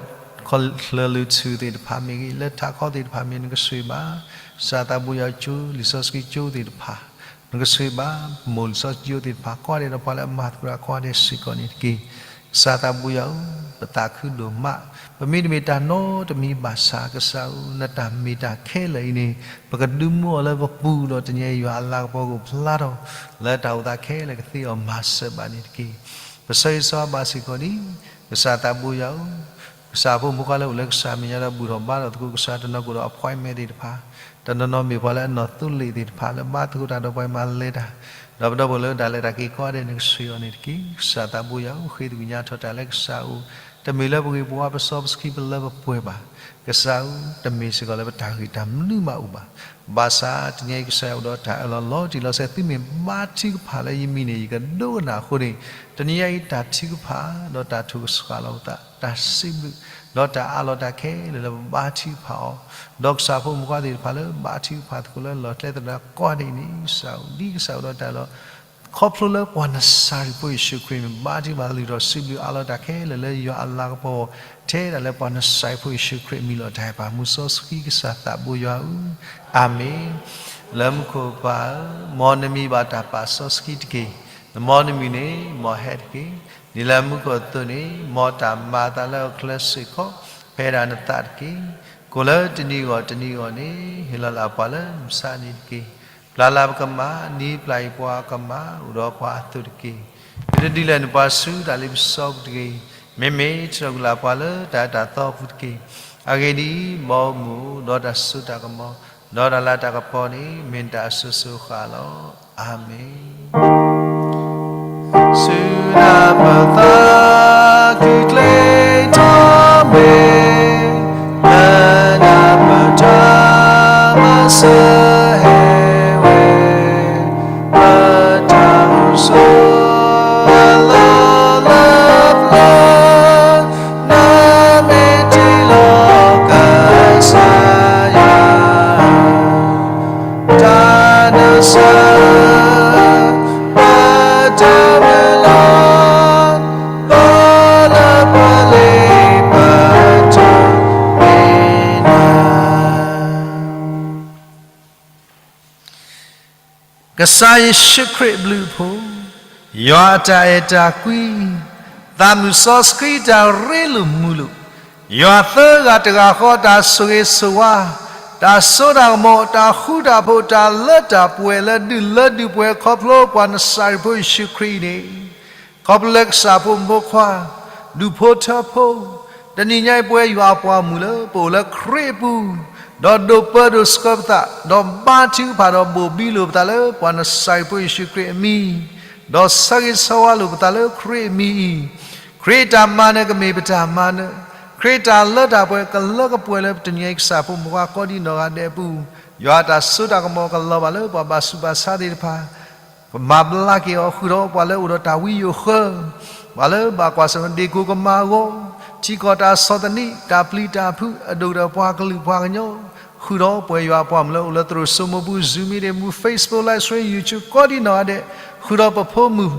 ခီၣ်ချၢၣ်လွံၢ်ထူၣ်သ့ၣ်တဖၣ်မ့ၢ်ဂ့ၤ လၢထးခီသ့ၣ်တဖၣ်မ့ၢ် နကဆိၣ်ဂ့ၤဘၣ် ကစၢ်သးဘိယွၤကၠိ လံာ်စီဆှံကၠိသ့ၣ်တဖၣ် နကဆိၣ်ဂ့ၤဘၣ် ပမိၢ်လံာ်စီဆှံယိၤသ့ၣ်တဖၣ်ကိးဂၤဒဲး ဒီးပှၤလၢအမၤသကိးတၢ်ကိးဂၤဒဲးစ့ၢ်ကီးန့ၣ်တက့ၢ်. ကစၢ်သးဘိယွၤဧၢ, ပသးခုဒိၣ်မး, ပမ့တမ့ၢ်တၢ်နီတမံၤဘၣ်ဆၣ် ကစၢ်ဧၢ, နတၢ်မ့ၢ်တၢ်ခဲလၢာ်အံၤန့ၣ် ပကဒုးမူအီၤလၢပပူၤဒီးတနံၤအံၤယွၤအလၤကပီၤကအိၣ်ဖျါထီၣ် လၢတၢ်အိၣ်သးခဲလၢာ်ကသ့အီၤမၤစၢၤဘၣ်န့ၣ်တက့ၢ်. ပဆၢဂ့ၤဆၢဝါဘၣ်စ့ၢ်ကီးဒ် ကစၢ်သးဘိယွၤဧၢ, ကစၢ်ဖိမုၣ်ဖိခွါလၢအိၣ်လၢကစၢ်မဲာ်ညါဒီးဘူၣ်ထီၣ်ဘါထီၣ်သကိး ကစၢ်တနီၤကအိၣ်ဒီး appointment သ့ၣ်တဖၣ်, တနီၤနီၤမ့ၢ်ပှၤလၢအနီၢ်သိလ့ၣ်သ့ၣ်တဖၣ် လၢဘါသကိးတၢ်ဒီးပှၤမၤလဲၤတၢ်, ဒီးပဒီပုၢ်ဝဲၢ်လၢတၢ်လဲၤတၢ်က့ၤကိးဂၤဒဲး နကဆိၣ်ဂ့ၤအီၤန့ၣ်တက့ၢ်. ကစၢ်သးဘိယွၤဧၢ, ဃ့သကွံၢ်ညါထီၣ်တၢ်လၢကစၢ်အအိၣ်, တမ့ၢ်လၢပဂ့ၤပဝါပစီပဆှံပလၢပပှဲၤဘၣ်. ကစၢ်ဧၢ, တမ့ၢ်စ့ၢ်ကီးလၢပတၢ်ဂ့ၢ်တၢ်မနုၤမးအိၣ်ဘၣ်. ဘၣ်ဆၣ်တနံၤအံၤကစၢ်ယွၤအိၣ်ဒီးတၢ်အၢၣ်လီၤလီၤတံၢ်လီၤဆဲး သုမ့ၢ်ဘါထုကဖၣ်လၢယမံၤန့ၣ် ယကဒိကနၣ်အဃိန့ၣ်, တနံၤအံၤတၢ်ထုကဖၣ် ဒီးတၢ်ထိၣ်ကဆှီလီၤပသး တၢ်စံးဘျုး ဒီးတၢ်အးလီၤတၢ်ခဲလၢာ်လၢပဘါထုကဖၣ်အီၤ, ဒီးကစၢ်ဖိမုၣ်ဖိခွါသ့ၣ်တဖၣ်လၢဘါထုကဖၣ်သကိးလၢလီၢ်ကျဲသရၣ်ကိးဂၤဒဲးအံၤန့ၣ် ကစၢ်ဧၢ, ဒ်ကစၢ်အိၣ်ဒီးတၢ်အၢၣ်လီၤ ခီဖျိလၢပှၤနစၤရ့းဖိယ့ၣ်ၡူးခရံာ်မ့ၢ်ဘါထုကဖၣ်လုၢ်ထီၣ်စံးဘျုးအးလီၤတၢ်ခဲလၢာ်လၢယွၤအလၤကပီၤ ထဲဒၣ်လၢပှၤနစၤရ့းဖိယ့ၣ်ၡူးခရံာ်အမံၤလီၤ. တၢ်အဲၣ်ပၢ်မူစီဆှံကစၢ်သးဘိယွၤဧၢ, အၤမ့ၣ်. လၢမူခိၣ်ပၢ်ဧၢ, မ်နမံၤဘၣ်တၢ်ပာ်စီဆှံတက့ၢ်. မ်နမုၢ်နံၤန့ၣ် မ်ဟဲတက့ၢ်. ဒ်လၢမူခိၣ်အသိးန့ၣ် မ်တၢ်မၤအသးလၢဟီၣ်ခိၣ်ချၢစ့ၢ်ကီး ဖဲဒၣ်နသးတက့ၢ်. ကိၣ်လၢတနံၤအဂီၢ်တနံၤအဂီၢ်န့ၣ် ဟ့ၣ်လီၤလၢပှၤလၢမုၢ်ဆါနံၤတက့ၢ်. ပျၢ်လၢပကမၣ် နံၤပျၢ်အံၤပှၤကမၣ် အိၣ်ဒီးပှၤအသိးတက့ၢ်. ပတဒုးလဲၤနုာ်ပှၤဆူတၢ်လ့ပစီပူၤတဂ့ၤ. မ့မ့ၢ်ထုးထီၣ်ကွံာ်လၢပှၤလၢတၢ်အၢတၢ်သီအပူၤတက့ၢ်. အဂ့ၢ်ဒ်အံၤ, မ်အမူးဒီးတၢ်စိတၢ်ကမီၤ ဒီးတၢ်လၤတၢ်ကပီၤန့ၣ် မ့ၢ်နတၢ်အစိၤစိၤအဃၣ်လီၤ. အၤမ့ၣ်. ဆူနပသးခုကျ့ထီၣ်မ့ၢ် လၢနပတၢ်မၤစၢၤဟဲဝဲ ပတၢ်အိၣ်ဆိးအလီၢ်လၢပျၢၤ နမ့ၢ်တ့လီၤကစၢ်ယွၤ တၢ်နဆၢ ပတၢ်မုၢ်လီၤ ပလၢပှဲၤလံပတၢ်မ့ၢ်နၤ ကစၢ်ယ့ၣ်ၡူးခရံာ်အဘျုးအဖှိၣ်, ယွၤအတၢ်အဲၣ်တၢ်ကွံ, သးမုၢ်စီဆှံတၢ်ရ့လိာ်မုာ်လိာ်, ယွၤသၢဂၤတဂၤဃီတၢ်ဆိၣ်ဂ့ၤဆိၣ်ဝါ, တၢ်စိတၢ်ကမီၤ, တၢ်ဃူတၢ်ဖိး, တၢ်လၢတၢ်ပှဲၤလၢဒုၣ်လၢဒုၣ်ပှဲၤခီဖျိပှၤနစၤရ့းဖိယ့ၣ်ၡူးခရံာ်အံၤန့ၣ်, ခီဖျိလၢကစၢ်ဖိမုၣ်ဖိခွါ ဒူၣ်ဖိထၢဖိ, တနံၤညါအံၤပဝဲယွၤအပှၤဂီၢ်မုၢ်လၢပအိၣ်လၢခရံာ်အပူၤ, ဒီးဒိးပၢဒိးဆှၢပသး, ဒီးဘါထုကဖၣ်ဒီးဘိၣ်ဘံလိာ်ပသးလၢပှၤနစၤရ့းဖိယ့ၣ်ၡူးခရံာ်အမံၤ, ဒီးဆၢဂ့ၤဆၢဝါလိာ်ပသးလၢခရံာ်အမံၤအံၤ, ခရံာ်တၢ်မၤနၢၤကမ့ၢ်ပတၢ်မၤနၢၤ, ခရံာ်တၢ်လၢတၢ်ပှဲၤကလၢကပှဲၤလၢတနံၤညါအံၤကစၢ်ဖိမုၣ်ဖိခွါကိးဒံနီၢ်ဂၤဒဲးအပူၤ, ယွၤအတၢ်စိတၢ်ကမီၤကလီၤဘၣ်လၢပှၤဘၣ်ဆူးဘၣ်ဆါသ့ၣ်တဖၣ် ကမၤဘျါက့ၤအီၤဃုာ်ဒီးပှၤလၢအိၣ်ဒီးတၢ်ဝံယိာ်ဃၢ, ပှၤလၢဘၣ်ကွၢ်ဆၢၣ်မဲာ်ဒ့ၣ်ကိၣ်ကမၤအဂီၢ်, ထံကီၢ်တၢ်ဆီၣ်သနံး, တၢ်ပျံၤတၢ်ဖုး, အဒိၣ်ကတၢၢ်ပှၤကလုာ်ပှၤကညီ, ဃုာ်ဒီးပှဲၤယွၤအပှၤမုၣ်လၢအိၣ်လၢသရိာ်စိမိပူၤ, Zoom meeting, Facebook, live stream, YouTube ကိးဒံနီၢ်ဂၤဒဲး, ဃုာ်ဒီးပဖိမုၣ်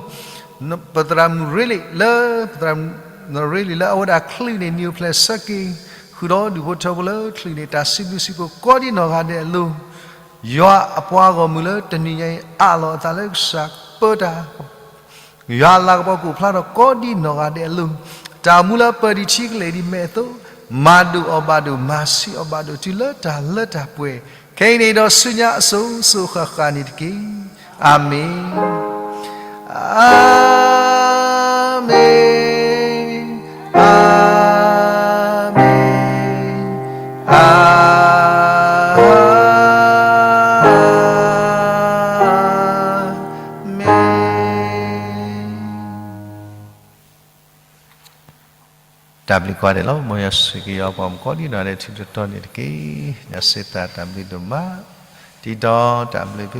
ပသရၣ်မုၣ်ရ့လံၣ်လၢ ပသရၣ်မုၣ်ရ့လံၣ်လၢအဝဲဒၣ်ချုးန့ၣ် နံၤအိၣ်ဖျဲၣ်ဆၢက့ၤ, ဃုာ်ဒီးဒူၣ်ဖိထၢဖိလၢချုးန့ၣ် တၢ်စံးဘျုးစံးဖှိၣ်ကိးဒံနီၢ်ဂၤဒဲးအလိၤ, ယွၤအပှၤဂီၢ်မုၢ်လၢတနံၤညါအံၤ အးလီၤအသးလၢကစၢ်ပၢတၢ် ယွၤအလၤကပီၤကအိၣ်ဖျါထီၣ်ကိးဒံနီၢ်ဂၤဒဲးအလိၤ, တၢ်မူလၢပၢၤဒံးထံကလဲၤဒံးမဲာ်အသိး, မၤဒိၣ်အီၤဘၣ်ဒိၣ်, မၤဆံးအီၤဘၣ်ဒိၣ်, တုၤလၢတၢ်လၢတၢ်ပှဲၤ, ခဲအံၤန့ၣ်ဒီးဆူညါအစိၤစိၤဃၣ်ဃၣ်န့ၣ်တက့ၢ်. အၤမ့ၣ်, အၤမ့ၣ်, အၤမ့ၣ်, အၤမ့ၣ်. တၢ်ဘျုးကိးဂၤဒဲးလီၤ. မ်ယွၤဆိၣ်ဂ့ၤက့ၤယွၤအပှၤမုၣ်ကိးဒံနီၢ်ဂၤဒဲး ထံတတီၤန့ၣ်တက့ၢ်. ယွၤဆိၣ်ဂ့ၤတၢ်ဘျုးဒိၣ်မး, တံၤဒီးတၢ်ဘျုးဖံဖု